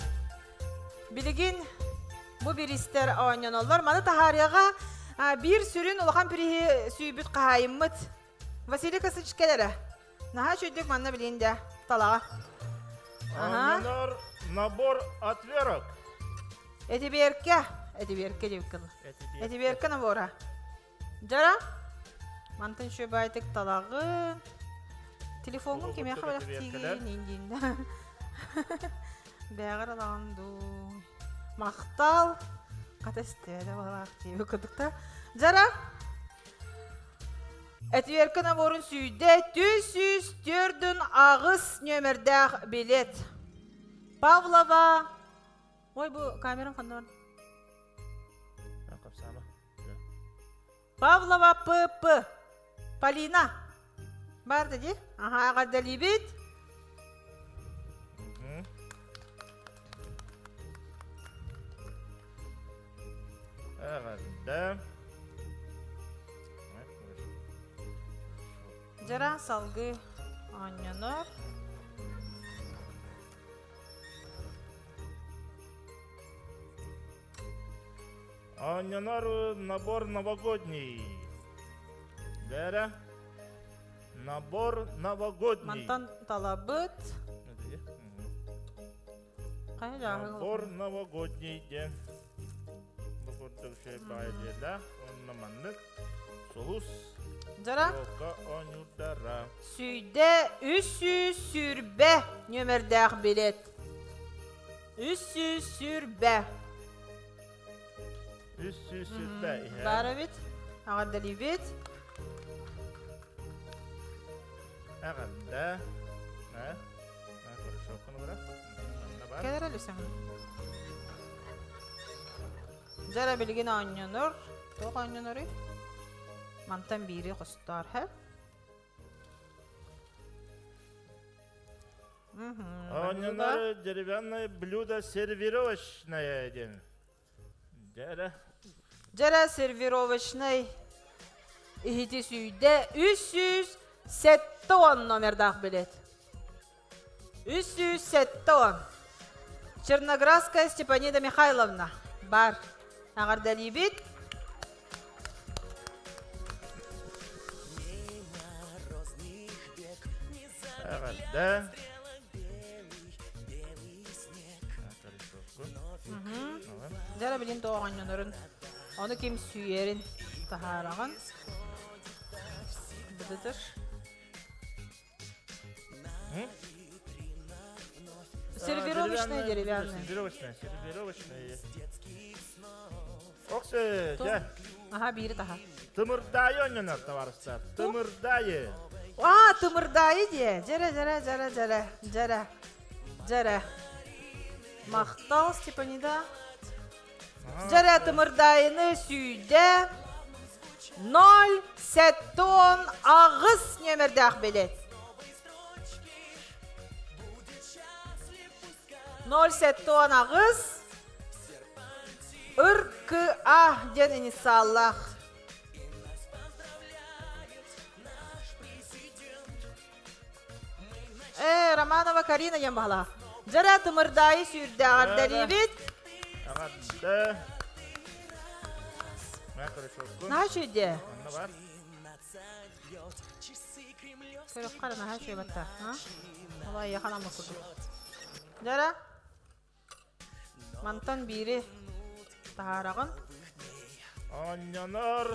Билигин бу биристэр оонньоноллор. Маны таһаарыаҕа биир сүрүн улахан бириһи сүүйбүт хаһаайыммыт Василий Косыч кэлэрэ. Наһаа үчүгдүк манна билин дэ талаҕа. Оонньонор набор отверок. Этибиэркэ, этибиэркэ диэбиккин. Этибиэркэ набора. Дьара, мантан үчүгэй баайтык талаҕын. Телефоҥҥун кимиэхэ бэлэхтиигин индииннэ. Бэҕэр алаҕын дуу. Махтал. Хата истээдэ балаах диэби курдукта. Дьара, Этверка наборун сүйдэ 348 нүөмэрдээх билет. Павлова. Ой, бу камерам ханна бар? Павлова ПП. Полина. Бар да ди. Ага, эҕэрдэлиибит. Эҕэрдэ. Дьара салгыы оонньонор. Оонньонор набор новогодний. Бэрэ. Набор новогодний. Мантан талабыт. Хайа дьааһык Набор новогодний диэн. Бу курдук үчүгэй баайы диэлээх. Онно маннык сулус Дьара. Елка оонньуурдара. Сүйдэ 320 нүөмэрдээх билет. 320. 320 иһэ. Баар эбит. Аҕардалыыбыт. Эҕэрдэ. Э? Хорошо, бар. Кэлэр элесең. Дьара билигин оонньонор. Туох оонньоноруй? Мантан биири хостоор, һэ? Оонньонор деревянное блюдо сервировочное диэн. Дьэрэ. Дьэрэ сервировочнай иһити сүйдэ 370 номердаах билет. 370. Черноградская Степанида Михайловна бар. Аҕардалиибит. Эҕэрдэ. Дьара билин тоҕо оонньонорун, ону ким сүүйэрин таһаараҕын. Быдытыр. Сервировочная деревянная. Сервировочная, сервировочная. Оксе, дьэ. Аха, биири таха. Тымырдаайы оонньонор, товарыстар. Тымырдаайы. А, тымырдаайы диэ. Дьэрэ, дьэрэ, дьэрэ, дьэрэ, дьэрэ, дьэрэ. Махтал, Степанида. Дьэрэ, тымырдаайыны сүйдэ. 0 сеттон аҕыс нүөмэрдээх билет. 0 сеттон аҕыс РКА диэн инициаллаах. Э, Романова Карина диэн баһалаах. Дьара тымырдаайы сүүрдээҕэр дэриибит. Аҕадда. Наһаа үчүгэй Көрөххө эрэ наһаа үчүгэй батта. Олай яханаммыт курдук. Дьара. Мантан биири таһаараҕын. Оонньонор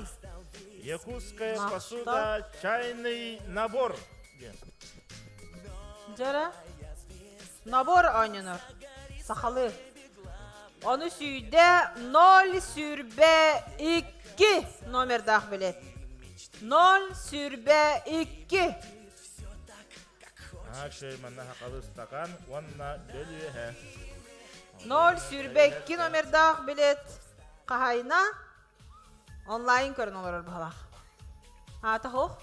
Якутская посуда чайный набор диэн. Дьара. Набор оонньонор. Сахалыы. Ону сүүрдэ 0 сүүрбэ 2 номердаах билет. 0 сүүрбэ 2. Аачы манна хақалы стакан уонна бөлүөһэ. 0 сүүрбэ 2 номердаах билет хаһайына онлайн көрөн олорор баһалаах. Аата хоох?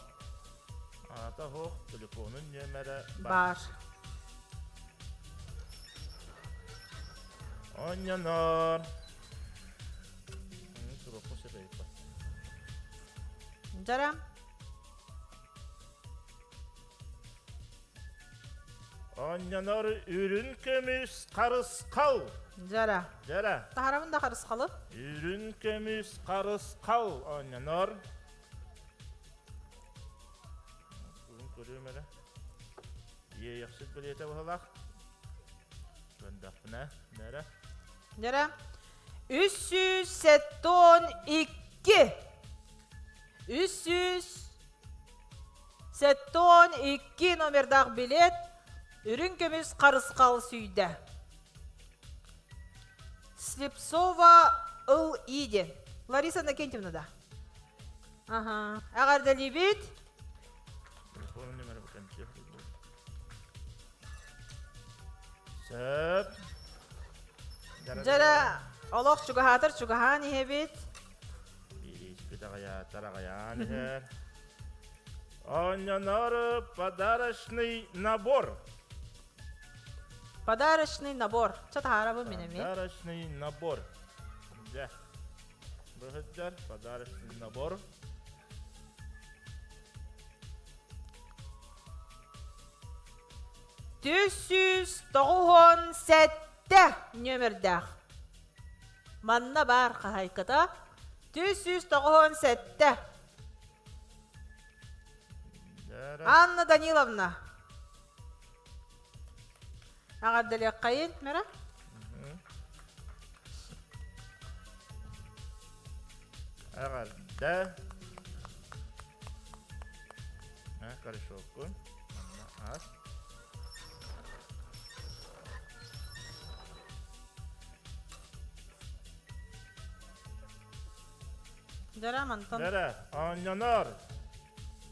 Аата хоох, телефонун нүөмэрэ бар. Онньонор. Дьара. Онньонор үрүн көмүс харысхал. Дьара. Дьара. Таһарабын да харысхалы. Үрүн көмүс харысхал онньонор. Бүгүн көрүөм эрэ. Иэйэхсит билиэтэ быһалаах. Көндөхпүнэ, нэрэ. Дьара. 372. 372 номердаах билет үрүҥ көмүс харысхал сүүйдэ. Слепцова ыл диэн. Лариса Накентьевна да. Ага. Эҕэрдэлиибит. Телефон номера Сөп. Дьэрэ олох чугаһаатар чугаһаан иһэбит. Бириспит аҕыйаатар аҕыйаан иһэр. Оонньонор подарочный набор. Подарочный набор. Ча таһаарабын мин эмиэ. Подарочный набор. Дьэ. Быһыттар подарочный набор. 397 нүөмэрдээх. Манна баар хаһайката 397. Анна Даниловна. Аҕардалиаххайын, Мара? Аҕарда. Корешоккун. Манна ас. Дара мантан. Дара, оонньонор.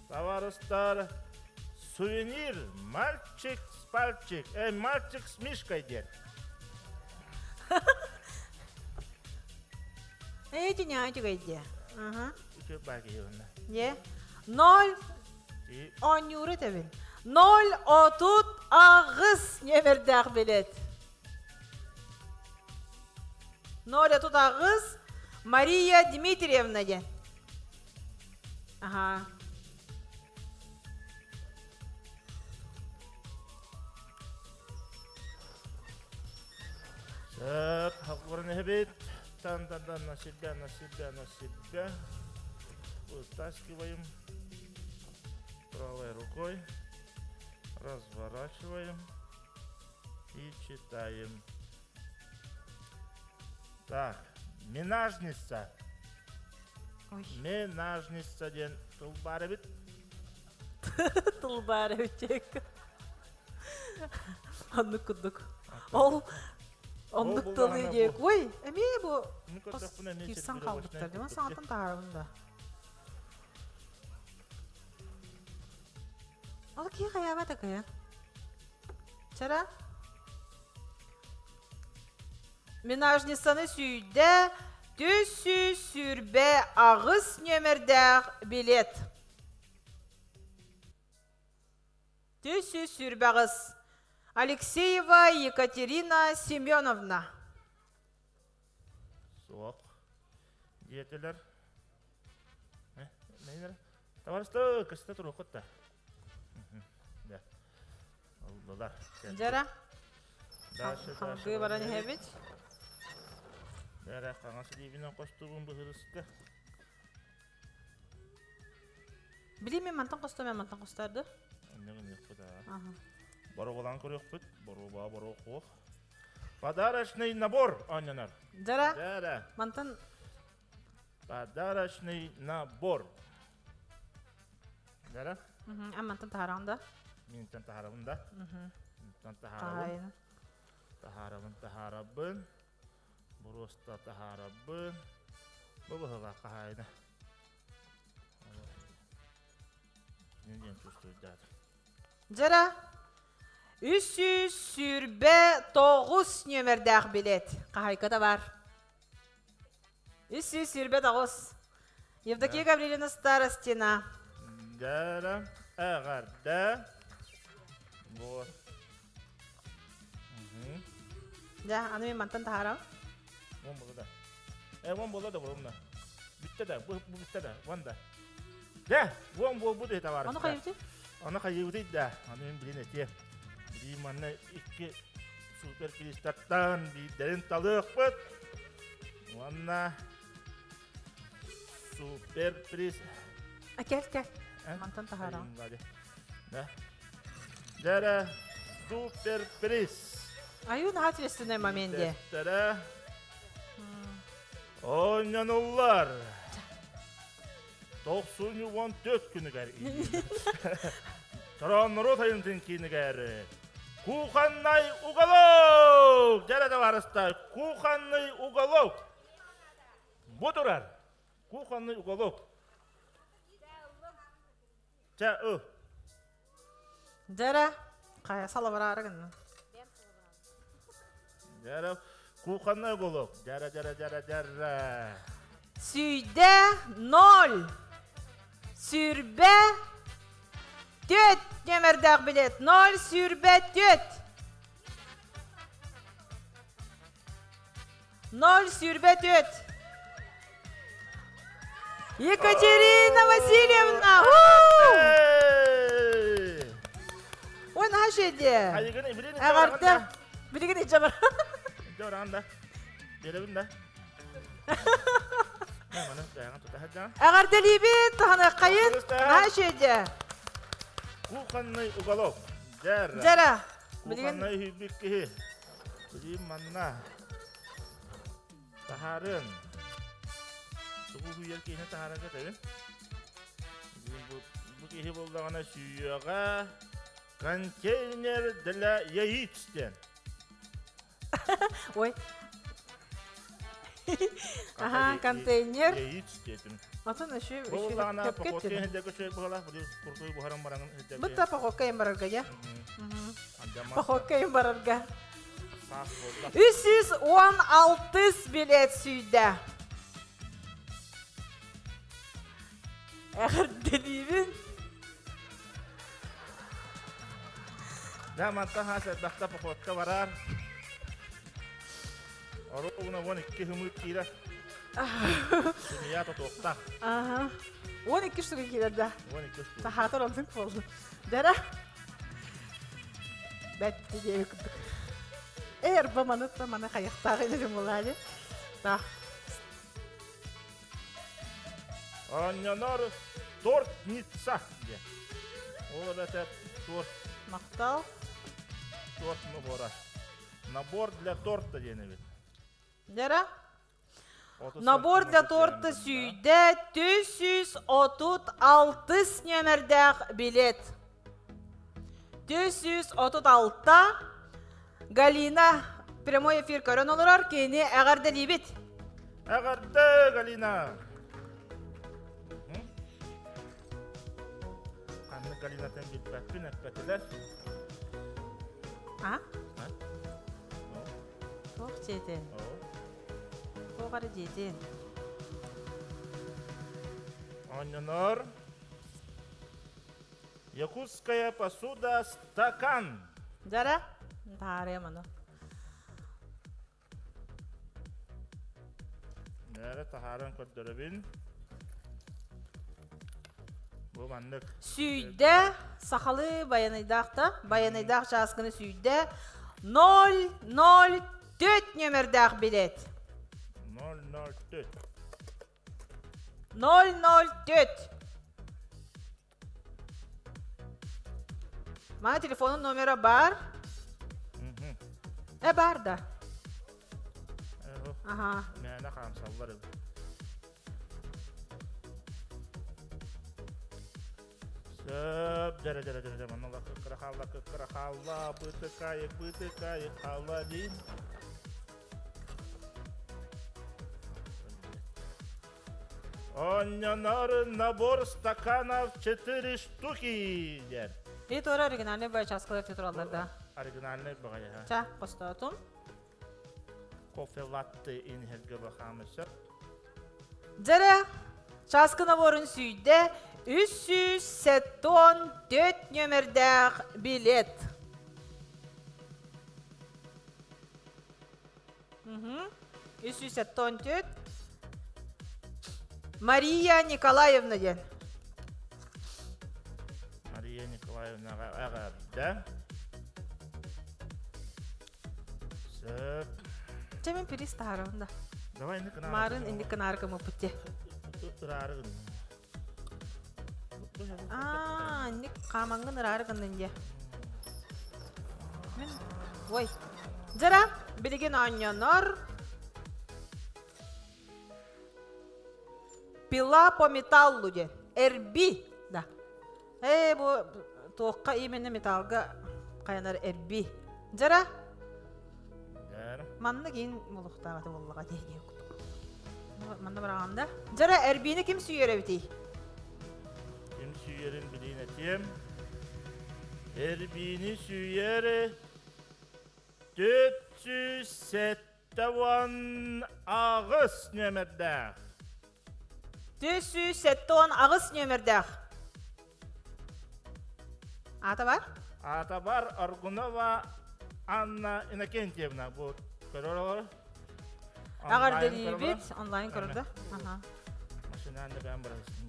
Товарыстар, сувенир, мальчик с пальчик, э, мальчик с мишкой диэн. Эти не үчүгэй Ага. Үчүгэй баа киһи онно. Не? Ноль оонньууру этэбин. Ноль отут аҕыс нүөмэрдээх билет. 038 Мария Дмитриевна диэн. Аха. Сөп, хаккурын эһэбит. Тан тан тан на себя, на себя, на себя. Вытаскиваем правой рукой. Разворачиваем и читаем. Так, менажница. Менажница диэн тыл баар эбит. Тыл баар эбит. Оннук курдук. Ол оннук тылы диэк. Ой, эмиэ бу кирсан хаалбыттар. Диман саҥаттан таһаарабын да. Ол киһи хайаабат акайа. Чара? Менажницаны сүйдэ 328 нүөмэрдээх билет. 328. Алексеева Екатерина Семеновна. Суох. Диэтилэр. Товарищ кыста туруоххут да. Да. Оллулар. Дьара. Хаҥкыы баран иһэбит. Дьара хаҥас илиибинэн хостуубун быһырыска. Билим мен мантан хостоо мен мантан хостарды. Оннук да. Боруобалаан көрүөхпүт. Боруоба боруо Подарочный набор оонньонор. Дьара. Дьара. Мантан Подарочный набор. Дьара. А мантан таһараҕын да? Минтэн таһарабын да. Мантан таһаарабын. Таһаарабын, таһаарабын. Буруоста таһаарабын. Бу быһыылаах хаһаайына. Кинин диэн чувствуйдаатым. Дьара. 329 нүөмэрдээх билет. Хаһайката бар. 329. Евдокия Гаврильевна Старостина. Дьара. Эҕэрдэ. Вот. Дьэ, аны мен мантан таһаарам. Вон буолла да. Э, вон буолла да буолумна. Бүттэ да, бу бүттэ да, вон да. Дьэ, вон буолбут үһү табаарыстар. Аны хайыбыты? Аны хайыбыты да. Аны мен билин этиэ. Билин манна икки супер приистартан биирдэрин талыахпыт. Уонна супер приз. А кел, кел. Мантан таһаарам. Да. Дьэрэ супер приз. Аю наһаа ответственный момент де. Тэстэрэ оонньонуллар. 94 күнүгэр Чорооннору тайынтын киинигэр кухонный уголок! Дьэрэ табаарыстар, кухонный уголок! Бу турар кухонный уголок. Чэ, ыл. Дьэрэ, хайа салабыраары гынна. Дьэрэ, кухонный уголок. Дьэрэ, дьэрэ, дьэрэ, дьэрэ. Сүйдэ ноль. Сүрбэ түөт нүөмэрдээх билет. Ноль сүрбэ түөт. Ноль сүрбэ түөт. Екатерина Васильевна! Ой, наһаа үчүгэй. Эҕэрдэ. Билигин иччэ бар. Дьоран да. Биэрэбин да. Эҕэрдэлиибит, таһыныаххайын. Наһаа үчүгэй. Кухонный уголок. Дьэрэ. Дьэрэ. Кухонный үһүйбүт киһи. Билим манна. Таһаарын. Тугу үүйэр киһини таһаарарга этэбин. Бу, бу киһи буоллаҕына сүүйүөҕэ контейнер для яиц диэн. Ой. Аха, контейнер. Яиц диэтим. Атын өшү Бу буоллаҕына похуотка иһинде көчөй буолах, бу куртуй буһаран бараҥын иһинде. Бутта похуотка им барарга, я. Похуотка им барарга. 316 билет сүйдэ. Эҕэрдэлиибин. Да, мантан хаас элбэхтэ походка барар. Оруобуна 12 хымыт киирэр. Семья тотуохтаах. Ага. 12 штука киирэр да. 12 штука. Сахаатар оннук буолду. Дара. Бэт диэби курдук. Эр ба манытта маны хайахтаах илэрим булаали. Да. Оонньонор тортница диэн. Ол эбэтэр торт. Махтал. Торт набора. Набор для торта диэн эбит. Дара. Набор для торта сүйдэ 436 нүөмэрдээх билет. 436 Галина прямой эфир көрөн олорор, кини эҕэрдэлиибит. Эҕэрдэ, Галина! Ханнык Галинатын билбэппин, эппэтилэр. А? Туох дьиэтин? Туох эрэ дьиэтин? Оонньонор Якутская посуда стакан. Дара, таарыам ону. Бээрэ таһааран көрдөрөбүн. Бу маннык. Сүйдэ сахалыы байанайдаах да, байанайдаах чааскыны сүйдэ 004 нүөмэрдээх билет. 004. 004. Мана телефонун номера бар. Э бар да. Ага. Мээнэ хаамсаллар эбит. Сөп, дьэрэ дьэрэ дьэрэ дьэрэ манна кыккыра хаалла кыккыра хаалла бытыкайык бытыкайык хаалла диин. Оонньонор набор стаканов четыре штуки диэн. И туора оригинальный бай часкалар тураллар да. Оригинальный баҕайы. Ча, хостоотум. Кофе латте инһэргэ бахаамы сөп. Дьэрэ, часкы наборун сүйдэ 374 нөмердээх билет. 374. Мария Николаевна диэн. Мария Николаевна эҕэрдэ. Сөп. Чэ мен пирис таһаарабын да. Давай инник кынаары. Марын инник кынаары кымыппыт те. Ыраары гын. Аа, инник хаамаҥҥын ыраары гыннын дьэ. Мин Ой. Дьара, билигин оонньонор. Пила по металлу диэн. Эрби. Да. Ээ, бу туохха именно металлга хайанар эрби. Дьара. Манна киин булуктаабаты буоллаҕа дии дии курдук. Манна бараҕам да. Дьара эрбиини ким сүүйэр эбитий? Ким сүүйэрин билиин этиэм. Эрбиини сүүйэр 478 нүөмэрдээх. 478 нүөмэрдээх. Аата бар? Аата бар Аргунова Анна Иннокентьевна. Бу көрөр олор. Аҕардарибит онлайн көрдө. Аха. Машинаны да бэйэм барасым.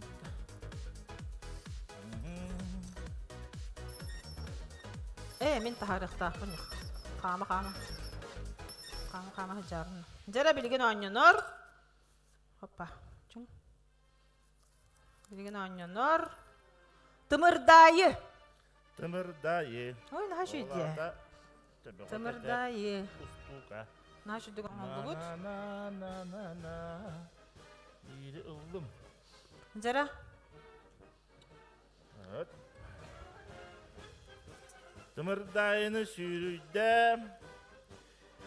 Э, мин таһаарыахтаахпын. Хаама, хаама. Хаама, хаама сылдьаарына. Дьэрэ билигин оонньонор. Хоппа. Чуҥ. Билигин оонньонор. Тымырдаайы. Тымырдаайы. Ой, наһаа үчүгэй. Тымырдаайы. Устуука. Наһаа үчүгэй оҥорбут. На на на на Биири ыллым. Дьара. Вот. Тымырдаайыны сүүрүйдэ.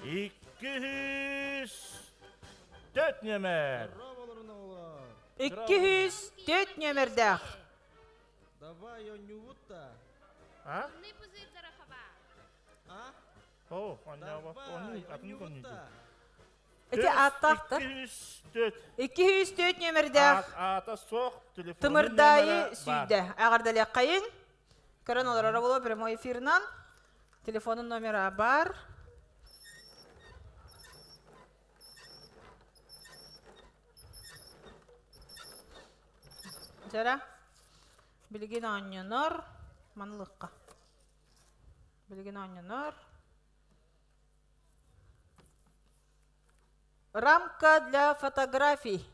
204 нүөмэр. 204 нүөмэрдээх. Давай оонньуубут-та. А? А? О, онньообо. Онньуу, атын Давай конньуу. оонньуубут-та. Эти ааттаахтар. 204. 204 нүөмэрдээх. Аата суох, телефонун Тымырдаайы сүйдэ. Аҕардалиаххайын. Көрөн олороро боло прямой эфирынан. Телефонун номера бар. Жара. Билигин оонньонор. Манылыкка. Билигин оонньонор. Рамка для фотографий.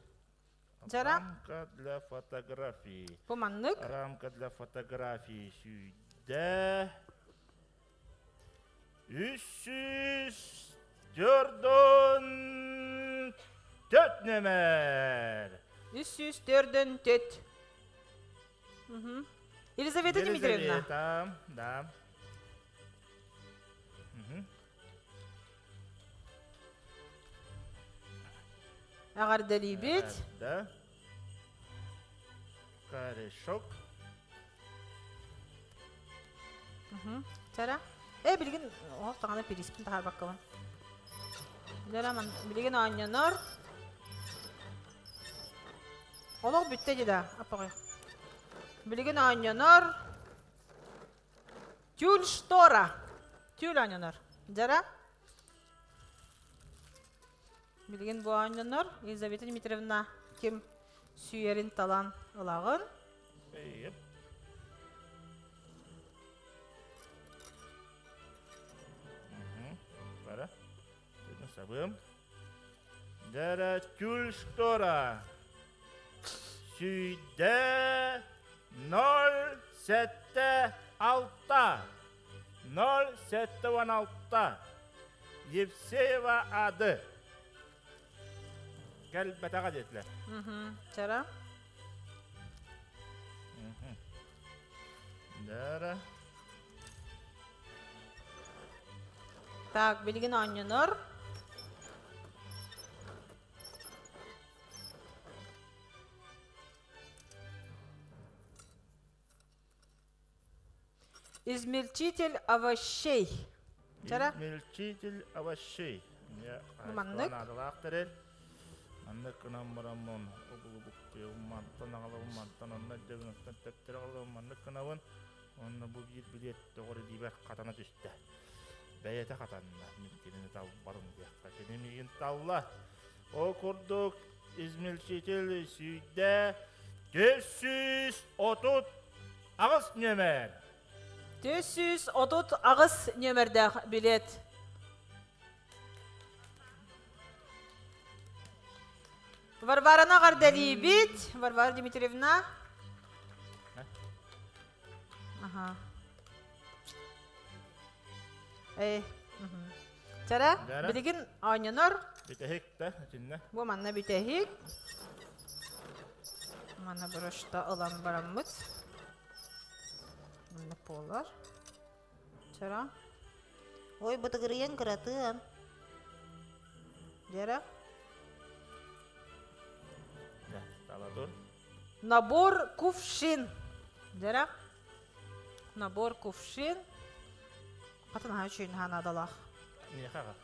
Жара. Рамка для фотографий. Бу маннык. Рамка для фотографий сүйдэ. Үс төрдөн төт нөмер. Үс төрдөн төт. Елизавета Дмитриевна. Елизавета, да. Эҕэрдэлиибит. Да. Корешок. Чара. Э, билигин ол таҕана пириспин таһаарбаккабын. Дьара ман билигин оонньонор. Олох бүттэ дии да, аппаҕай. Билигин оонньонор. Тюль штора. Тюль оонньонор. Дьара. Билигин бу оонньонор. Елизавета Дмитриевна ким сүүйэрин талан ылаҕын. Еп. Бара. Сабым. Дара тюль штора. Сүйдэ ноль сэтте алта. Ноль сэтте он алта. Евсеева ады. Кэл бэтаға диэтилэр. Чара. Дара. Так, билигин оонньонор. Измельчитель овощей. Чара? Измельчитель овощей. Маннык. Наадалаах тэрил. Маннык гынан бараммын обулубуккуйабын мантан аҕалабын мантан онно илдьэбин оттон төптөрү аҕалабын маннык гынабын. Онно бу биир билиэт доҕор илиибэр хатана түстэ. Бэйэтэ хатанна. Мин кинини талбатым диэххэ. Кини миигин талла. Ол курдук измельчитель сүүрдэ 430 аҕыс нүөмэр. 438 нүөмэрдээх билет. Варвараны эҕэрдэлиибит. Варвара Дмитриевна. Ага. Э, Чара, билигин оонньонор. Бүтэһик да, итиннэ. Бу манна бүтэһик. Манна брошта ылан бараммыт. Манна буолар. Чара. Ой, бытыгырыйан кыратыан. Дера. Тала тур. Набор кувшин. Дера. Набор кувшин. Хатын хаһа үчүгүн ханаадалаах. Миэхэ аҕа.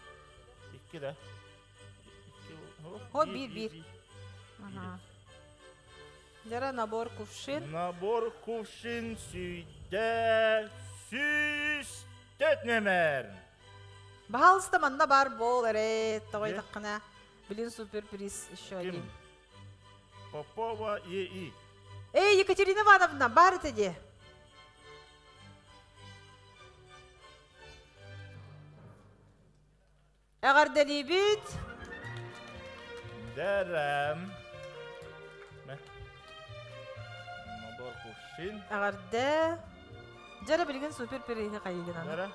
Икки да. Икки. Хо биир биир. Ага. Дера набор кувшин. Набор кувшин сүйдэ сүүс төт нөмер. Баһаалыста манна бар бол эрэ тоҕойдаххына билин супер приз еще один. Попова ЕИ. Эй, Екатерина Ивановна, бар это де. Эҕэрдэлиибит. Дэрем. Набор кувшин. Эҕэрдэ. Дьэрэ билигин супер приһи хайыгынан. Дэрэ.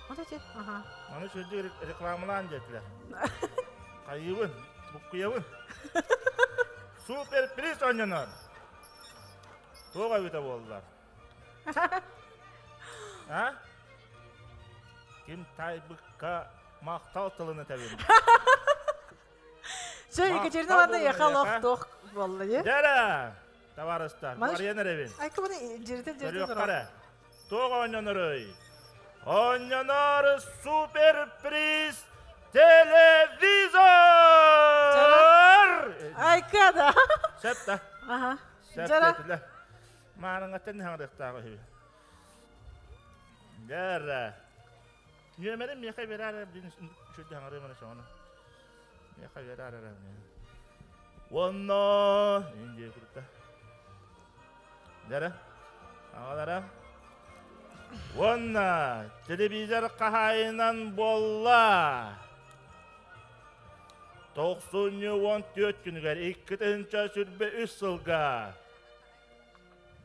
Вот эти, ага. Маны сүрдүк рекламалаан диэтилэр. Хайыыбын, буккуйабын. Супер приз оонньонор. Туох эбитэ буоллар? А? Ким таайбыкка махтал тылын этэбин. Чэ, Екатерина Ивановна, яха лох туох буолла дии? Дэрэ! Табаарыстар, барыйан эрэбин. Айка маны дьиритин дьиритин Көрүөххэ Туох оонньонорой? Оонньонор супер приз! Телевизор! Айка да. Сөп да. Аха. Сөп Жара. диэтилэр. Маарыҥаттан хаҥырыахтаах үһү. Дьара. Нүөмэрин миэхэ бераар дин үчүгэй хаҥырыам эрэ соҕону. Миэхэ бераар эрэ. Уонна индия курта. Дьара. Аҕалара. Уонна телевизор хаһаайынан буолла. Тохсунньу 14 күнүгэр 2023 сылга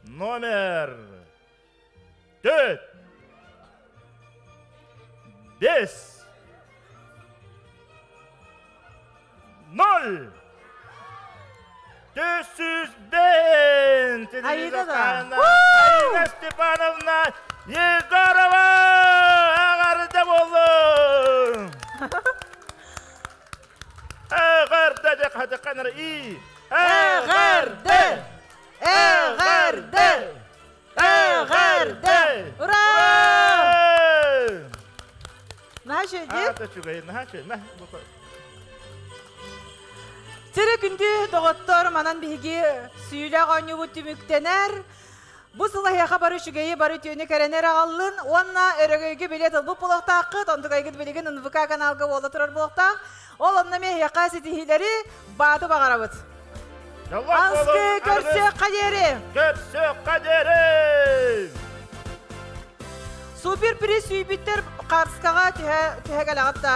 номер 4 5 0 405 Аида да. Аида Степановна Егорова эҕэрдэ буоллун! Эҕэрдэ дьэ хатыканар и Эҕэрдэ! Эҕэрдэ! Эҕэрдэ! Ура! Наһаа үчүгэй. Аата үчүгэй, наһаа үчүгэй. Сири күндү доҕоттор, манан биһиги сүүлэх оонньуубут түмүктэнэр. Бу сыл эһиэхэ бары үчүгэйи, бары үтүөнү кэрэнэр аҕаллын уонна өрөгөйгө билиэт ылбыт буолуохтааххыт, онтукайгыт билигин НВК каналга буола турар буолуохтаах. Ол онно эмиэ эһиэхэ ситиһиилэри, бааты баҕарабыт. Аскы көрсүөххэ диэри! Көрсүөххэ диэри! Супер приз сүүйбүттэр хаартыскаҕа түһэ түһэ кэлэҕит да.